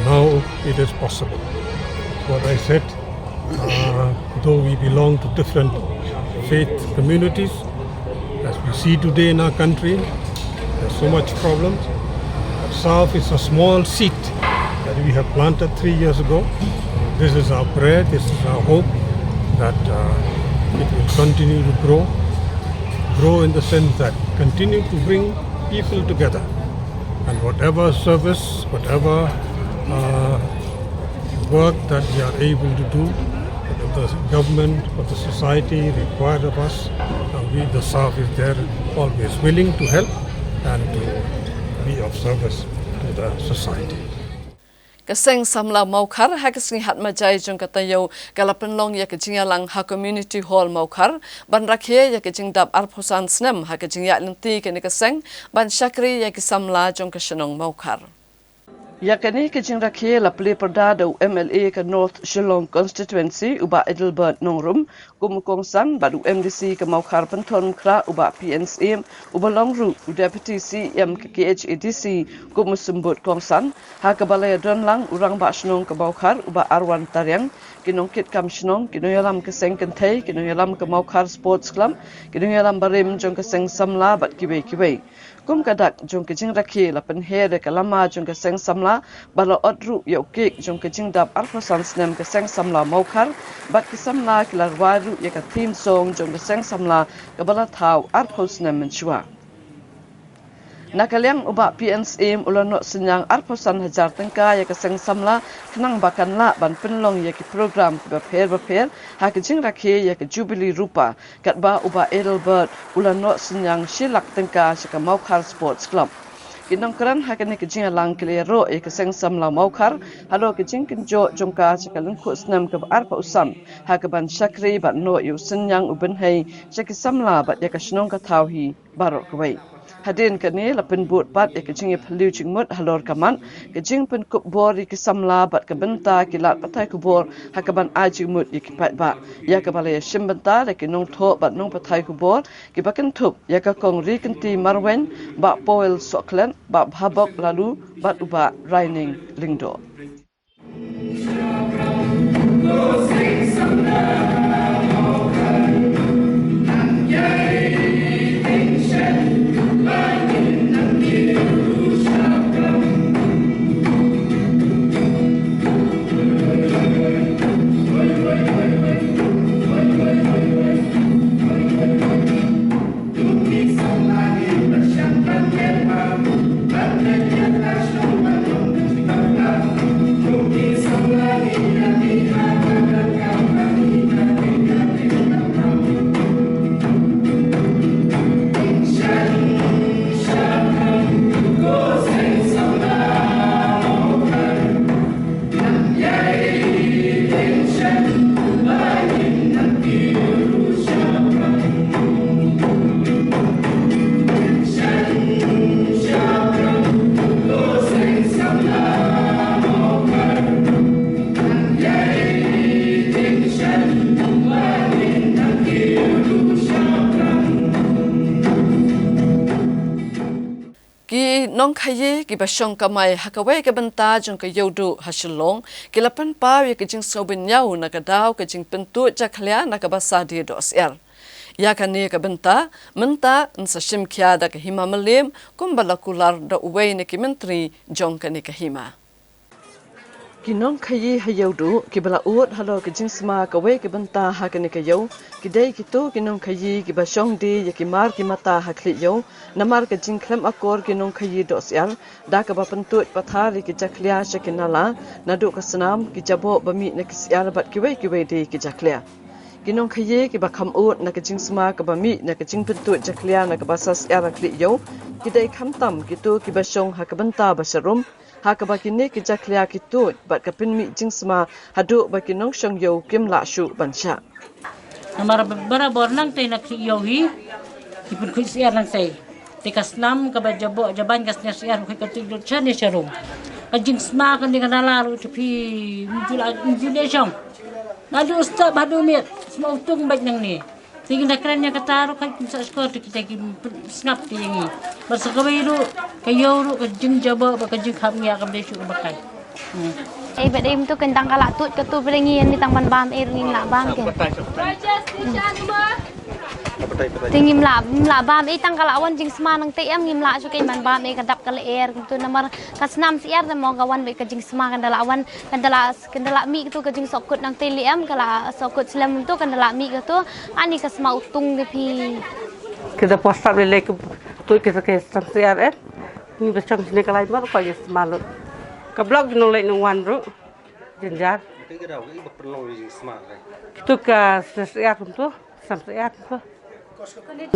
Now it is possible. What I said, uh, though we belong to different faith communities, as we see today in our country, there's so much problems. SAF is a small seed that we have planted three years ago. This is our prayer, this is our hope that uh, it will continue to grow. Grow in the sense that continue to bring people together. And whatever service, whatever uh, work that we are able to do, the government or the society required of us, uh, we, the SAF is there, always willing to help and to be of service to the society. Ka Seng Samla Mawkhar ha ka sngi Hatmajai jong ka taïew ka la pynlong ïa ka jingïalang ha Community Hall Mawkhar ban rakhe ïa ka jingdap arphew san snem ha ka jingïaid lynti kane ka seng ban shakri ïa ki samla jong ka shnong Mawkhar. Ïa kane ka jingrakhe la plie pyrda da u M L A ka North Shillong Constituency u Bah Adelbert Nongrum kum u kongsan bad u M D C ka Mawkhar Pynthorumkhrah u Bah P N Syiem uba long ruh u Deputy C E M ka K H A D C kum u symbud kongsan, ha kaba la ïadon lang u Rangbah Shnong ka Mawkhar u Bah Arwan Tariang, ki nongkitkam shnong, ki nongïalam ka seng kynthei, ki nongïalam ka Mawkhar Sports Club, ki nongïalam barim jong ka seng samla bad kiwei kiwei. Kum ka dak jong ka jingrakhe la pynher ïa ka lama jong ka seng samla bad la ot ruh ïa u cake jong ka jingdap arphew san snem ka seng samla Mawkhar bad ki samla ki la rwai ruh ïa ka theme song jong ka seng samla kaba la thaw arphew snem mynshuwa. Na ka liang u Bah P N Syiem u la noh synñiang arphew san hajar tyngka ïa ka seng samla khnang ba kan lah ban pynlong ïa ki program kiba pher bapher ha ka jingrakhe ïa ka Jubilee Rupa, katba u Bah Adelbert u la noh synñiang shi lak tyngka sha ka Mawkhar Sports Club. Ki nongkren ha kane ka jingïalang ki la ïaroh ïa ka seng samla Mawkhar halor ka jingkynjoh jong ka sha ka lyngkhuh snem kaba arphew san ha kaban shakri bad noh ïa u synñiang u bynhei sha ki samla bad ïa ka shnong ka thaw hi baroh kawei. Hadien kane la pynbud pat ïa ka jingïaphylliew jingmut halor ka mat, ka jingpynkup bor ïa ki samla bad ka bynta ki lad pathai khubor ha kaban ai jingmut ïa ki paidbah, ïa kaba la ïashim bynta da ki nongthoh bad nongpathai khubor kiba kynthup ïa ka Kong Rikynti Marwein, Bah Powell Sohkhlet, Bah Bhabok Laloo bad u Bah Raining Lyngdoh. Ki nongkhaii kiba shong kamai ha kawei ka bynta jong ka Ïewduh ha Shillong ki la pynpaw ïa ka jingsngewbha ñiaw na ka daw ka jingpyntuid jakhlia na kaba sa die dohsyiar. Ïa kane ka bynta mynta yn sa shim khia da ka Hima Mylliem kumba la kular da uwei na ki myntri jong kane ka hima. Ki nongkhaïi ha Ïewduh kiba la ud halor ka jingsma kawei ka bynta ha kane ka ïew ki dei kito ki nongkhaïi kiba shong die ïa ki mar ki mata ha khlieh ïew namar ka jingkhlem akor ki nongkhaïi doh syiar da kaba pyntuid pathar ïa ki jakhlia sha ki nala naduh ka snam, ki jaboh ba mih na ki syiar bad kiwei kiwei de ki jakhlia. Ki nongkhaïi kiba kham ud na ka jingsma kaba mih na ka jingpyntuid jakhlia na kaba sa syiar ha khlieh ïew ki dei khamtam kito kiba shong ha ka bynta ba sharum ha kaba kine ki jakhlia ki tuid bad ka pynmih jingsma haduh ba ki nongshong ïew kim lah shuh ban shah. Namar barabor nangtei na khlieh ïew hi ki pynkhuid syiar nangtei. Te ka snam kaba jaboh jaban ka sner syiar khuid ka tuid lut sha ne sharum. Ka jingsma kane ka nala ruh te phi mjula mjula shong. Naduh step haduh miet sma utung bad nangne. Te ngi da kren ïa kata ruh ka kum sa skor te kita ki sngap te ïa ngi. Bad sa kawei ruh ka ïew ruh ka jingjaboh bad ka jingkhapngiah kam dei shuh kaba kai. Hmm. Ei, bad ei mynta kan tang ka la tuid ka tu bad ngi ïa ni tang ban bam ei ruh ngim lah bam ke. Te ngim lah, ngim lah bam ei tang ka la wan jingsma nangtei em ngim lah shu kein ban bam ei ka dap ka lyer kumtu namar ka snam syiar te mo ka wan bad ka jingsma kan da la wan kan da la Kan da lah mih katu ka jingsohkut nangtei lei em ka la sohkut slem mynta kan da lah mih katu. Ani ka sma utung de phi. Kita postap lei lei ka tuid kita ka snam syiar eh. Ngi ba shong shane ka lai mar ka ïa sma lut. Ka block nong leit nong wan ruh. Jynjar. Kito ka sner syiar kumto, snam syiar kumto.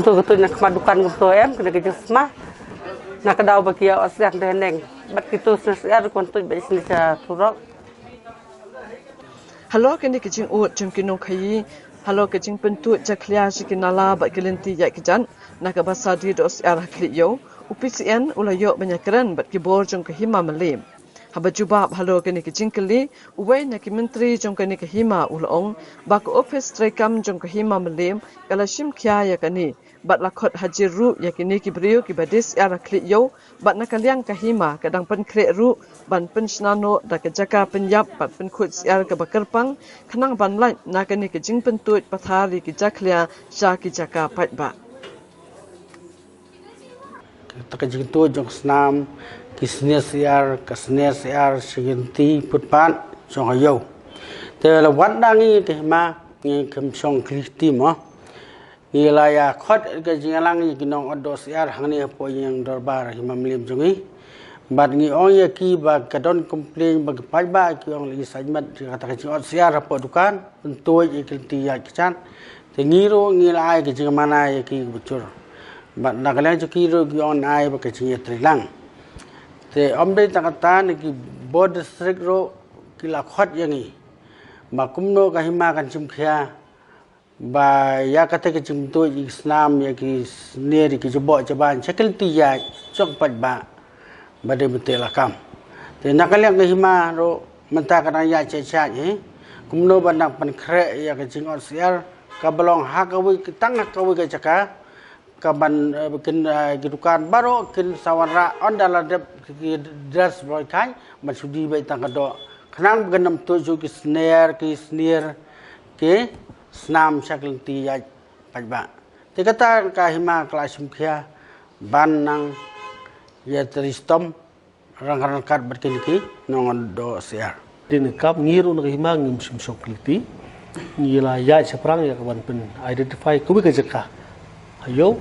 Kumto ka tuid na khmat dukan kumto em, kane ka jingsma. Na ka daw ba ki ïa ot syiar da neng. Bad kito sner syiar kumto bad sner sha turok. Halor kane ka jingud jong ki nongkhaïi halor ka jingpyntuid jakhlia sha ki nala bad ki lynti ïaid kjat na kaba sa die doh syiar ha khlieh ïew, u P C N u la ïoh ban ïakren bad ki bor jong ka Hima Mylliem. Haba jubab halor kane ka jingkylli, uwei na ki myntri jong kane ka hima u la ong ba ka ophis treikam jong ka Hima Mylliem ka la shim khia ïa kane bad la khot hajir ruh ïa kine ki briew kiba die syiar ha khlieh ïew bad na ka liang ka hima ka dang pynkhreh ruh ban pynshna noh da ka jaka pynïap bad pynkhuid syiar kaba kyrpang khnang ban lait na kane ka jingpyntuid pathar ïa ki jakhlia sha ki jaka paidbah. Kata ka jingtuid jong snam ki sner syiar, ka sner syiar sha ki lynti footpath jong ka ïew. Te la wat da ngi ka hima ngi kham shong khlieh ti mo. Ngi la ïa khot ka jingïalang ïa ki nong ot doh syiar hangne hapoh ïing dorbar Hima Mylliem jong ngi. Bad ngi ong ïa ki ba ka don complain ba ki paidbah ki ong la ngi sait met ïa kata ka jingot syiar hapoh dukan, pyntuid ïa ki lynti ïaid kjat. Te ngi ruh ngi la ai ka jingmana ïa ki ba jur. Bad na ka liang jong ki ruh ki ong ai ba ka jingïatreilang. Te ym dei tang kata, na ki bor district ruh ki la khot ïa ngi ba kumno ka hima kan shim khia ba ïa kata ka jingpyntuid ïa ki snam, ïa ki sner, ïa ki jaboh jaban sha ki lynti ïaid jong paidbah ba dei mynta la kam. Te na ka liang ka hima ruh mynta ka dang ïaid shait shait hi. Kumno ban dang pynkhreh ïa ka jingot syiar kaba long ha kawei ka, tang ha kawei ka jaka, ka ban, eh, kin, eh, ki dukan baroh kin sa wanrah ynda la dep ki dress ba la khaiñ ban shu die beit tang ka doh. Khnang ba kin ym tuid shuh ki sner, ki sner, ki snam sha ki lynti ïaid paidbah. Te kata ka hima ka la shim khia ban nang ïatrei shitom ryngkat ryngkat bad kine ki nong ot doh syiar. Dei na ka kam ngi ruh na ka hima ngim shim shong khlieh ti. Ngi la ïaid shaphrang ïa ka ban pyn-identify kawei ka jaka. Ha ïew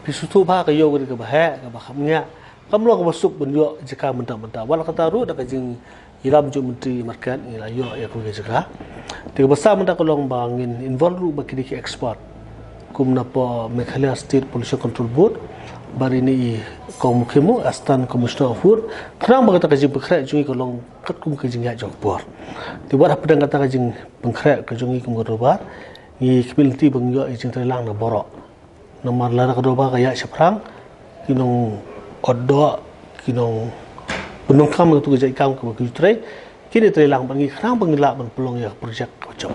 phi sngewthuh ba ka ïew ka dei kaba heh, kaba khapngiah. Kam long kaba suk ban ïoh jaka mynta mynta. Wat la kata ruh da ka jingïalam jong u Myntri Market ngi la ïoh ïa kawei ka jaka. Te kaba sah mynta ka long ba ngin involve ruh bad kine ki expert. Kum na poh Meghalaya State Pollution Control Board, bad ine i Kong Mukhim, Assistant Commissioner of Food, khnang ba kata ka jingpynkhreh jong ngi ka long katkum ka jingïaid jong ka por. Te wat hapdeng kata ka jingpynkhreh ka jong ngi kum ka dorbar, ngi khmih lynti ba ngin ïoh ïa ka jingtreilang na baroh. Namar lada ka dorbar ka ïaid shaphrang, ki nong ot doh, ki nongpyndonkam ïa katu ka jait kam kaba ki ju trei, kin ïatreilang bad ngi khnang ba ngin lah ban pynlong ïa ka projek kaba jop.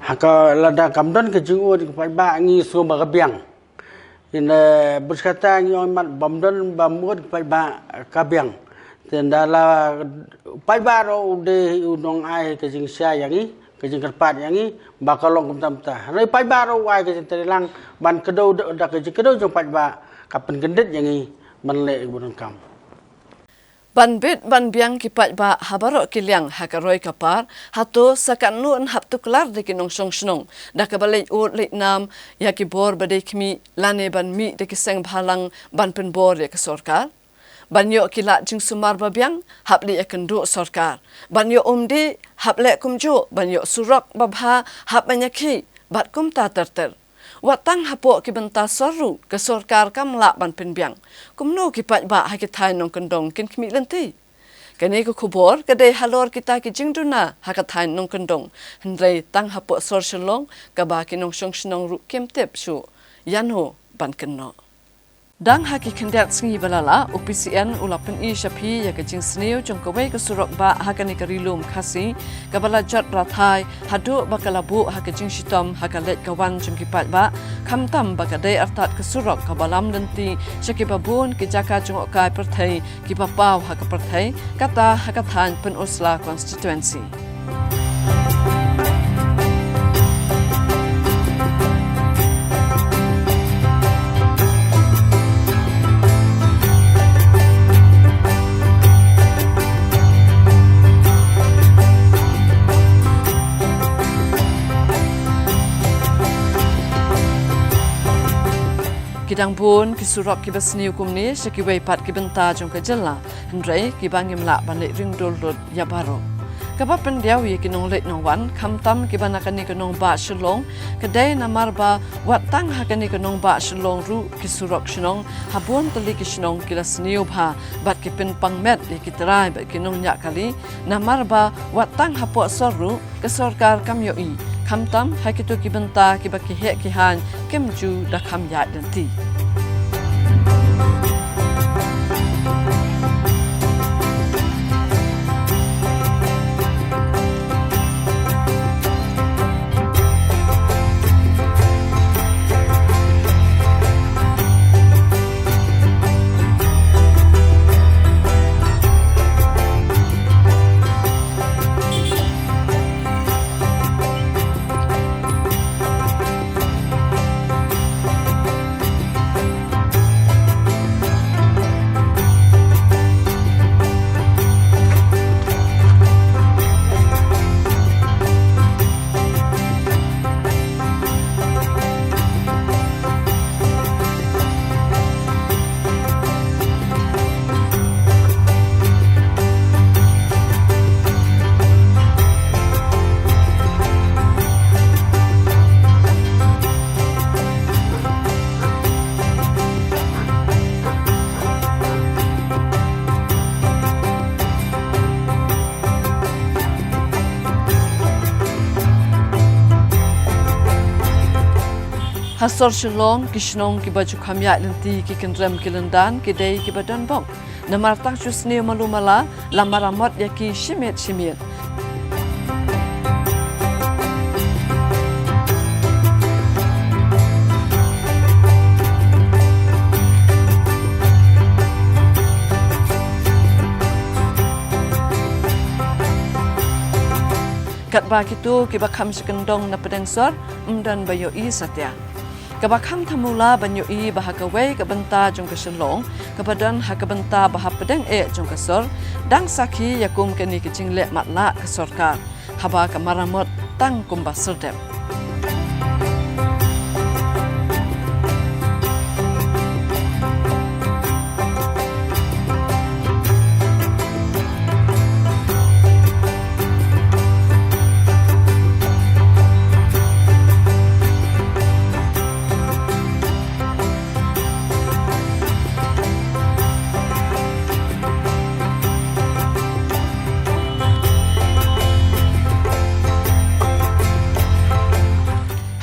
Ha ka lada kam don ka jingud ka paidbah ngi sngew ba ka biang. Ynda bad kata ngi ong mat bym don bym ud ka paidbah ka biang. Te ynda la paidbah ruh u dei u nongai ka jingshai ïa ngi. ka jingkyrpad ïa ngi ba ka long kumta kumta. Hynrei paidbah ruh u ai ka jingtreilang ban kdew da, da ka jingkdew jong paidbah ka pynkyndit ïa ngi ban leh ïa ka bun kam. Ban bit ban biang ki paidbah ha baroh ki liang ha ka roi ka par, hato sa katno yn hap tuklar da ki nongshong shnong da kaba leit ud leit nam ïa ki bor ba dei khmih lane ban mih da ki seng bhalang ban pynbor ïa ka sorkar? Ban ïoh ki lad jingsumar ba biang, hap leit ïakynduh sorkar. Ban ïoh umdih, hap leh kumjuh. Ban ïoh surok ba bha, hap ban ïakhih. Bad kumta ter ter. Wat tang hapoh ki bynta sor ruh, ka sorkar kam lah ban pynbiang. Kumno ki paidbah ha ki thaiñ nongkyndong kin khmih lynti? Kane ka khubor ka dei halor kita ki jingduna ha ka thaiñ nongkyndong. Hynrei tang hapoh sor Shillong, kaba ki nongshong shnong ruh kim tip shuh ïano ban kynnoh. Dang ha ki khyndiat sngi ba la lah, u P C N u la pyni sha phi ïa ka jingsniew jong kawei ka surok bah ha kane ka Ri Lum Khasi, kaba la jot rathai haduh ba ka la buh ha ka jingshitom ha ka leit ka wan jong ki paidbah, khamtam ba ka dei artat ka surok kaba lam lynti sha kiba bun ki jaka jngohkai pyrthei kiba paw ha ka pyrthei, kata ha ka thaiñ Pynursla Constituency. Ki dang bun ki surok kiba sniew kumne sha kiwei pat ki bynta jong ka jylla, hynrei kiba ngim lah ban leit ring dur lut ïa baroh. Kaba pyndiaw ïa ki nongleit nongwan, khamtam kiba na kane ka nongbah Shillong, ka dei namar ba wat tang ha kane ka nongbah Shillong ruh ki surok shnong ha bun tylli ki shnong ki la sniew bha bad ki pynpang met ïa ki trai bad ki nongñiah kali, namar ba wat tang hapoh sor ruh ka sorkar kam ïohi, khamtam ha kito ki bynta kiba ki heh ki haiñ kim ju da kham ïaid lynti. Ha sor Shillong, ki shnong kiba ju kham ïaid lynti ki kynrem ki lyndan, ki dei kiba donbok. Namar tang shu sniew malu mala, la maramot ïa ki shi miet shi miet. Katba kito kiba kham sha kyndong na pdeng sor, ym don ba ïohi satia. Kaba kham thamula ban ïohi ba ha kawei ka bynta jong ka Shillong, kaba don ha ka bynta ba ha pdeng eh jong ka sor, dang sakhi ïa kum kane ka jingleh matlah ka sorkar, haba ka maramot tang kumba serdep.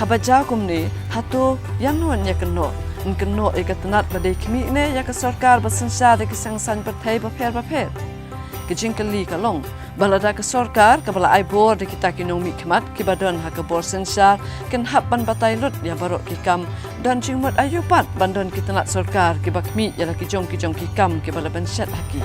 Haba jia kumne, hato ïano yn ïakynnoh? Yn kynnoh ïa ka tnat ba dei khmih ne ïa ka sorkar ba synshar da ki seng saiñ pyrthei bapher bapher? Ka jingkylli ka long ba lada ka sorkar kaba la ai bor da kita ki nongmihkhmat kiba don ha ka bor synshar kin hap ban batai lut ïa baroh ki kam, don jingmut aïu pat ban don ki tnat sorkar kiba khmih ïa la ki jong ki jong ki kam kiba la pynshet ha ki.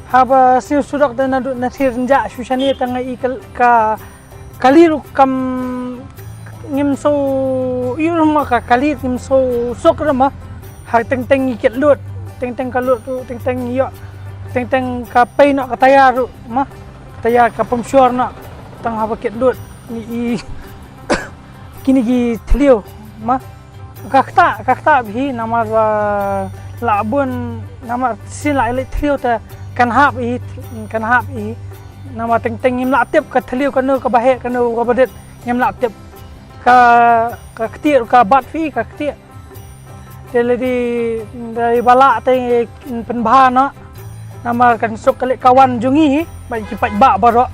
Haba sniew surok da naduh na thir nja shu shane tang i ka, ka kali ruh kam ngim so i ruh ma ka kali ngim so sok ruh ma. Ha teng teng i kit lut, teng teng ka lut ruh, teng teng i yok, teng teng ka pei noh ka tayar ruh ma. Ka tayar ka pump sure noh, tang haba kit lut ni i kini ki thliew ma. Ka kta, ka kta bhi namar ba la bun namar sin la leit thliew te kan hap hi, kan hap hi. Namar teng teng ngim la tip ka thliew kano ka ba heh kano ka ba dit ngim la tip. Ka, ka ktieh ka bat phi ka ktieh. Te lei dei ba la te pynbha noh. Namar kan suk ka leit ka wan jong ngi hi ba ki paidbah baroh.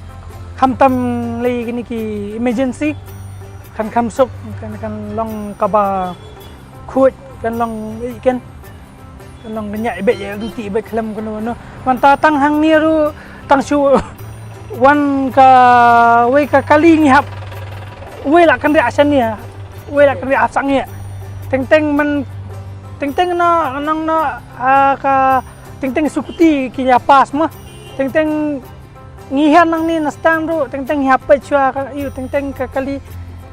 Khamtam lei kini ki emergency. Kan kham suk kan, kan long kaba khuid kan long i ken. Kan long kan ïa i beit ïa i ti i beit khlem kano kano. Mynta tang hangne ruh tang shu wan ka wei ka kali ngi hap. Wei la kan ri asan ïa. Wei la kan ri asang ïa. Teng teng man teng teng na nang na, ah, ka teng teng sukuti ki ïa pas ma. Teng teng ngi hian nangne na stand ruh teng teng hi hap peit shuwa ka ïu teng teng ka kali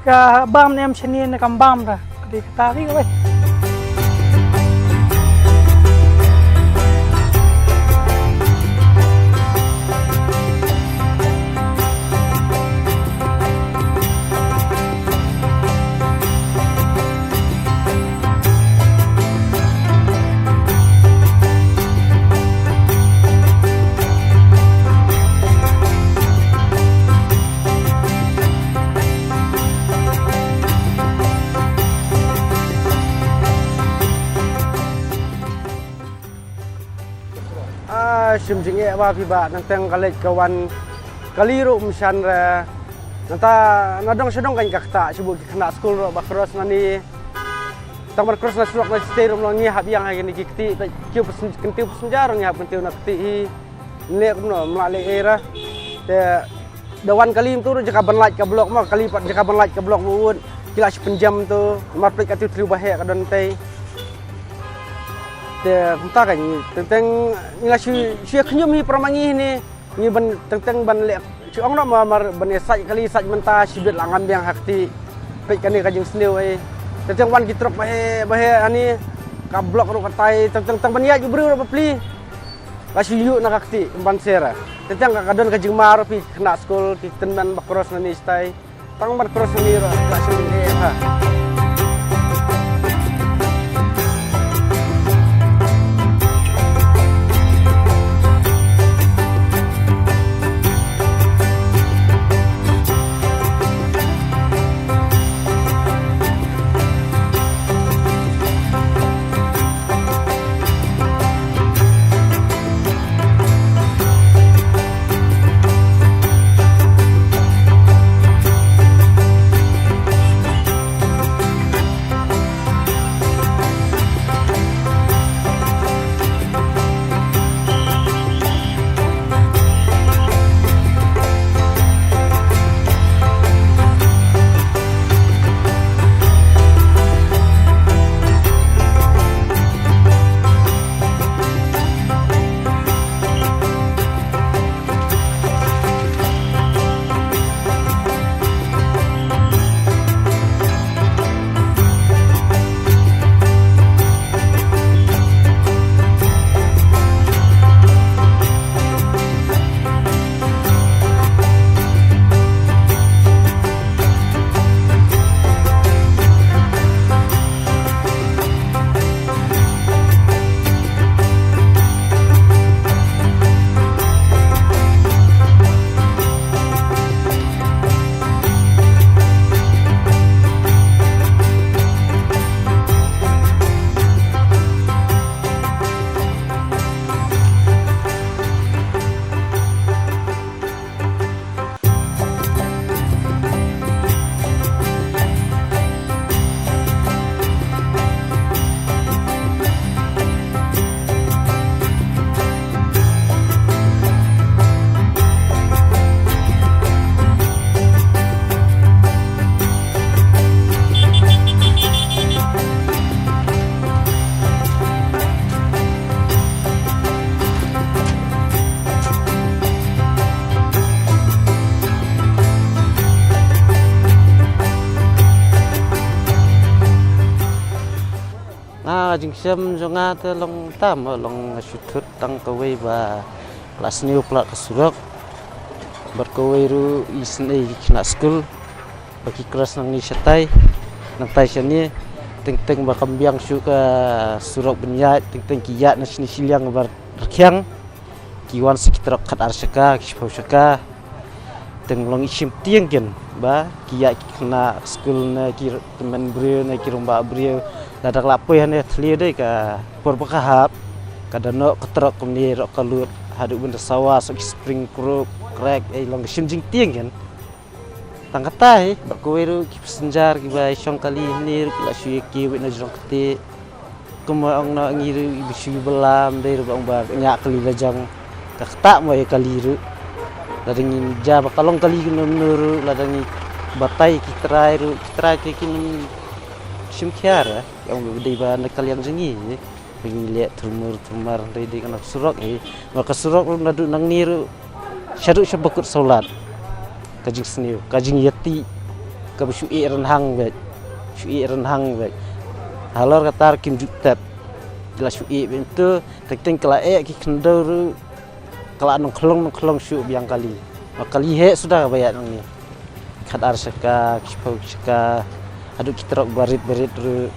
ka bam ne em shane ne kam bam ra. Ka dei kata ri ka wei. Ah, shim jingeh ba phi ba nang teng ka leit ka wan kali ruh um shan re. Nangta na dong sha dong kan ka kta shu ki khynnah skul ruh ba cross na ni. Tang ban cross na surok na sitei ruh ngi hap ïang ha kini ki kti, ta kiew pasen-, kyntiew passenger ngi hap kyntiew na kti hi. Nlek kumno mla leh era. Te da wan kali mynta ruh jaka ban lait ka block mo, kali pat jaka ban lait ka block mo wut. Ki la shi pynjam tu, mar plik ka tu tlu ba heh ka don tei. Te kumta ka ngi teng teng ngi la shi shi khñium hi para ma ngi ni. Ngi ban teng teng ban leh shi ong no ma mar ban ïa sait kali sait mynta shi bit la ngam biang ha kti. Peit kane ka jingsniew ei. Teng teng wan ki trok ba heh ba heh ani ka block ruh ka tai teng teng tang ban ïa ju briew ruh ba pli. Ka shu ïuh na ka kti ban sera. Teng teng ka don ka jingmar phi khynnah skul ki tynmen ba cross na ni stai. Tang ban cross na ni ruh ka shu ni ha. Jingshem jong nga te long tam, long shu thut tang kawei ba la sniew palat ka surok. Bad kawei ruh isynei ki khynnah skul ba ki cross nangne shatai, nangtai shane, teng teng ba kam biang shuh ka surok ban ïaid, teng teng ki ïaid na shane shiliang ba rkhiang. Ki wan sa ki trok khatar shaka, ki shiphew shaka. Teng long i shim tieng ken ba ki ïaid ki khynnah skul ne ki tymmen briew ne ki rangbah briew. Lada ka la poi hane thliew dei ka por ba ka hap, ka da noh ka trok kumne rok ka lut haduh ban da sawa sa ki spring krup krek, ei long ka shim jingtieng ken. Tang kata hi, ba kawei ruh ki passenger kiba shong kali hynne ruh ki la shu ïa ki wei na jrong kti. Kumba ong na ngi ruh iba shu ba lam dei ruh ba ong ba ñiah kali la jong. Ka kata mo ïa kali ruh. Lada ngi ja ba ka long kali kumno kumno ruh, lada ngi batai ki trai ruh, ki trai ki kin shim khiar, eh. Ong ba dei ba na ka liang jong ngi. Ba ngi leh thurmur thurmar hynrei dei kane ka surok hi. Ba ka surok ruh naduh nangne ruh shaduh sha ba kut sawlad. Ka jingsniew, ka jingïatih kaba shu ïeh rynhang beit. Shu ïeh rynhang beit. Halor kata ruh kim ju tep. Ki la shu ïeh beit to, teng teng ka la eh ki khyndew ruh. Ka la nongkhlong nongkhlong shuh biang kali. Ba kali heh suda kaba ïaid nangne. Khatar shaka, ki shiphew shaka, haduh ki trok barit barit ruh.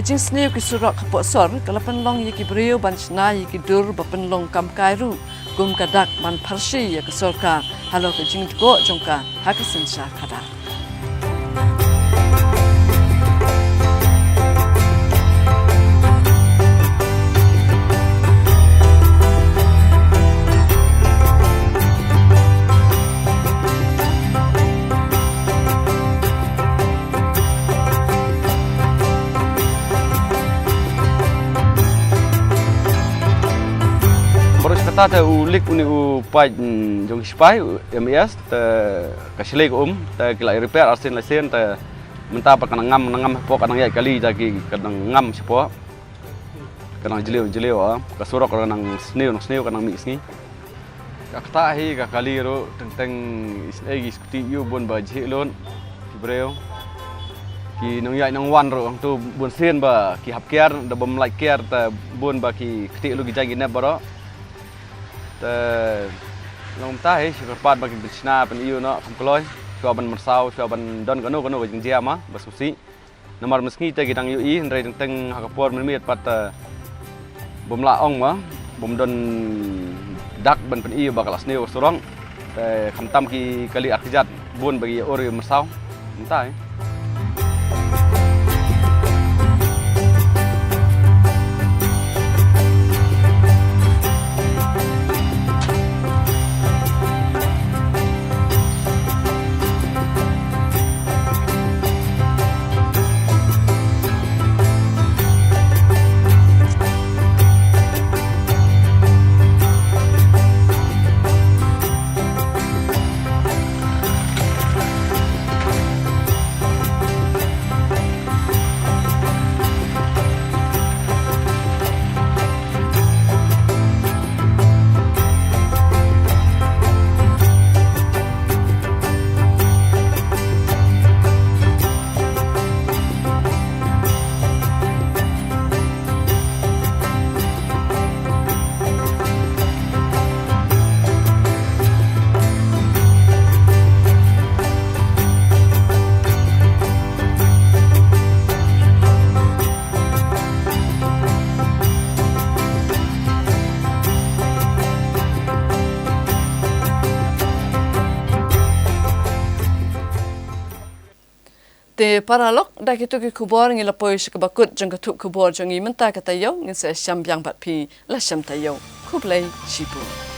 Ka jingsniew ki surok hapoh sor ka la pynlong ïa ki briew ban shna ïa ki dur ba pynlong kam kai ruh kum ka dak ban pharshi ïa ka sorkar halor ka jingdkoh jong ka ha ka synshar khadar. Baroh shi katta te u leak une u paip, mm, jong ki sipai, u M E S, te ka shlei ka um, te ki la repair arsien laisien, te mynta pat ka nang ngam, nang ngam shapoh, ka nang ïaid kali, te ki ka nang ngam shapoh. Ka nang jylliew, jylliew, ah. Ka surok ka nang sniew, nang sniew, ka nang mih sngi. Ka ktah hi ka kali ruh, teng teng isynei ki sngewthuh ïa u bun ba jhieh lut ki briew. Ki nongïaid nongwan ruh hangto bun sien ba ki hap kiar, da bym lait kiar te bun ba ki ktieh lut ki jaiñ ki nep baroh. Te long kumta hi, shu kyrpad ba kin pynshna pyn-i ïa u noh kham kloi. Shuwa ban mynsaw, shuwa ban don kano kano ka jingjia ma ba sngewsih. Namar mynsngi te ki dang ïohi, hynrei teng teng ha ka por mynmiet pat, eh, bym lah ong ma, bym don dak ban pyn-i ba ka la sniew ka surok. Te khamtam ki kali ar kjat bun ba ki ïa ur ïa mynsaw. Mynta, eh. Te paralok, da kito ki khubor ngi la poi sha kaba kut jong ka thup khubor jong ngi mynta ka taïew. Ngin sa ïashem biang bad phi la shem taïew. Khublei shibun.